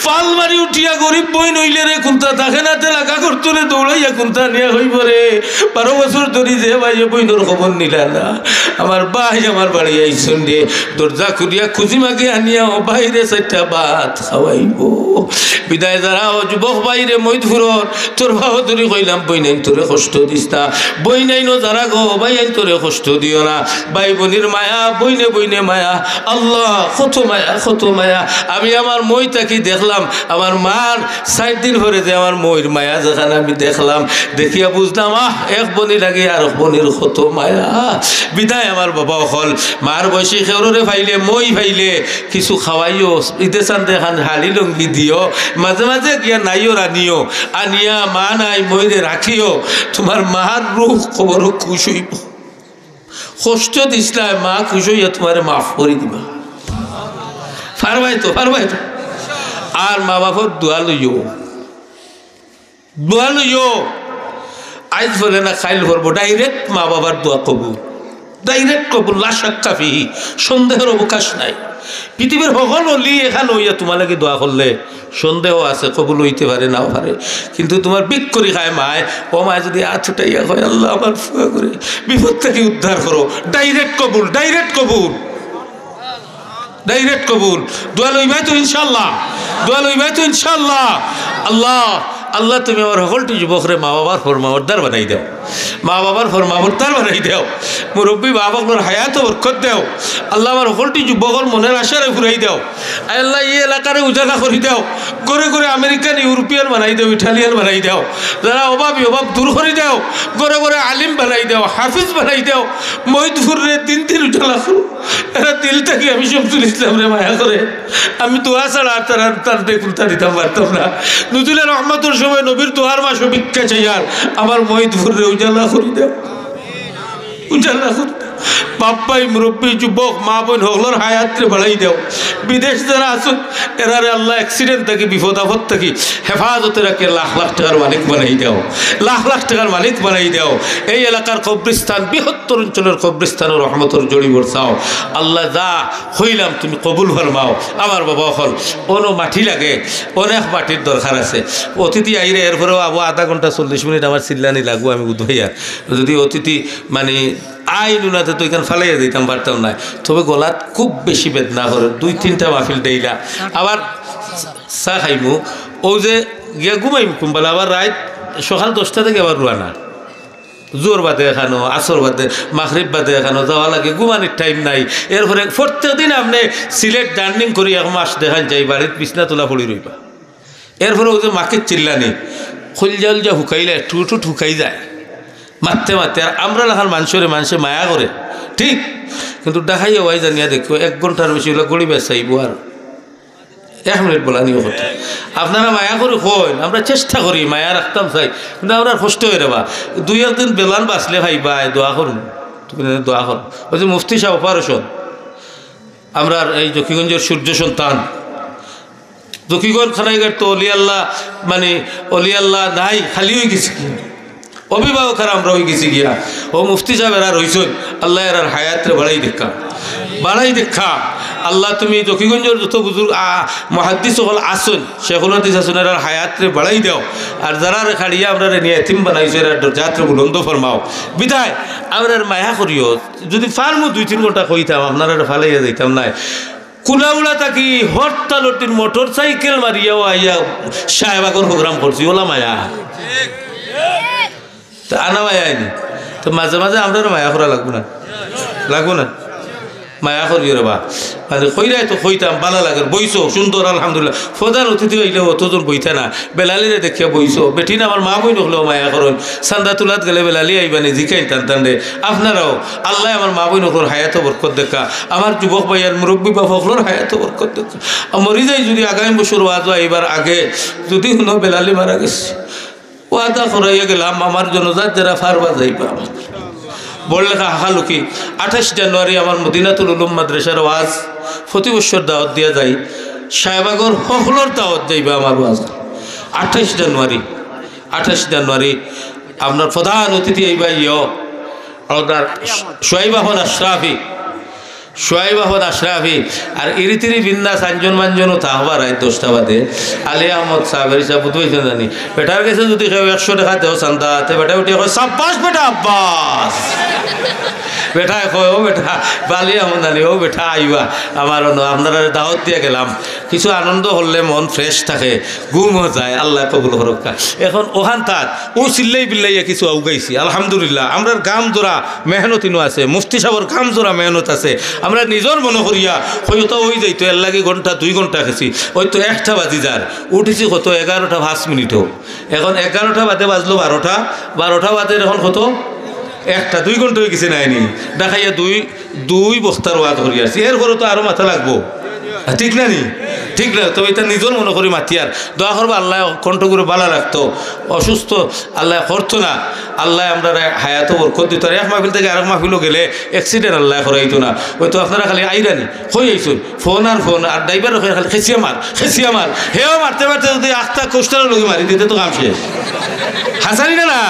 ফাল মারি উঠিয়া গরিব বইন অইলে রে কুন্তা থাকে না, তে লাগা করতো রে, দৌড়াইয়া কুন্তা নিয়া কইবো, "রে, বারো বছর ধরি যে ভাইয়ে বইনর খবর নিলা না, আমার ভাই আমার বাড়ি আইছইন রে।" দরজা খুলিয়া খুজি মাগি আনিয়া, "ও ভাইরে, চাইরটা ভাত খাওয়াইবো।" বিদায় যারা, ও যুবক ভাইরে মইদুরর, তোর পাও ধরি কইলাম, বইনাইন্তরে কষ্ট দিস না। বইনাইনও যারা গো, ভাইয়াইন্তরে কষ্ট দিও না। ভাই বইনর মায়া, বইনে বইনে মায়া। আল্লাহ, কত মায়া, কত মায়া। আমি আমার মই থাকি দেখলাম, আমার মার চাইর দিন পরে যে আমার মইর মায়া যেখান আমি দেখলাম, দেখিয়া বুঝলাম, আহ, এক বইন লাগি আরক বইনর কত মায়া। বিদায় আমার বাবা অকল, মার বয়সী কেউররে পাইলে, মই পাইলে, কিছু খাওয়াইও, ইদে চান্দে খান হাড়ি লুঙ্গি দিও, মাঝে মাঝে গিয়া নাইওর আনিও, আনিয়া মা নাই মইরে রাখিও, তুমার মার রুহ কবরো খুশ অইবো। কষ্ট দিছলায়, মা খুশ অইয়া তুমারে মাফ করি দিবা। পারবায় তো, পারবায় তো। আর মা বাপর দোয়া লইও। দোয়া লইও, আইজ পড়লে না কাইল পড়বো, direct মা বাবার দোয়া কবুল, direct কবুল, লা শাক্কা ফিহি, সন্দেহর অবকাশ নাই। পৃথিবীর হকল অলি এখান অইয়া তুমার লাগি দোয়া করলে সন্দেহ আছে, কবুল অইতে পারে, নাও পারে, কিন্তু তুমার বিক করি খায় মায়, ও মায় যুদি আত উঠাইয়া কয়, "আল্লাহ, আমার ফুয়া করে বিপদ থাকি উদ্ধার করো", direct কবুল, direct কবুল। Direct কবুল। দোয়া লইবায় তো ইনশাআল্লাহ? দোয়া লইবায় তো ইনশাআল্লাহ? আল্লাহ, আল্লাহ, তুমি আমার হকলটি যুবকরে মা বাবার ফরমাবরদার বানাই দেও, মা বাবার ফরমাবরদার বানাই দেও, মুরব্বী মা বাবার হায়াতো বরকত দেও। আল্লাহ, আমার হকলটি যুবকর মনের আশারে ফুরাই দেও। আয় আল্লাহ, ই এলাকারে উজালা করি দেও, ঘরে ঘরে আমেরিকান, ইউরোপিয়ান বানাই দেও, ইটালিয়ান বানাই দেও, যারা অভাবী অভাব দূর করি দেও, ঘরে ঘরে আলিম বানাই দেও, হাফিজ বানাই দেও, মইদুররে দিন দিন উজালা করো। এরা দিল থাকি আমি শামসুল ইসলামরে মায়া করে। আমি দোয়া ছাড়া আর তারা, তার দেখুন তা দিতাম পারতাম না। নুজুলে রহমতর সময় নবীর দোয়ার মাসো ভিক্ষা চাইয়ার, আমার মইদুররে উজালা করি দেও, উজালা করি দেও। বাপ্পাই মুরব্বী যুবক মা বইন হকলর হায়াতরে বাড়াই দেও। বিদেশ যারা আছইন এরারে আল্লাহ accident থাকি বিপদ আপদ থাকি হেফাজতে রাখে লাখ লাখ টাকার মালিক বানাই দেও, লাখ লাখ টাকার মালিক বানাই দেও। এই এলাকার কবরিস্তান বৃহত্তর অঞ্চলর কবরিস্তানর রহমতর জড়ি বরসাও। আল্লাহ যা কইলাম তুমি কবুল ফরমাও। আমার বাবা অকল, অনো মাটি লাগে, অনেক মাটির দরকার আছে। অতিথি আইরে এরপরেও আবু আধা ঘন্টা চল্লিশ মিনিট আমার চিল্লানি লাগবো আমি বুধবাইয়া। যদি অতিথি মানে আইন উনাতে তো এখানে ফালাইয়া দিতাম পারতাম না। তবে গলাত খুব বেশি বেদনা করে, দুই তিনটা মাহফিল দেইলা। আবার চা খাইমু, অউ যে গিয়া ঘুমাইমু কুম্বালা, আবার রাইত সকাল দশটা থাকি আবার রওয়ানা। জোহর বাদে এখানো, আসর বাদে, মাগরিব বাদে এখানো যাওয়া লাগে, ঘুমানির টাইম নাই। এরপরে প্রত্যেক দিন আপনে সিলেট journey করি এক মাস দেখান যাই, বাড়িত বিছনা তুলা পড়ি রইবা। এরপরে অউ যে মাকে চিল্লানি, কইলজা উলজা হুকাইলে, টুটুট হুকাই যায় মাততে মাততে। আর আমরা লাখান মানষরে মানষে মায়া করে, ঠিক, কিন্তু ঢাকাইয়া ওয়াই জানিয়া দেখো, এক ঘন্টার বেশি অইলে গড়ি বেসাইবো আর এক মিনিট বলা নিও কথা। আপনারা মায়া করি কইন, আমরা চেষ্টা করি, মায়া রাখতাম চাই, কিন্তু আমরার কষ্ট অয় রে বা। দুই একদিন বেলান বাঁচলে ভাই ভাই দোয়া করুন, তুমি দোয়া করো। অউ যে মুফতি সাব operation, আমরার এই জকিগঞ্জর সূর্য সন্তান, জকিগঞ্জ খানাইঘাট তো অলি আল্লাহ, মানে অলি আল্লাহ নাই, খালি অই গেছে কি, অভিভাবক আর আমরা অই গেছি গিয়া। অউ মুফতি সাব এরা রইছইন, আল্লায় এরার হায়াতরে বাড়াই দেউক্কা, বাড়াই দেউক্কা। আল্লাহ তুমি জকিগঞ্জর যত বুজুর্গ, আ, মুহাদ্দিস অকল আছইন, শেখুল হাদিস আছইন, এরার হায়াতরে বাড়াই দেও। আর যারারে খাড়িয়া আমরারে নিয়া এতিম বানাইছো, এরার দরজাতরে বুলন্দ ফরমাও। বিদায়, আমরার মায়া করিও। যুদি পারমু দুই তিন ঘন্টা কইতাম, আপনারারে ফালাইয়া যাইতাম নায়। কুলাউড়া থাকি হরতালর দিন মোটরসাইকেল মারিয়াও আইয়া শাহবাগর program করছি, অলা মায়া। তো আনা মায়া আইনি। তো মাঝে মাঝে আমরারও মায়া করা লাগবো না? লাগবো না? মায়া করিও রে বা। মানে কইরায় তো কইতাম, বালা লাগের, বইছো, সুন্দর, আলহামদুলিল্লাহ। প্রধান অতিথি অইলে অতজন বইতা না। বেলালিরে দেখিয়া বইছো। বেটিন আমার মা বইন অকলেও মায়া করইন। চান্দা তুলাত গেলে বেলালি আইবানি, জিকাইন তান তানরে। আপনারাও, আল্লায় আমার মা বইন অকলর হায়াতো বরকত দেউক্কা। আমার যুবক ভাইয়ার মুরব্বি বাপ অকলর হায়াতো বরকত দেউক্কা। আর মরি যাই যুদি আগামী বছর ওয়াজো আইবার আগে যুদি হুনো বেলালি মারা গেছে, ওয়াদা করাইয়া গেলাম, আমার জনাজাত যারা পারবা যাইবা। বড়লেখা হাকালুকি, আঠাইশ জানুয়ারি আমার মদিনাতুল উলুম মাদ্রাসার ওয়াজ, প্রতি বছর দাওয়াত দিয়া যাই, শাহবাগর হকলর দাওয়াত যাইবা আমার ওয়াজ। আঠাইশ জানুয়ারি, আঠাইশ জানুয়ারি আপনার প্রধান অতিথি আইবা ইয়ো, আপনার সোহাইব আহমদ আশরাফি, সোহাইব আহমদ আশরাফি, আর ইরিতিরি বিন্দাস আঞ্জন মাঞ্জনও থাকবা রাইত দশটা বাদে। আলী আহমদ সাহেবের হিসাব বুঝতে পারছেন জানি। বেটার গেছে যুদি কেউ একশো টেকা দেও চান্দা, তে বেটা উঠিয়া কয়, "সাব্বাস বেটা আব্বাস।" বেটায় কয়, "ও বেটা, আলী আহমদ আলী, ও বেটা আইবা, আমার অনো আপনারারে দাওয়াত দিয়া গেলাম।" কিছু আনন্দ করলে মন fresh থাকে, ঘুমও যায়, আল্লায় কবুল করউক্কা। এখন অখান তাত অউ চিল্লাই বিল্লাইয়া কিছু আউগাইছি, আলহামদুলিল্লাহ। আমরার ঘাম জোরা মেহনত ইনো আছে, মুফতি সাবর ঘাম জোরা মেহনত আছে। আমরা নিজর মনো করিয়া হয়তো অই যাইতো, এরলাগি ঘন্টা দুই ঘন্টা গেছি, অইতো একটা বাজি যার, উঠিছি কত এগারোটা পাঁচ মিনিটও। এখন এগারোটা বাদে বাজলো বারোটা, বারোটা বাদে এখন কত, একটা, দুই ঘন্টা অই গেছে নায়নি। ঢাকাইয়া দুই দুই বক্তার ওয়াজ করি আসছি, এরপরে তো আরো মাতা লাগবো, ঠিক না নি? ঠিক না? তবে ইতা নিজর মনো করি মাতিয়ার, দোয়া করবা আল্লায় কণ্ঠগুরে বালা রাখতো, অসুস্থ আল্লায় করতো না, আল্লায় আমরারে হায়াতো বরকত দিতো। আর এক মাহফিল থাকি আরেক মাহফিলো গেলে accident আল্লায় করাইতো না, অইতো আপনারা খালি আইরানি, কই আইছইন, ফোন আর ফোন, আর ড্রাইভার খালি খেসিয়া মার, খেসিয়া মার, হেও মারতে মারতে যুদি আখতা কোস্টারর লগে মারি দিতে তো কাম শেষ। হাছানি না না?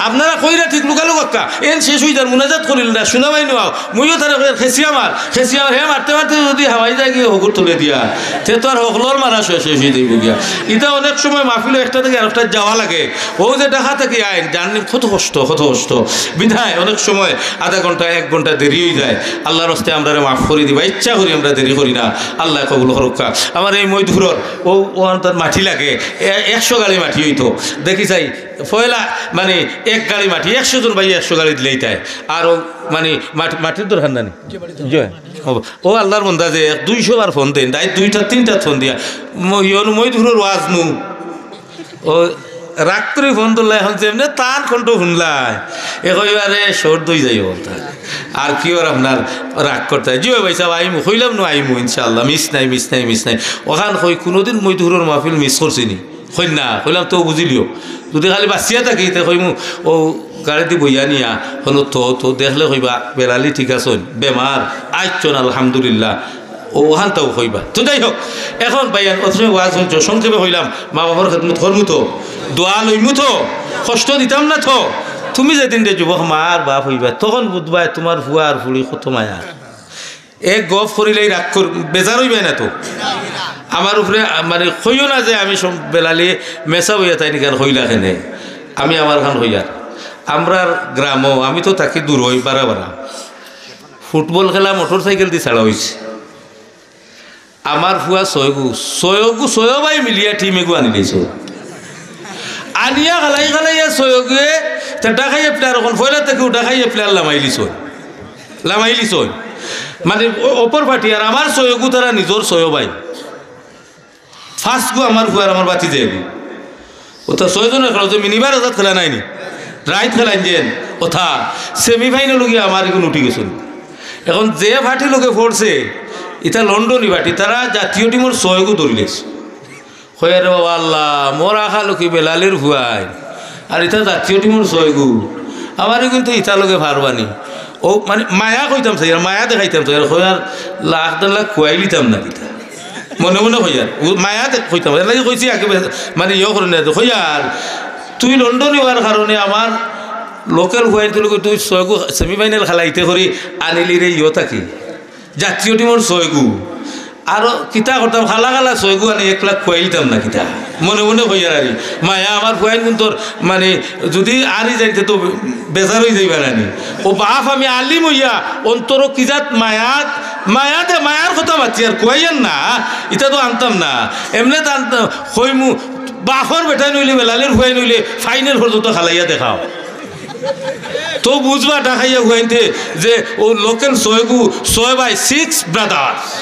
আপনারা কইরা ঠিক লুকালুক আক্কা। এন শেষ অই যার, মুনাজাত করিল না, শুনা ভাই নুয়াও। মুইও তারে কইয়ার, "খেসিয়া মার, খেসিয়া মার।" হে মারতে মারতে যুদি হামাই যায় গিয়া হগুর তুলে দিয়া, তে তো আর হকলর মারা শেষ, শেষ অই যাইবো গিয়া। ইতা অনেক সময় মাহফিলো একটা থাকি আরেকটা যাওয়া লাগে। অউ যে ঢাকা থাকি আইন, জার্নি কত কষ্ট, কত কষ্ট। বিধায় অনেক সময় আধা ঘন্টা, এক ঘন্টা দেরি অই যায়। আল্লার ওয়াস্তে আমরারে মাফ করি দিবা, ইচ্ছা করি আমরা দেরি করি না। আল্লায় কবুল করউক্কা। আমার এই মইদুরর অউ, অউ আনতার মাটি লাগে, এ-, একশো গাড়ি মাটি অইতো। দেখি চাই, পয়লা, মানে, এক গাড়ি মাটি, একশো জন ভাই একশো গাড়ি দিলেই তাই। আর অউ, মানে, মাটি, মাটির দরকার নানি? জি, অউ, অউ আল্লার বন্দা যে এক দুইশো বার ফোন দেইন, রাইত দুইটা তিনটা ফোন দিয়া, ম-, ইয়নু মইদুরর ওয়াজ নু। অউ রাগ করি ফোন ধরলা, এখন যেমনে তান কণ্ঠ হুনলায়, এ কইবা, "রে, শর্ট দই যাইবো বলতা।" আর কিওর আপনার রাগ করতা? জি অয় ভাইসাব, আইমু, কইলাম নু আইমু, ইনশাআল্লাহ, মিস নাই, মিস নাই, মিস নাই। অখান কই, কুনুদিন মইদুরর মাহফিল মিস করছি নি? কইন না, কইলাম তো বুঝিলিও। যুদি খালি বাঁচিয়া থাকি, তে কইমু, অউ গাড়িদি বইয়া নিয়া, হলো তো, তো দেখলে কইবা, "বেলালি ঠিক আছইন, বেমার, আইচ্ছইন, আলহামদুলিল্লাহ।" অউ অখানতাও কইবা। তো যাই হোক, এখন ভাইয়ান, অত সময় ওয়াজ হুনছো, সংক্ষেপে কইলাম, মা বাবার খেদমত করমু তো, দোয়া লইমু তো, কষ্ট দিতাম না তো। তুমি যেদিন রে যুবক মার বাপ অইবা, তখন বুঝবায় তুমার ফুয়া আর ফুড়ি কত মায়া। এক গফ করিলেই রাগ কর-, বেজার অইবায় না তো? আমার উপরে, আ, মানে, কইও না যে আমি সম-, বেলালি মেসাব অইয়া তাইন ইখান কইলা কেনে। আমি আমার খান কইয়ার। আমরার গ্রামো, আমি তো থাকি দূর অই, বারা বারা। ফুটবল খেলা মোটরসাইকেলদি ছাড়া অইছে। আমার ফুয়া ছয়গু, ছয়গু, ছয় ভাই মিলিয়া টিম এগু আনিলিছইন। আনিয়া খালাই খালাইয়া ছয়গুয়ে, তে ঢাকাইয়া প্লেয়ার অখন পয়লা থাকিউ ঢাকাইয়া প্লেয়ার লামাইলিছইন, লামাইলিছইন। মানে, অ-, অপর পার্টি আর আমার ছয়গু তারা নিজর ছয় ভাই। ফার্স্টগু আমার ফুয়ার আমার ভাতিজা এগু। অতা ছয়জনর খেলা যে মিনিবার আজাদ খেলা নায়নি, রাইত খেলাইন যেন, অতা সেমিফাইনাল গিয়া আমার এগুন উঠি গেছইন। অখন যে পার্টির লগে পড়ছে, ইতা লন্ডনি পার্টি, তারা জাতীয় টিমর ছয়গু ধরিলিছে। কইয়ার, "ও আল্লাহ, মোর আখা লকি বেলালির ফুয়াইন, আর ইতা জাতীয় টিমর ছয়গু, আমারে কিন্তু ইতার লগে পারবানি।" অউ মানে মায়া কইতাম চাইয়ার, মায়া দেখাইতাম চাইয়ার, কইয়ার, "লাখ দেড় লাখ খুয়াইলিতাম না কিতা?" মনে মনে কইয়ার, অউ মায়া দেখ-, কইতাম, এরলাগি কইছি আগে বে-, মানে ইয়ে করে না, কইয়ার, "তুই লন্ডনি অওয়ার কারণে আমার লোকাল ফুয়াইনতর লগে তুই ছয়গু সেমিফাইনাল খেলাইতে করি আনিলিরে ইয়ো থাকি।" জাতীয় টিমর ছয়গু। আরো কিতা করতাম, খালা খালা ছয়গু আনি এক লাখ খুয়াইলিতাম না কিতা? মনে মনে কইয়ার আরি। মায়া আমার ফুয়াইন কুন্তর, মানে, যুদি আরি যাইতে তো বেজার অই যাইবা নানি। অউ বাফ আমি আলিম অইয়া অন্তরো কি জাত মায়াত, মায়াতে মায়ার কথা মাতিয়ার, খুয়াইয়ার না, ইতা তো আনতাম না। এমনে তো আনতাম, কইমু, বাফর বেটাইন অইলে বেলালির ফুয়াইন অইলে ফাইনাল পর্যন্ত খেলাইয়া দেখাও। তো বুঝবা ঢাকাইয়া ফুয়াইন্তে যে অউ লোকাল ছয়গু, ছয় ভাই, সিক্স ব্রাদার্স।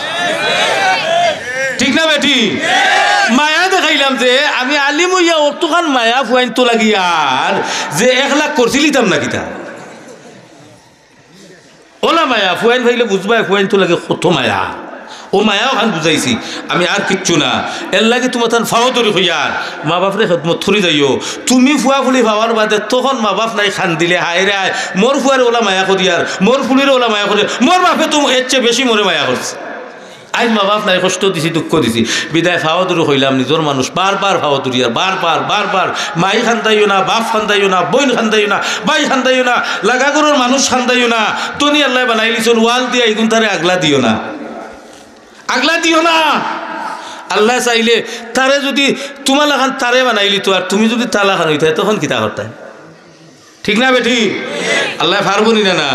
ঠিক না বেটি? মায়া দেখাইলাম যে আমি আলিম অইয়া অতখান মায়া ফুয়াইন্তো লাগিয়ার যে এক লাখ করছিলিতাম না কিতা? অলা মায়া, ফুয়াইন পাইলে বুঝবায়, ফুয়াইন্তো লাগে কত মায়া। অউ মায়া অখান বুঝাইছি, আমি আর কিচ্ছু না। এরলাগি তুমার তান ফাও ধরি কইয়ার, মা বাফরে খেদমত করি যাইও। তুমি ফুয়া ফুলি পাওয়ার বাদে তখন মা বাফ নাই কান্দিলে, "হায় রে হায়, মোর ফুয়ারে অলা মায়া করিয়ার, মোর ফুলিরে অলা মায়া করিয়ার, মোর বাফে তো এর চেয়ে বেশি মোরে মায়া করছে।" আইজ মা বাফ নাই, কষ্ট দিছি, দুঃখ দিছি। বিদায় ফাও ধরি কইলাম, নিজর মানুষ বারবার ফাও ধরিয়ার, বারবার, বারবার। মাই কান্দাইও না, বাফ কান্দাইও না, বইন কান্দাইও না, ভাই কান্দাইও না, লাগা ঘরর মানুষ কান্দাইও না। ধনী আল্লায় বানাইলিছইন, ওয়াল দিয়া ইগুন তারে আগলা দিও না। আগলা দিও না। আল্লায় চাইলে তারে যুদি তুমার লাখান তারে বানাইলিতো, আর তুমি যুদি তার লাখান অইতায়, তখন কিতা করতায়? ঠিক না বেটি? আল্লায় পারবো নি না? না,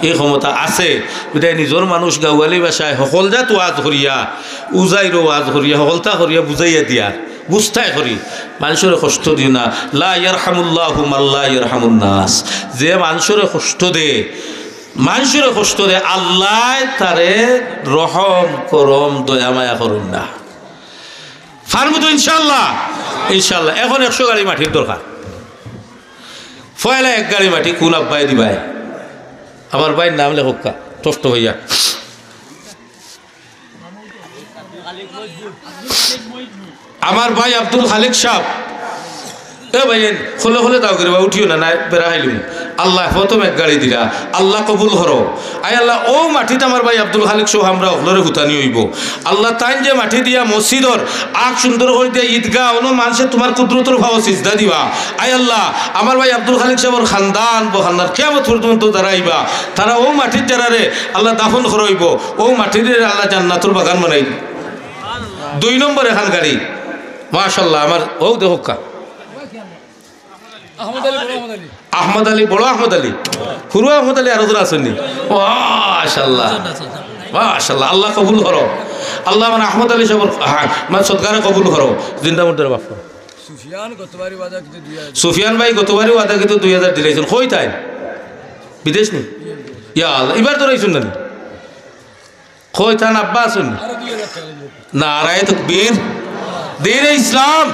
ই ক্ষমতা আছে। বিদায় নিজর মানুষ গাওয়ালি ভাষায় হকল জাত ওয়াজ করিয়া, উজাইরও ওয়াজ করিয়া, হকলতা করিয়া বুঝাইয়া দিয়া, বুঝতায় করি। মানষরে কষ্ট দিও না। লা ইয়ারহামুল্লাহু মান লা ইয়ারহামুন নাস। যে মানষরে কষ্ট দে, মানষরে কষ্ট দে, আল্লায় তারে রহম, করম, দয়া, মায়া করইন না। পারমু তো ইনশাআল্লাহ? ইনশাআল্লাহ। অখন একশো গাড়ি মাটির দরকার। পয়লা এক গাড়ি মাটি কুন আব্বায় দিবায়? আমার ভাইর নাম লেখউক্কা, টফটফ অইয়া। আমার ভাই আব্দুল খালিক সাব, এ ভাই, এন খোলে খোলে দাও করে বা উঠিও না, না বেড়া খাইলিমু। আল্লায় প্রথম এক গাড়ি দিলা, আল্লায় কবুল করো। আয় আল্লাহ, অউ মাটিত আমার ভাই আব্দুল খালিক সহ আমরা হকলরে হুতানি অইবো। আল্লাহ, তাইন যে মাটি দিয়া মসজিদর আগ সুন্দর করি দিয়া, ঈদগাহ, অনো মানষে তুমার কুদরতর ফাও সিজদা দিবা। আয় আল্লাহ, আমার ভাই আব্দুল খালিক সাবর খান্দান, বউ খান্দান কিয়ামত পর্যন্ত দাঁড়াইবা। তারা অউ মাটিত যারারে আল্লাহ দাফন করা অইবো, অউ মাটিরে আল্লাহ জান্নাতর বাগান বানাই দিবা। দুই নম্বর এখান গাড়ি, মাশাআল্লাহ, আমার অউ দেখউক্কা। আহমদ আলী, বড় আহমদ আলী। আহমদ আলী, বড় আহমদ আলী। হুরু আহমদ আলী আরো জোড়া আছইন নি? মাশাআল্লাহ। মাশাআল্লাহ, আল্লাহ কবুল করো। আল্লাহ মানে আহমদ আলী সাবর, হ্যাঁ, মানে সদকারে কবুল করো। জিন্দা মুর্দারে মাফ করো। সুফিয়ান গতবারই ওয়াদা কিন্তু দুই হাজার। সুফিয়ান ভাই গতবারই ওয়াদা কিন্তু দুই হাজার দিলাইছইন। কই তাইন? বিদেশ নি? ইয়া আল্লাহ, ইবার ধরাইছইন না নি? কই তান আব্বা আছইন? নারায়ে তাকবীর, দ্বীনে ইসলাম।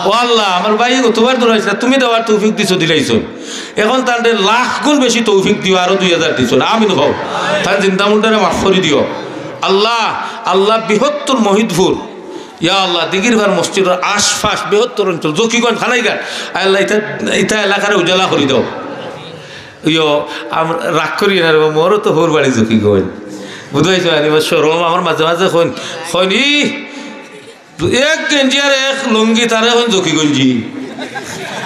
ও আল্লাহ, আমার ভাইয়ে গতবার ধরাইছলা, তুমি দেওয়ার তৌফিক দিছো, দিলাইছো। অখন তানরে লাখ গুণ বেশি তৌফিক দিও, আরো দুই হাজার দিছো না, আমিন কও। তান জিন্দা মুর্দারে মাফ করি দিও। আল্লাহ, আল্লাহ, বৃহত্তর মহিদপুর, ইয়া আল্লাহ, দিঘিরপাড় মসজিদর আশপাশ বৃহত্তর অঞ্চল, জকিগঞ্জ, কানাইঘাট, আল্লাহ, ইতা, ইতা এলাকারে উজালা করি দাও। ইয়ো, আম-, রাগ করি না রে বা, মোরও তো হউর বাড়ি জকিগঞ্জ। বুঝাইছো, আরে বা শরম, আমার মাঝে মাঝে কইন, কইন, "ই, এক গেঞ্জি আর এক লুঙ্গি, তারে কইন জকিগঞ্জি।"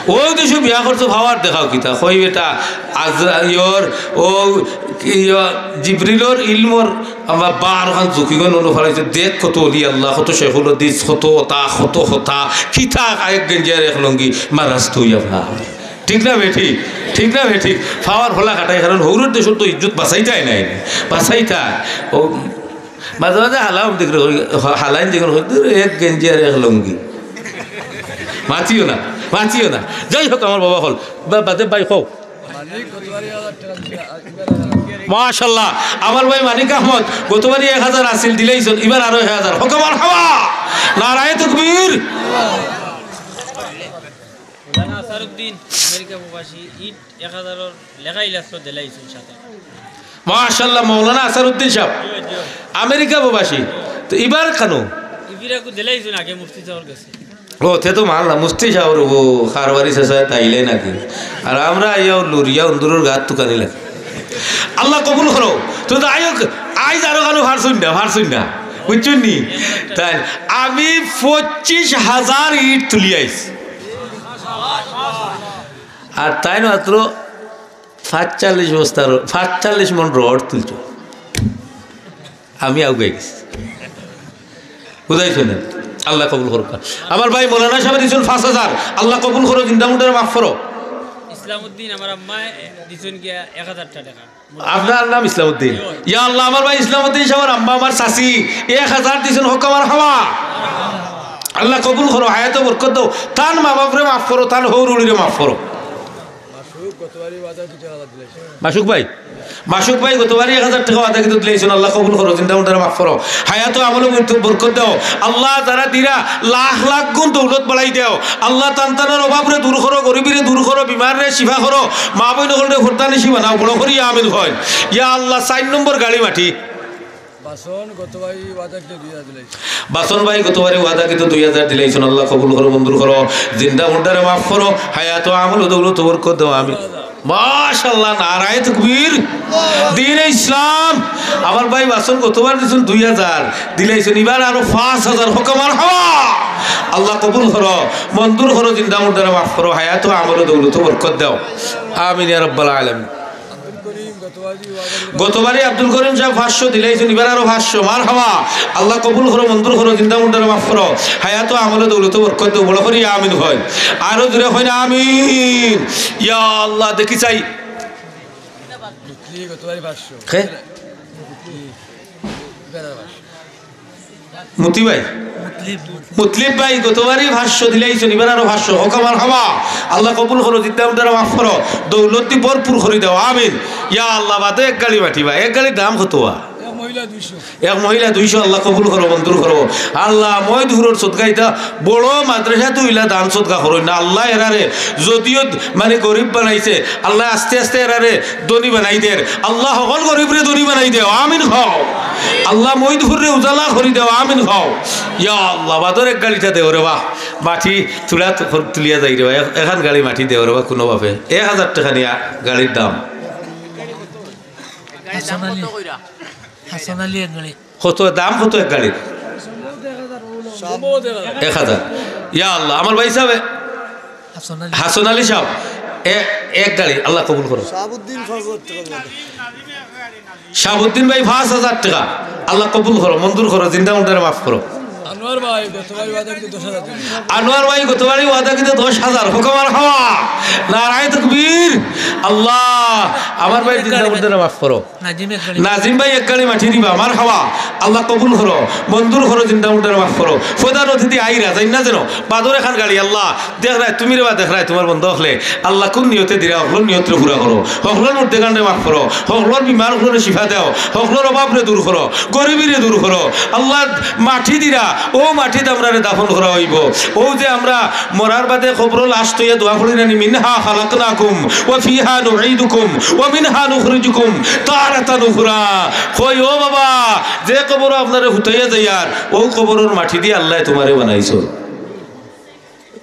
অউ দেশো বিয়া করছো, পাওয়ার দেখাও কিতা? কই বেটা, আজরা-, ইয়র, অউ, ইয়ো, জিবরিলর ইলমর, আমার বার খান জকিগঞ্জ অনু ফালাইছে, দেখ কত অলি আল্লাহ, কত শেখুল হাদিস, কত অতা, কত হতা, কিতা এক গেঞ্জি আর এক লুঙ্গি, মারাজ তুই আপনার। ঠিক না বেঠিক? ঠিক না বেঠিক? পাওয়ার ফলা কাটাই, কারণ হউরর দেশর তো ইজ্জত বাঁচাইতায় নায়, বাঁচাইতায়। অউ মাঝে মাঝে হালাম দেখলে কই, হ-, হালাইন দেখলে কই, "দূর, এক গেঞ্জি আর এক লুঙ্গি।" মাতিও না, মাতিও না। যাই হোক, আমার বাবা অকল, বা-, বাদে ভাই কও। মাশাআল্লাহ, আমার ভাই মানিক আহমদ গতবারই এক হাজার আছিল, দিলাইছইন, ইবার আরো এক হাজার। কও মারহাবা, নারায়ে তাকবীর। মৌলানা আসারউদ্দিন, আমেরিকা প্রবাসী, ইট এক হাজারর লেখা ইলাস্ত দিলাইছইন সাথে। মাশাআল্লাহ, মৌলানা আসারউদ্দিন সাহেব, আমেরিকা প্রবাসী। তো ইবার কেন? ইবিরাকু দিলাইছইন আগে মুফতি সাহেবর কাছে। ও, তে তো মানলাম, মুফতি সাহেবর ও কারবারি শেষে তাইলে নাকি। আর আমরা আইয়াও লুরিয়া উন্দুরর গাত তুকানি লাগে। আল্লাহ কবুল করো। তো যাই হোক, আইজ আরো কানো ফারছইন না, ফারছইন না। বুঝছইন নি? তাই আমি পঁচিশ হাজার ইট তুলি আইছি। আর তাইন মাত্র পাঁচচল্লিশ বস্তার, পাঁচচল্লিশ মন রড তুলছো। আমি আগুয়াই গেছি। বুঝাইছো না? আল্লাহ কবুল করুক। আমার ভাই মৌলানা সাহেব দিছইন পাঁচ হাজার। আল্লাহ কবুল করো, জিন্দা মুর্দারে মাফ করো। ইসলামউদ্দিন, আমার আম্মায় দিছইন গিয়া এক হাজার টেকা। আপনার নাম ইসলামউদ্দিন? ইয়া আল্লাহ, আমার ভাই ইসলামউদ্দিন সাহেবর আম্মা, আমার চাচি, এক হাজার দিছইন, কও মারহাবা। আল্লাহ কবুল করো, হায়াতো বরকত দেও। তান মা বাপরে মাফ করো, তান হউর উড়িরে মাফ করো। মাসুক ভাই, মাসুক ভাই গতবারই এক হাজার টেকা ওয়াদা কিন্তু দিলাইছইন, আল্লাহ কবুল করো, জিন্দা মুর্দারে মাফ করো, হায়াতো আমলো কিন্তু বরকত দেও। আল্লাহ যারা দিরা লাখ লাখ গুণ দৌলত বাড়াই দেও। আল্লাহ তান তানর অভাবরে দূর করো, গরিবিরে দূর করো, বিমাররে শিফা করো, মা বইন অকলরে পর্দানিশি বানাও, বড় করি আমিন কইন। ইয়া আল্লাহ, চাইর নম্বর গাড়ি মাটি। বাসন গতবারই ওয়াদা কিন্তু দুই হাজার দিলাইছইন। বাসন ভাই গতবারই ওয়াদা কিন্তু দুই হাজার দিলাইছইন, আল্লাহ কবুল করো, মঞ্জুর করো, জিন্দা মুর্দারে মাফ করো, হায়াতো আমলো দৌলতো বরকত দেও, আমিন। মাশাআল্লাহ, নারায়ে তাকবীর, দ্বীনে ইসলাম। আমার ভাই বাসন গতবার দিছইন দুই হাজার, দিলাইছইন ইবার আরো পাঁচ হাজার, কও মারহাবা। আল্লাহ কবুল করো, মঞ্জুর করো, জিন্দা মুর্দারে মাফ করো, হায়াতো আমলো দৌলতো বরকত দেও, আমিন ইয়া রাব্বাল আলামিন। গতবারই আব্দুল করিম সাহেব পাঁচশো দিলাইছইন, ইবার আরো পাঁচশো। মারহাবা। আল্লাহ কবুল করো, মঞ্জুর করো, জিন্দা মুর্দারে মাফ করো, হায়াতো আমলো দৌলতো বরকত দেও, বড় করি আমিন কইন। আরো জোরে কইন আমিন। ইয়া আল্লাহ, দেখি চাই। গতবারই পাঁচশো। কে? মুতি ভাই? মুতলিব ভাই, গতবারই পাঁচশো দিলাইছইন, ইবার আরো পাঁচশো। কও মারহাবা। আল্লাহ কবুল করো, জিন্দা মুর্দারে মাফ করো, দৌলত দি ভরপুর করি দেও, আমিন। ইয়া আল্লাহ, বাদে এক গাড়ি মাটি ভাই, এক গাড়ির দাম কত বা? এক মহিলা দুইশো। এক মহিলা দুইশো, আল্লাহ কবুল করো, মঞ্জুর করো। আল্লাহ, মইদপুরর সদকা ইতা বড় মাদ্রাসা তো ইলা দান সদকা করইন না। আল্লাহ এরারে যদিও মানে গরিব বানাইছে, আল্লাহ আস্তে আস্তে এরারে ধনী বানাই দের। আল্লাহ হকল গরিবরে ধনী বানাই দেও, আমিন কও। আল্লাহ মইদপুররে উজালা করি দেও, আমিন কও। ইয়া আল্লাহ, বাদর এক গাড়িটা দেও রে বা, মাটি তুলা তু-, তুলিয়া যাই রে বা, এক-, এখান গাড়ি মাটি দেও রে বা, কুনু ভাবে এক হাজার টেকা নিয়া গাড়ির দাম। হাসান আলী। হাসান আলী এক গাড়ি। কত দাম, কত এক গাড়ি? এক হাজার। ইয়া আল্লাহ, আমার ভাই সাহেব, হাসান আলী। হাসান আলী সাহেব, এ-, এক গাড়ি, আল্লাহ কবুল করো। শাহাবুদ্দিন পাঁচ হাজার টেকা। শাহাবুদ্দিন ভাই পাঁচ হাজার টেকা, আল্লাহ কবুল করো, মঞ্জুর করো, জিন্দা মুর্দারে মাফ করো। আনোয়ার ভাই গতবারই ওয়াদা কিন্তু দশ হাজার। আনোয়ার ভাই গতবারই ওয়াদা কিন্তু দশ হাজার, কও মারহাবা, নারায়ে তাকবীর। আল্লাহ, আমার ভাই জিন্দা মুর্দারে মাফ করো। নাজিম এক গাড়ি। নাজিম ভাই এক গাড়ি মাটি দিবা, মারহাবা। আল্লাহ কবুল করো, মঞ্জুর করো, জিন্দা মুর্দারে মাফ করো। প্রধান অতিথি আইরা, যাইন না যেন। বাদর এখান গাড়ি, আল্লাহ, দেখরায় তুমি রে বা দেখরায় তোমার বন্দা অকলে। আল্লাহ কুন নিয়তে দিরা, হকলর নিয়তরে পুরা করো। হকলর মুর্দেগানরে মাফ করো। হকলর বিমার অকলরে শিফা দেও। হকলর অভাবরে দূর করো। গরিবিরে দূর করো। আল্লাহ মাটি দিরা, অউ মাটিত আমরারে দাফন করা অইবো। অউ যে আমরা মরার বাদে কবরো লাশ থইয়া দোয়া পড়ি নানি, "মিনহা খালাকনাকুম ওয়া ফিহা নুঈদুকুম ওয়া মিনহা নুখরিজুকুম তারাতান উখরা।" কই, "ও বাবা, যে কবরো আপনারে হুতাইয়া যাইয়ার, অউ কবরর মাটি দিয়া আল্লায় তোমারে বানাইছইন।"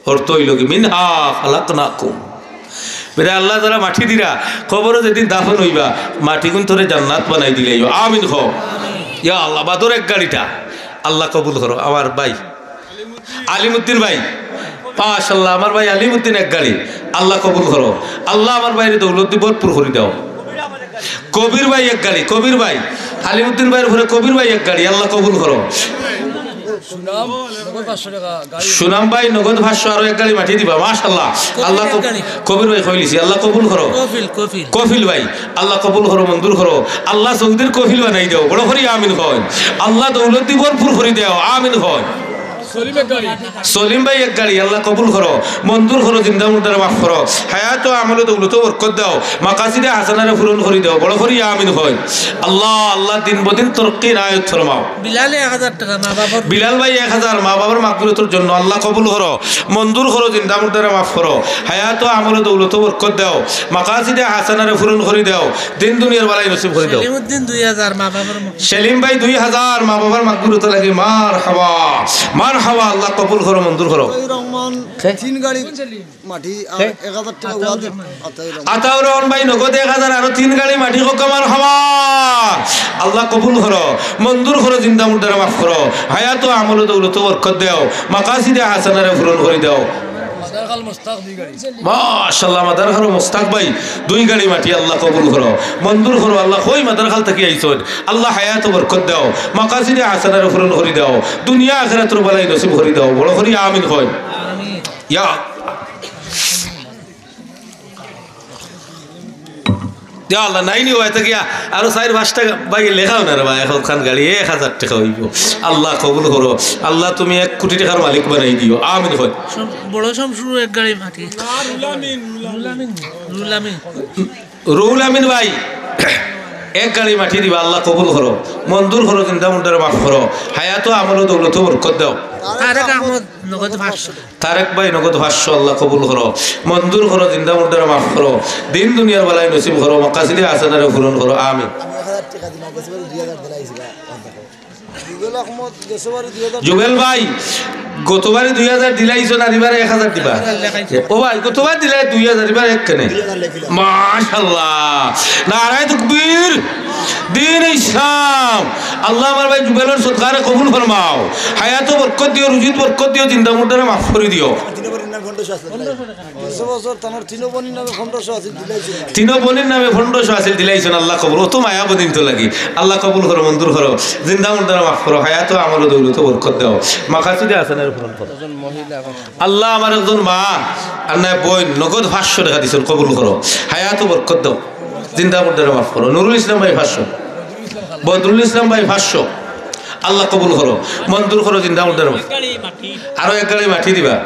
অর্থ অইলো কি, "মিনহা খালাকনাকুম।" বেটা আল্লাহ যারা মাটি দিরা, কবরো যেদিন দাফন অইবা, মাটিগুন তোরে জান্নাত বানাই দিলাইও। আমিন কও। ইয়া আল্লাহ, বাদর এক গাড়িটা আল্লাহ কবুল করো। আমার ভাই আলিমুদ্দিন ভাই, মাশাআল্লাহ, আমার ভাই আলিমুদ্দিন এক গাড়ি, আল্লাহ কবুল করো। আল্লাহ আমার ভাইরে দৌলত দি ভরপুর করি দেও। কবির ভাই এক গাড়ি, কবির ভাই, আলিমুদ্দিন ভাইর উপরে কবির ভাই এক গাড়ি, আল্লাহ কবুল করো। সুনাম, নগদ পাঁচশো টাকা গাড়ি। সুনাম ভাই, নগদ পাঁচশো, আরো এক গাড়ি মাটি দিবা। মাশাআল্লাহ। কফিল আল্লাহ এক কব-, গাড়ি। কবির ভাই কইলিছি, আল্লাহ কবুল করো। কফিল, কফিল। কফিল ভাই, আল্লাহ কবুল করো, মঞ্জুর করো। আল্লাহ সৌদির কফিল বানাই দেও, বড় করি আমিন কইন। আল্লাহ দৌলত দি ভরপুর করি দেও, আমিন কইন। সলিম এক গাড়ি। সলিম ভাই এক গাড়ি, আল্লাহ কবুল করো, মঞ্জুর করো, জিন্দা মুর্দারে মাফ করো। হায়াত ও আমল ও দৌলত বরকত দাও, মাকাসিদে হাসানারে পূরণ করি দাও, বড় করি আমিন কইন। আল্লাহ, আল্লাহ দিন বদিন তরক্কি নায়ত ফরমাও। বিলালে এক হাজার টাকা মা বাবার। বিলাল ভাই এক হাজার, মা বাবার মাগফিরাতর জন্য আল্লাহ কবুল করো, মঞ্জুর করো, জিন্দা মুর্দারে মাফ করো, হায়াত ও আমল ও দৌলত বরকত দাও, মাকাসিদে হাসানারে পূরণ করি দাও, দিন দুনিয়ার বালাই নসিব করি দাও। সেলিমউদ্দিন দুই হাজার, মা বাবার মা- সেলিম ভাই দুই হাজার, মা বাবার মাগফিরাতর লাগি। মারহাবা, মারহাবা, আল্লাহ কবুল করো, মঞ্জুর করো। রহমান কে? তিন গাড়ি মাটি আর কে? এক হাজার টাকা ওয়াদে আতাউর রহমান। আতাউর রহমান ভাই নগদ এক হাজার, আরো তিন গাড়ি মাটি কউক্কা। মারহাবা। আল্লাহ কবুল করো, মঞ্জুর করো, জিন্দা মুর্দারে মাফ করো, হায়াত ও আমল ও দৌলত বরকত দাও, মাকাসিদে হাসানারে পূরণ করি দাও। মাদার খাল মোস্তাক দুই গাড়ি। মাশাআল্লাহ, মাদার খাল মোস্তাক ভাই দুই গাড়ি মাটি আল্লাহ কবুল করো, মঞ্জুর করো। আল্লাহ কই মাদার খাল থাকি আইছইন, আল্লাহ হায়াত ও বরকত দাও, মাকাসিদে হাসানারে পূরণ করি দাও, দুনিয়া আখিরাতর বালাই নসিব করি দাও, বড় করি আমিন কইন। ইয়া ইয়া আল্লাহ, নাইনি অয়, ইতা কিয়া আরো চাইর পাঁচটা ভাই লেখাও না রে ভাই, এখন খান গাড়ি এক হাজার টাকা অইবো। আল্লাহ কবুল করো, আল্লাহ তুমি এক কোটি টাকার মালিক বানাই দিও, আমিন কইন। সব-, বড় সব শুরু এক গাড়ি মাটি। রুহুল আমিন, রুহুল আমিন। রুহুল আমিন ভাই, এক গাড়ি মাটি দিবা, আল্লাহ কবুল করো, মঞ্জুর করো, জিন্দা মুর্দারে মাফ করো, হায়াত ও আমল ও দৌলত বরকত দাও। তারেক আহমদ নগদ পাঁচশো। তারেক ভাই নগদ পাঁচশো, আল্লাহ কবুল করো, মঞ্জুর করো, জিন্দা মুর্দারে মাফ করো, দিন দুনিয়ার বালাই নসিব করো, মাকাসিদে হাসানারে পূরণ করো, আমিন। আমি এক হাজার টাকা দিলাম, গেছে বারে দুই হাজার দিলাইছি বা। জুবেল আহমদ গেছে বারে দুই হাজার। জুবেল ভাই, গতবারে দুই হাজার দিলাইছো না, এবারে এক হাজার দিবা? ও ভাই, গতবার দিলায় দুই হাজার, এবার এক কেনে? দুই হাজার লেখিলাম। মাশাআল্লাহ, নারায়ে তাকবীর, দ্বীন ইসলাম। আল্লাহ আমার ভাই জুবেলর সদকারে কবুল ফরমাও, হায়াতো বরকত দিও, রুজিত বরকত দিও, জিন্দা মুর্দারে মাফ করি দিও। তিন নম্বর নামে পনেরোশো আছে। গেছে বছর তানোর তিনো বইনর নামে পনেরোশো আছিল, দিলাইছইন। তিনো বইনর নামে পনেরোশো আছিল, দিলাইছইন। আল্লাহ কবুল, অত মায়া বদিন তো লাগি। আল্লাহ কবুল করো, মঞ্জুর করো, জিন্দা মুর্দারে মাফ করো, হায়াতো আমলো দৌলতো বরকত দাও, মাকাসিদে হাসানারে পূরণ করো। আল্লাহ, আমার একজন মা আর নাই বইন নগদ পাঁচশো টাকা দিছইন, কবুল করো, হায়াতো বরকত দাও, জিন্দা মুর্দারে মাফ করো। নুরুল ইসলাম ভাই পাঁচশো, বদরুল ইসলাম ভাই পাঁচশো, আল্লাহ কবুল করো, মঞ্জুর করো, জিন্দা মুর্দারে মাফ। আরো এক গাড়ি মাটি দিবা।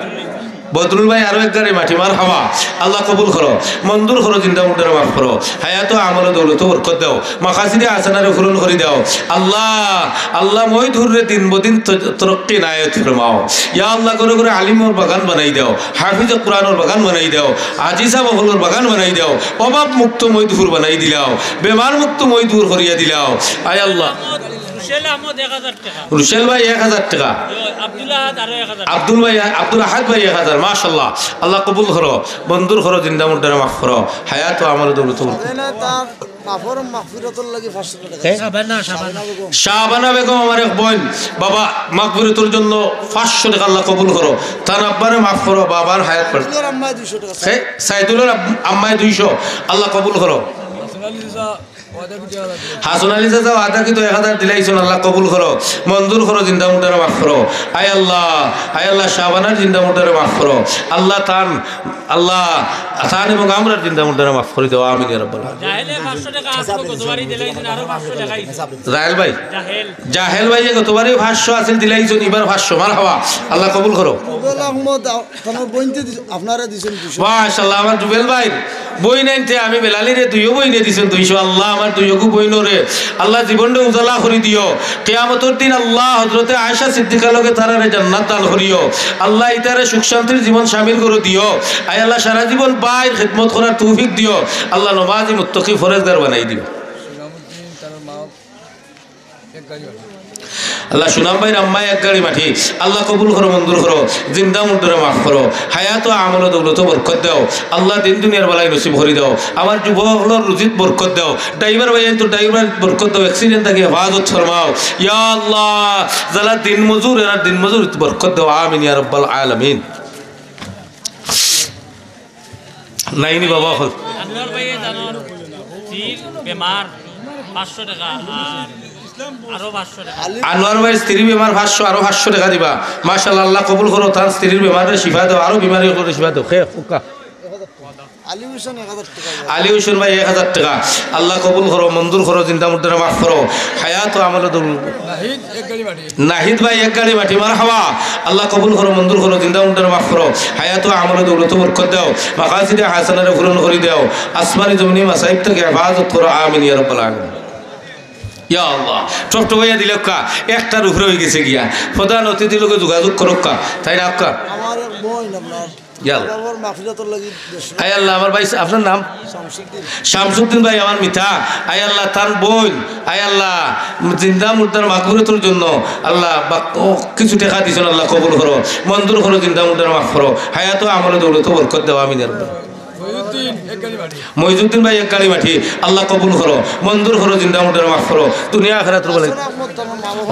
বদরুল ভাই আরো এক গাড়ি মাটি, মারহাবা। আল্লাহ কবুল করো, মঞ্জুর করো, জিন্দা মুর্দারে মাফ করো, হায়াতো আমলো দৌলতো বরকত দাও, মাকাসিদে হাসানারে পূরণ করি দাও। আল্লাহ, আল্লাহ মইদুররে দিন বদিন ত-, তরক্কি নায়েত ফরমাও। ইয়া আল্লাহ, ঘরে ঘরে আলিমর বাগান বানাই দাও, হাফিজে কোরআনর বাগান বানাই দাও, হাজি সাব অকলর বাগান বানাই দাও, অভাব মুক্ত মইদপুর বানাই দিলাও, বেমার মুক্ত মইদপুর করিয়া দিলাও। আয় আল্লাহ। রুশেল আহমদ এক হাজার টাকা। রুশেল ভাই এক হাজার টাকা। আব্দুল আহাদ আরো এক হাজার। আব্দুল ভাই, আব্দুল আহাদ ভাই এক হাজার। মাশাআল্লাহ, আল্লাহ কবুল করো, মঞ্জুর করো, জিন্দা মুর্দারে মাফ করো, হায়াতো আমলো দৌলতো বরকত। তার বাপর মাগফিরাতর লাগি পাঁচশো টাকা। কে? শাবানা, শাবানা। শাবানা বেগম আমার এক বইন, বাবা মাগফিরাতর জন্য পাঁচশো টাকা, আল্লাহ কবুল করো। তার আব্বারে মাফ করো, বাবার হায়াত বাড়াও। সাইদুলর আম্মায় দুইশো টাকা। কে? সাইদুলর আব-, আম্মায় দুইশো, আল্লাহ কবুল করো। হাসান আলী চাচা ওয়াদা কিন্তু এক হাজার দিলাইছইন, আল্লাহ কবুল করো, মঞ্জুর করো, জিন্দা মুর্দারে মাফ করো। আয় আল্লাহ, আয় আল্লাহ, শাবানার জিন্দা মুর্দারে মাফ করো। আল্লাহ তান, আল্লাহ তান এবং আমরার জিন্দা মুর্দারে মাফ করি দেও, আমিন ইয়া রাব্বাল আলামিন। জাহেলে পাঁচশো টাকা আছিল, গতবারই দিলাইছইন, আরো পাঁচশো টাকা আইছে। জাহেল ভাই? জাহেল। জাহেল ভাই, গতবারই পাঁচশো আছিল, দিলাইছইন, এবার পাঁচশো, মারহাবা, আল্লাহ কবুল করো। রুবেল আহমদ, আ-, তানোর বইনতে দিছ-, আপনারে দিছইন দুইশো। মাশাআল্লাহ, আমার জুবেল ভাই, বইন আনতে আমি বেলালিরে দুইও বইনে দিছইন দুইশো। আল্লাহ, আমার দুইওগু বইনরে, আল্লাহ জীবনরে উজালা করি দিও। কিয়ামতর দিন আল্লাহ হযরতে আয়েশা সিদ্দিকার লগে তারারে জান্নাত দান করিও। আল্লাহ ইতারে সুখ শান্তির জীবন শামিল করি দিও। আয় আল্লাহ, সারা জীবন ভাইর খেদমত করার তৌফিক দিও। আল্লাহ নমাজি মুত্তাকি ফরেজগার বানাই দিও। আল্লাহ সুনাম ভাইর আম্মায় এক গাড়ি মাটি, আল্লাহ কবুল করো, মঞ্জুর করো, জিন্দা মুর্দারে মাফ করো, হায়াতো আমলো দৌলতো বরকত দাও, আল্লাহ দিন দুনিয়ার বালাই নসিব করি দাও, আমার যুবক অকলর রুজিত বরকত দাও, ড্রাইভার ভাইয়াইন্তর ড্রাইভার বরকত দাও, accident থাকি হেফাজত ফরমাও, ইয়া আল্লাহ, যারা দিন মজুর, এরার দিন মজুর বরকত দাও, আমিন ইয়া রাব্বাল আলামিন। নাইনি বাবা অকল। আনোয়ার ভাইয়ে জানোর, জির বেমার, পাঁচশো টাকা, আর আনোয়ার ভাইর স্ত্রীর বেমার পাঁচশো, আরো পাঁচশো টেকা দিবা। মাশাআল্লাহ, আল্লাহ কবুল করো, তান স্ত্রীর বেমাররে শিফা দেও, আরো বেমারি অকলরে শিফা দেও। খে, উক্কা। আলী হোসেন এক হাজার টেকা। আলী হোসেন ভাই এক হাজার টেকা। আল্লাহ কবুল করো, মঞ্জুর করো, জিন্দা মুর্দারে মাফ করো। হায়াত ও আমলে দৌলত। নাহিদ এক গাড়ি মাটি। নাহিদ ভাই এক গাড়ি মাটি, মারহাবা। আল্লাহ কবুল করো, মঞ্জুর করো, জিন্দা মুর্দারে মাফ করো। হায়াত ও আমলে দৌলত বরকত দেও। মাকাসিদে হাসানারে পূরণ করি দেও। আসমানি জমিনি মাসাইব থাকি হেফাজত করো। আমিন ইয়া রাব্বাল আলামিন। ইয়া আল্লাহ, টপটপাইয়া দিলাউক্কা, একটার উপরে অইগেছে গিয়া। প্রধান অতিথির লগে যোগাযোগ করউক্কা, তাইন আউক্কা। আমার এক বইন আপনার ইয়া আল্লাহ। বাবার মাগফিরাতর লাগি দেশ। আয় আল্লাহ, আমার ভাই, আপনার নাম? শামসুদ্দিন। শামসুদ্দিন ভাই আমার মিতা। আয় আল্লাহ, তান বইন, আয় আল্লাহ, জিন্দা মুর্দার মাগফিরাতর জন্য আল্লাহ বা-, ও কিছু টেকা দিছইন, আল্লাহ কবুল করো, মঞ্জুর করো, জিন্দা মুর্দারে মাফ করো, হায়াত ও আমলে দৌলত বরকত দেও, আমিন ইয়া রাব্বাল। মহিউদ্দিন ভাই এক গাড়ি মাটি, আল্লাহ কবুল করো, মঞ্জুর করো, জিন্দা মুর্দারে মাফ করো, দুনিয়া আখিরাতর ভালাই।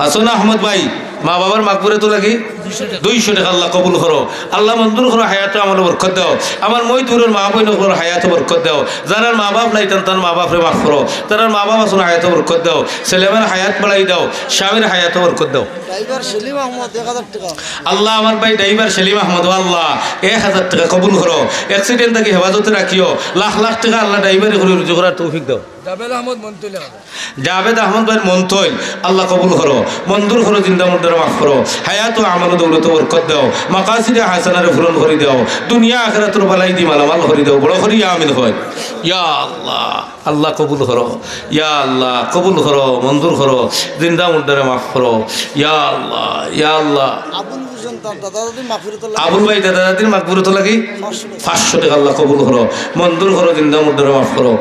হাসান আহমদ ভাই, মা বাবার মাগফিরাতর লাগি দুইশো টেকা, আল্লাহ কবুল করো, আল্লাহ মঞ্জুর করো, হায়াত ও আমলে বরকত দেও, আমার মইদুরর মা বইন অকলর হায়াত ও বরকত দেও, যারার মা বাপ নাই তান তান মা বাপরে মাফ করো, যারার মা বাপ আছইন হায়াত ও বরকত দেও, ছেলেমেয়ের হায়াত বাড়াই দেও, স্বামীর হায়াত ও বরকত দেও। ড্রাইভার সেলিম আহমদ এক হাজার টেকা। আল্লাহ, আমার ভাই ড্রাইভার সেলিম আহমদ, ও আল্লাহ, এক হাজার টেকা কবুল করো। অ্যাক্সিডেন্ট থাকি হেফাজতে রাখিও। লাখ লাখ টেকা আল্লাহ ড্রাইভারি করি রুজি করার তৌফিক দেও। জাবেদ আহমদ মন্থইল। জাবেদ আহমদ ভাই মন্থইল, আল্লাহ কবুল করো, মঞ্জুর করো, জিন্দা মুর্দারে মাফ করো, হায়াত ও আমলে দৌলত বরকত দেও, মাকাসিদে হাসানারে পূরণ করি দেও, দুনিয়া আখিরাতর ভালাই দি মালামাল করি দেও, বড় করি আমিন কইন। ইয়া আল্লাহ। আল্লাহ কবুল করো, ইয়া আল্লাহ কবুল করো, মঞ্জুর করো, জিন্দা মুর্দারে মাফ করো, ইয়া আল্লাহ, ইয়া আল্লাহ। আবুল হোসেন তার দাদা দাদির মাগফিরাতর লাগি। আবুল ভাই দাদা দাদির মাগফিরাতর লাগি পাঁচশো টেকা। পাঁচশো টেকা আল্লাহ কবুল করো, মঞ্জুর করো, জিন্দা মুর্দারে মাফ করো।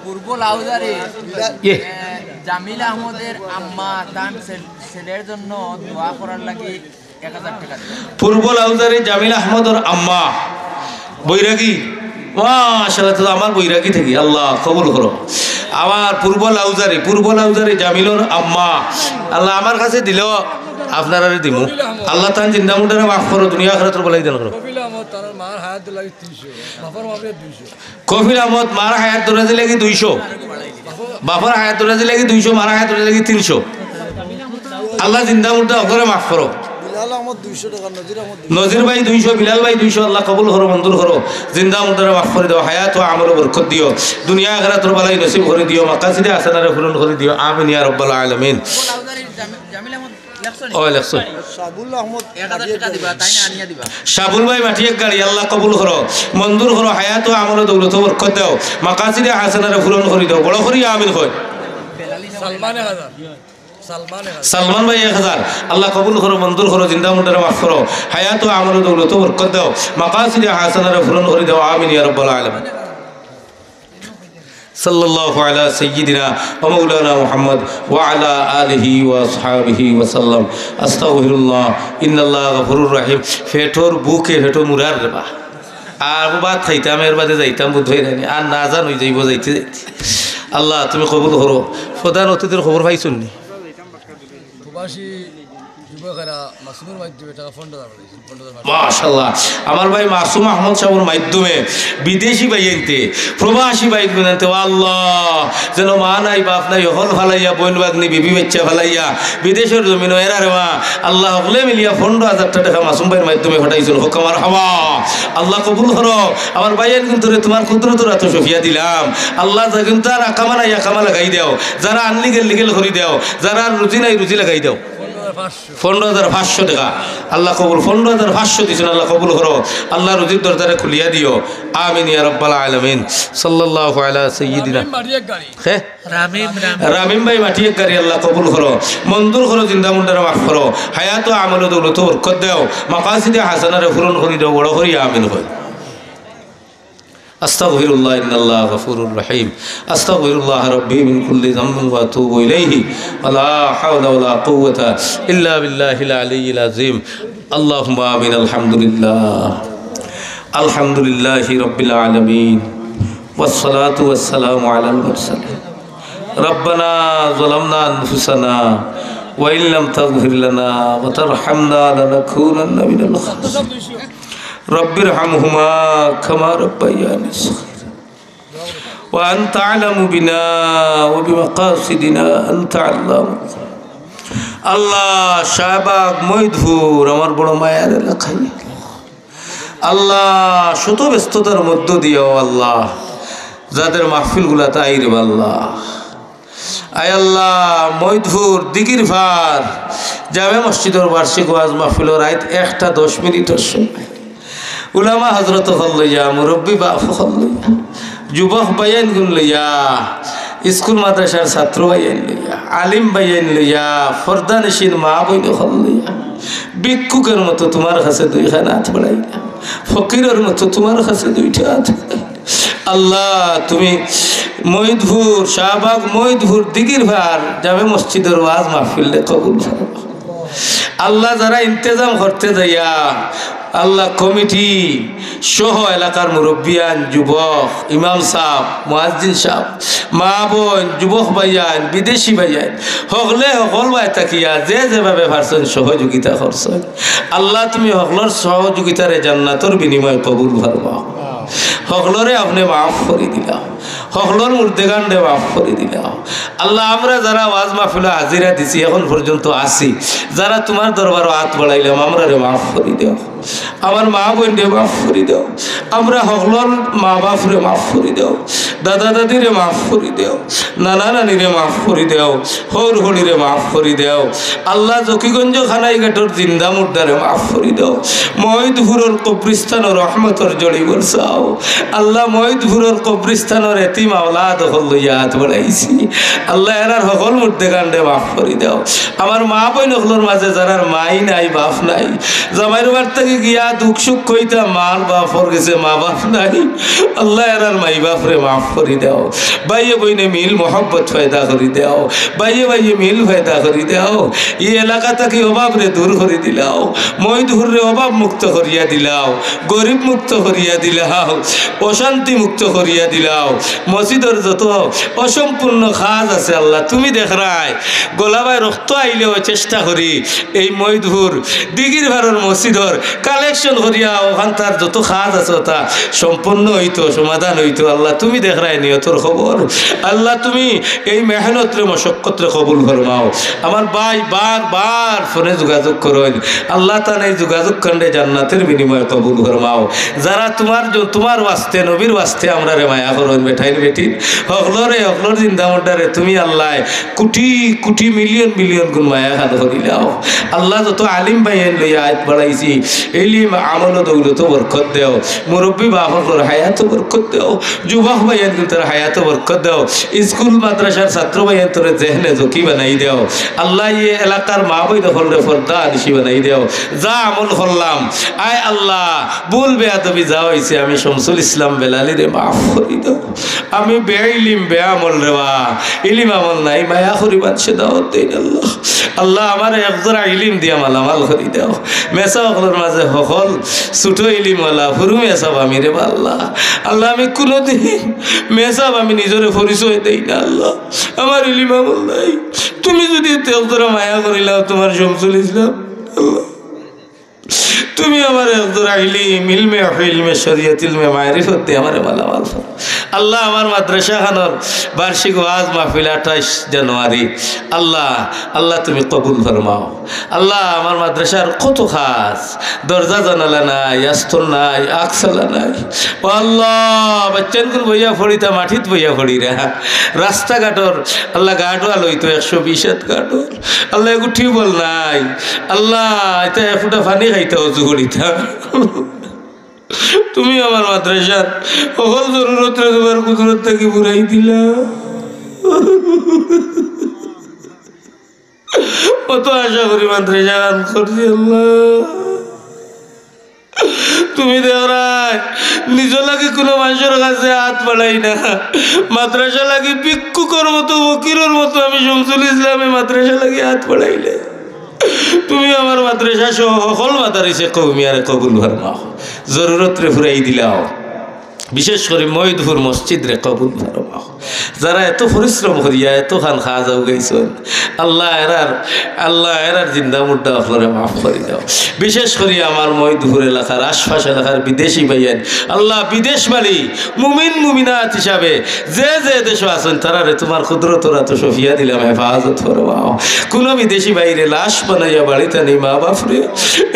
পূর্ব লাউজারি, ইয়ে। জামিল আহমদের আম্মা তান ছেল-, ছেলের জন্য দোয়া করার লাগি পূর্ব লাউজারি জামিল আহমদর আম্মা বৈরাগী। মাশাআল্লাহ, তো আমার বৈরাগী থাকি, আল্লাহ কবুল করো। আমার পূর্ব লাউজারি, পূর্ব লাউজারি জামিলর আম্মা, আল্লাহ আমার কাছে দিলেও আপনারারে দিমু। আল্লাহ তান জিন্দা মুর্দারে মাফ করো, দুনিয়া আখিরাতর ভালাই দান করো। কফিল আহমদ তার মার হায়াত লাগি তিনশো, বাপর মাফে দুইশো। কফিল আহমদ মার হায়াত দরাজি লাগি দুইশো, বাপর হায়াত দরাজি লাগি দুইশো, মার হায়াত দরাজি লাগি তিনশো। আল্লাহ জিন্দা মুর্দা অকলরে মাফ করো। বিলাল আহমদ দুইশো টেকা, নজির আহমদ দুইশো। নজির ভাই দুইশো, বিলাল ভাই দুইশো, আল্লাহ কবুল করো, মঞ্জুর করো। জিন্দা মুর্দারে মাফ করি দেও, হায়াত ও আমলে বরকত দিও, দুনিয়া আখিরাতর ভালাই নসিব করি দিও, মাকাসিদে হাসানারে পূরণ করি দিও। আমিন ইয়া রাব্বাল আলামিন। ও, লেখছো নি? শাবুল আহমদ এক হাজার টেকা দিবা, তাইন আনিয়া দিবা। শাবুল ভাই মাটি এক গাড়ি, আল্লাহ কবুল করো, মঞ্জুর করো, হায়াত ও আমলে দৌলত বরকত দেও, মাকাসিদে হাসানারে পূরণ করি দেও, বড় করি আমিন কই। সালমান এক হাজার। সালমান এক হাজার। সালমান ভাই এক হাজার, আল্লাহ কবুল করো, মঞ্জুর করো, জিন্দা মুর্দারে মাফ করো, হায়াত ও আমলে দৌলত বরকত দেও, মাকাসিদে হাসানারে পূরণ করি দেও, আমিন ইয়া রাব্বাল আলামিন। সাল্লাল্লাহু আলা সাইয়্যিদিনা ওয়া মাওলানা মুহাম্মদ ওয়া আলা আলিহি ওয়া আসহাবিহি ওয়া সাল্লাম। আস্তাগফিরুল্লাহ, ইন্নাল্লাহা গাফুরুর রাহিম। পেটর ভুকে পেটো মুরার রেবা। আর ভাত খাইতাম, এর বাদে যাইতাম, বুঝ অইরানি। আর না জান অই যাইবো যাইতে যাইতে। আল্লাহ, তুমি কবুল করো। প্রধান অতিথির খবর পাইছইন নি? প্রবাসী যুবকেরা মাসুমের মাধ্যমে টাকা পনেরো হাজার পাঠাইছে, পনেরো হাজার পাঠাইছে। মাশাআল্লাহ, আমার ভাই মাসুম আহমদ সাহেবের মাধ্যমে বিদেশি ভাইয়াইন্তে, প্রবাসী ভাইয়াইন্তে, ও আল্লাহ, যেন মা নাই, বাপ নাই, হকল ফালাইয়া, বইন বাগনি, বিবি বাচ্চা ফালাইয়া, বিদেশর জমিনো এরা রে মা, আল্লাহ, হকলে মিলিয়া পনেরো হাজার টেকা মাসুম ভাইর মাধ্যমে পাঠাইছইন, কউক্কা মারহাবা। আল্লাহ কবুল করো, আমার ভাইয়াইন কিন্তু রে, তোমার কুদরতর আতো সপিয়া দিলাম। আল্লাহ, যেগুইন্তে আকামা নাই, আকামা লাগাই দেও, যারা আনলিগেল লিগেল করি দেও, যারা রুজি নাই, রুজি লাগাই দেও। পনেরো হাজার পাঁচশো টেকা। আল্লাহ কবুল, পনেরো হাজার পাঁচশো দিছইন, আল্লাহ কবুল করো। আল্লাহ রুজির দরজারে খুলিয়া দিও। আমিন ইয়া রাব্বাল আলামিন। সাল্লাল্লাহু আলা সাইয়্যিদিনা। রামিম মাটি এক গাড়ি। হে? রামিম, রামিম। রামিম ভাই মাটি এক গাড়ি, আল্লাহ কবুল করো। মঞ্জুর করো, জিন্দা মুর্দারে মাফ করো। হায়াত ও আমলে দৌলতে বরকত দেও। মাকাসিদে হাসানারে পূরণ করি দেও, বড় করি আমিন কই। أستغفر الله إن الله غفور رحيم. أستغفر الله ربي من كل ذنب وأتوب إليه. ولا حول ولا قوة إلا بالله العلي العظيم. اللهم آمين. الحمد لله. الحمد لله رب العالمين. والصلاة والسلام على المرسلين. ربنا ظلمنا أنفسنا وإن لم تغفر لنا وترحمنا لنكونن من الخاسرين. رب ارحمهما كما ربياني صغيرا. وأنت أعلم بنا وبمقاصدنا، أنت علام الغيوب. আল্লাহ, শাহবাগ মহিদপুর আমার বড় মায়ার এলাকা। আল্লাহ, শত ব্যস্ততার মধ্য দিয়াও আল্লাহ, যাদের মাহফিলগুলাত আইরে আল্লাহ, আয় আল্লাহ, মহিদপুর দিঘির পার জামে মসজিদর বার্ষিক ওয়াজ মাহফিলর রাইত একটা দশ মিনিটর সময় উলামা হজরত অকল লইয়া, মুরব্বী বাপ অকল লইয়া, যুবক ভাইয়াইনগুন লইয়া, স্কুল মাদ্রাসার ছাত্র ভাইয়াইন লইয়া, আলিম ভাইয়াইন লইয়া, পর্দানিশীন মা বইন অকল লইয়া, ভিক্ষুকের মতো তুমার কাছে দুইখান আত বাড়াইলাম, ফকিরর মতো তুমার কাছে দুইটা আত বাড়াইলাম। আল্লাহ, তুমি মহিদপুর, শাহবাগ মহিদপুর দিঘির পার জামে মসজিদর ওয়াজ মাহফিলরে কবুল করো। আল্লাহ, যারা ইন্তেজাম করতে যাইয়া, আল্লাহ, কমিটি সহ এলাকার মুরব্বিয়ান, যুবক, ইমাম সাব, মুয়াজ্জিন সাব, মা বইন, যুবক ভাইয়াইন, বিদেশি ভাইয়াইন, হকলে হকল বায় থাকিয়া যে যেভাবে পারছইন সহযোগিতা করছইন। আল্লাহ, তুমি হকলর সহযোগিতারে জান্নাতর বিনিময়ে কবুল ফরমাও। হকলরে আপনে মাফ করি দিলাও, হকলর মুর্দেগানরে মাফ করি দিলাও। আল্লাহ, আমরা যারা ওয়াজ মাহফিলো হাজিরা দিছি, এখন পর্যন্ত আছি, যারা তুমার দরবারো আত বাড়াইলাম, আমরারে মাফ করি দেও, আমার মা বইনরে মাফ করি দেও, আমরা হকলর মা বাপরে মাফ করি দেও, দাদা দাদিরে মাফ করি দেও, নানা নানিরে মাফ করি দেও, হউর হড়িরে মাফ করি দেও। আল্লাহ, জকিগঞ্জ খানাইঘাটর জিন্দা মুর্দারে মাফ করি দেও। মহিদপুরর কবরিস্তানো রহমতর জড়ি বরসাও। আল্লাহ, মহিদপুরর কবরিস্তানর এতিম আওলাদ অকল লইয়া আত বাড়াইছি। আল্লাহ, এরার হকল মুর্দেগানরে মাফ করি দেও। আমার মা বইন অকলর মাঝে যারার মাই নাই, বাপ নাই, জামাইর বাড়ি থাকি গিয়া দুখ সুখ কইতা মার বাপর গেছে, মা বাপ নাই। আল্লাহ, এরার মাই বাপরে মাফ করি দেও। ভাইয়ে বইনে মিল মহব্বত পয়দা করি দেও, ভাইয়ে ভাইয়ে মিল পয়দা করি দেও। ই এলাকা থাকি অভাবরে দূর করি দিলাও, মহিদপুররে অভাব মুক্ত করিয়া দিলাও, গরিব মুক্ত করিয়া দিলাও, অশান্তি মুক্ত করিয়া দিলাও। মসজিদর যত অসম্পূর্ণ কাজ আছে আল্লাহ, তুমি দেখরায়। গলাবায় রক্ত আইলেও চেষ্টা করি এই মহিদপুর দিঘির পারর মসজিদর কালেকশন করিয়া অখানতার যত কাজ আছে অতা সম্পন্ন অইতো, সমাধান অইতো। আল্লাহ, তুমি দেখরায় নিয়তর খবর। আল্লাহ, তুমি এই মেহনতরে, মশক্কতরে কবুল ফরমাও। আমার ভাই বার বার ফোনে যোগাযোগ করইন, আল্লাহ, তান এই যোগাযোগ কাণ্ডে জান্নাতের বিনিময়ে কবুল ফরমাও। যারা তুমার জ-, তুমার ওয়াস্তে, নবীর ওয়াস্তে আমরারে মায়া করইন, বেটাইন বেটিন, হকলরে, হকলর জিন্দা মুর্দারে তুমি আল্লাহ কোটি কোটি মিলিয়ন মিলিয়ন গুণ মায়া খান করিলাও। আল্লাহ, যত আলিম ভাইয়াইন লইয়া আত বাড়াইছি, ইলিম, আমল, দৌলত বরকত দেও। মুরব্বী বাপ অকলর হায়াত বরকত দেও। যুবক ভাইয়াইনতর হায়াত বরকত দেও। স্কুল মাদ্রাসার ছাত্র ভাইয়াইনতরে জেহনে জকি বানাই দেও। আল্লাহ, ই এলাকার মা বইন অকলরে পর্দানিশি বানাই দেও। যা আমল করলাম, আয় আল্লাহ, ভুল বেয়াদবি যা অইছে, আমি শামসুল ইসলাম বেলালিরে মাফ করি দেও। আমি বেইলিম, বেআমল রে বা, ইলিম আমল নাই, মায়া করি মানষে দাওয়াত দেইন আল্লাহ। আল্লাহ, আমারে একজোড়া ইলিম দিয়া মালামাল করি দেও। মেসাব অকলর মাঝে হকল ছোট ইলিমওয়ালা, হুরু মেসাব আমি রে বা আল্লাহ। আল্লাহ, আমি কুনুদিন মেসাব আমি নিজরে পরিচয় দেই না আল্লাহ। আমার ইলিম আমল নাই। তুমি যুদি একজোড়া মায়া করিলাও তুমার শামসুল ইসলাম, আল্লাহ, তুমি আমারে একজোড়া ইলিম, ইলমে, ইলমে শরিয়ত, ইলমে মারিফত দিয়া আমারে মালামাল করো। আল্লাহ, আমার মাদ্রাসা খানর বার্ষিক ওয়াজ মাহফিল আঠাইশ জানুয়ারি। আল্লাহ, আল্লাহ, তুমি কবুল ফরমাও। আল্লাহ, আমার মাদ্রাসার কত কাজ, দরজা জানালা নাই, আস্তর নাই, আকসালা নাই। ও আল্লাহ, বাচ্চাইনগুন বইয়া পড়িতা, মাটিত বইয়া পড়িরা। রাস্তাঘাটর, আল্লাহ, গার্ডওয়াল অইতো একশো বিশ হাত গার্ডওয়াল। আল্লাহ, এগু টিউবওয়েল নাই। আল্লাহ, ইতা এক ফুটা পানি খাইতা, অজু করিতা। তুমি আমার মাদ্রাসার হকল জরুরতরে তুমার কুদরত থাকি পুরাই দিলাও। অত আশা করি মাদ্রাসা খান করছি আল্লাহ। তুমি দেখরায়, নিজর লাগি কুনু মানষর কাছে আত বাড়াই না। মাদ্রাসা লাগি ভিক্ষুকর মতো, ফকিরর মতো আমি শামসুল ইসলামে মাদ্রাসা লাগি আত বাড়াইলে, তুমি আমার মাদ্রাসা সহ হকল মাদারিসে কওমিয়ারে কবুল ফরমাও, জরুরতরে ফুরাই দিলাও। বিশেষ করি মহিদপুর মসজিদরে কবুল ফরমাও। যারা এত পরিশ্রম করিয়া এত খান খাজা উগাইছইন, আল্লাহ এরার, আল্লাহ এরার জিন্দা মুর্দা অকলরে মাফ করি দেও। বিশেষ করি আমার মহিদপুর এলাকার, আশপাশ এলাকার বিদেশি ভাইয়াইন, আল্লাহ বিদেশ বালি মুমিন মুমিনাত হিসাবে যে যে দেশো আছইন, তারারে তুমার কুদরতর আতো সঁপিয়া দিলাম, হেফাজত ফরমাও। কুনু বিদেশি ভাইরে লাশ বানাইয়া বাড়িত আনি মা বাপরে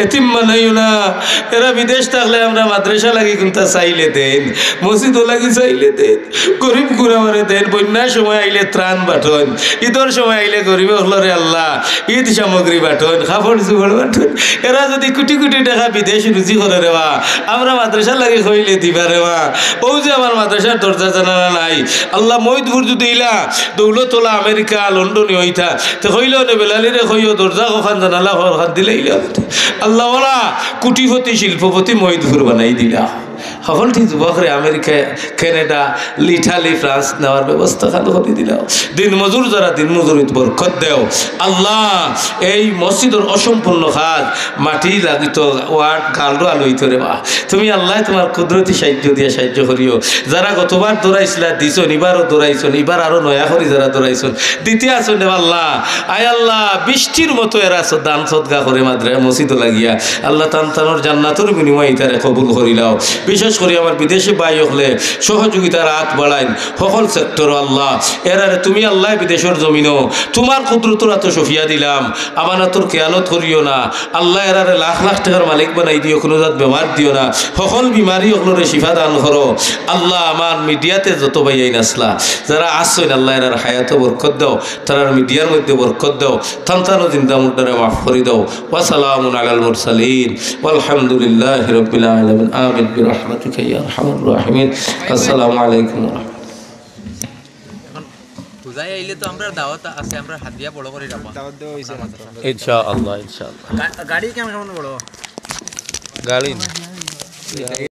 এতিম বানাইও না। এরা বিদেশ থাকলে আমরা মাদ্রাসা লাগি কুন্তা চাইলে দেইন, মসজিদো লাগি চাইলে দেইন, গরিব গুরাবারে দেইন, বন্যার সময় আইলে ত্রাণ বাটইন, ইদর সময় আইলে গরিব অকলরে আল্লাহ ইদ সামগ্রী বাটইন, কাপড় চুপড় বাটইন। এরা যুদি কুটি কুটি টেকা বিদেশ রুজি করে রেবা, আমরা মাদ্রাসা লাগি কইলে দিবা রেবা। অউ যে আমার মাদ্রাসার দরজা জানালা নাই, আল্লাহ মহিদপুর যুদি ইলা দৌলতওয়ালা আমেরিকা, লন্ডনি অইতা, তে কইলেও নে বেলালিরে কইও দরজা কখান জানালা কখান দিলে ইলা। আল্লাহওয়ালা কুটিপতি শিল্পপতি মহিদপুর বানাই দিলা। হকলটি যুবকরে আমেরিকা, কানাডা, ইটালি, ফ্রান্স নেওয়ার ব্যবস্থা খান করি দিলাও। দিন মজুর যারা দিন মজুরিত বরকত দেও। আল্লাহ, এই মসজিদর অসম্পূর্ণ কাজ, মাটি লাগিত, ওয়ার্ড গালরো আলইতো রেবা। তুমি আল্লাহ তুমার কুদরতি সাহায্য দিয়া সাহায্য করিও। যারা গতবার দৌড়াইছিলা দিছইন, ইবারও দৌড়াইছইন, ইবার আরো নয়া করি যারা দৌড়াইছইন, দিতে আছইন রে আল্লাহ। আয় আল্লাহ, বৃষ্টির মতো এরা স-, দান সদকা করে মাদ্রা-, মসজিদো লাগিয়া। আল্লাহ তান তানোর জান্নাতর বিনিময়ে ইতারে কবুল করিলাও। বিশেষ করি আমার বিদেশি ভাই অকলে সহযোগিতার আত বাড়াইন, হকল সেক্টরো আল্লাহ। এরারে তুমি আল্লাহ বিদেশর জমিনো তুমার কুদরতর আতো সঁপিয়া দিলাম, আমানাতর খেয়ানত করিও না। আল্লাহ এরারে লাখ লাখ টেকার মালিক বানাই দিও, কুনু জাত বেমার দিও না। হকল বিমারি অকলরে শিফা দান করো। আল্লাহ আমার মিডিয়াতে যত ভাইয়াইন আছলা, যারা আছইন আল্লাহ এরার হায়াতো বরকত দেও, তারার মিডিয়ার মধ্যে বরকত দেও, তান তানো জিন্দা মুর্দারে মাফ করি দেও। ওয়া সালামুন আলাল মুরসালিন, ওয়ালহামদুলিল্লাহি রাব্বিল আলামিন। আমিন বিরহমাতিকা ইয়া আরহামার রাহিমিন। আসসালামু আলাইকুম ওয়া রাহমাতুল্লাহ। এখন পূজায় আইলে তো আমরার দাওয়াত আছে, আমরার হাদিয়া বড় করি রাখবা। দাওয়াত দেওয়া অইছে না তো। ইনশাআল্লাহ, ইনশাআল্লাহ। গা-, গাড়ি কেমন, কেমন বড়? গাড়ি না।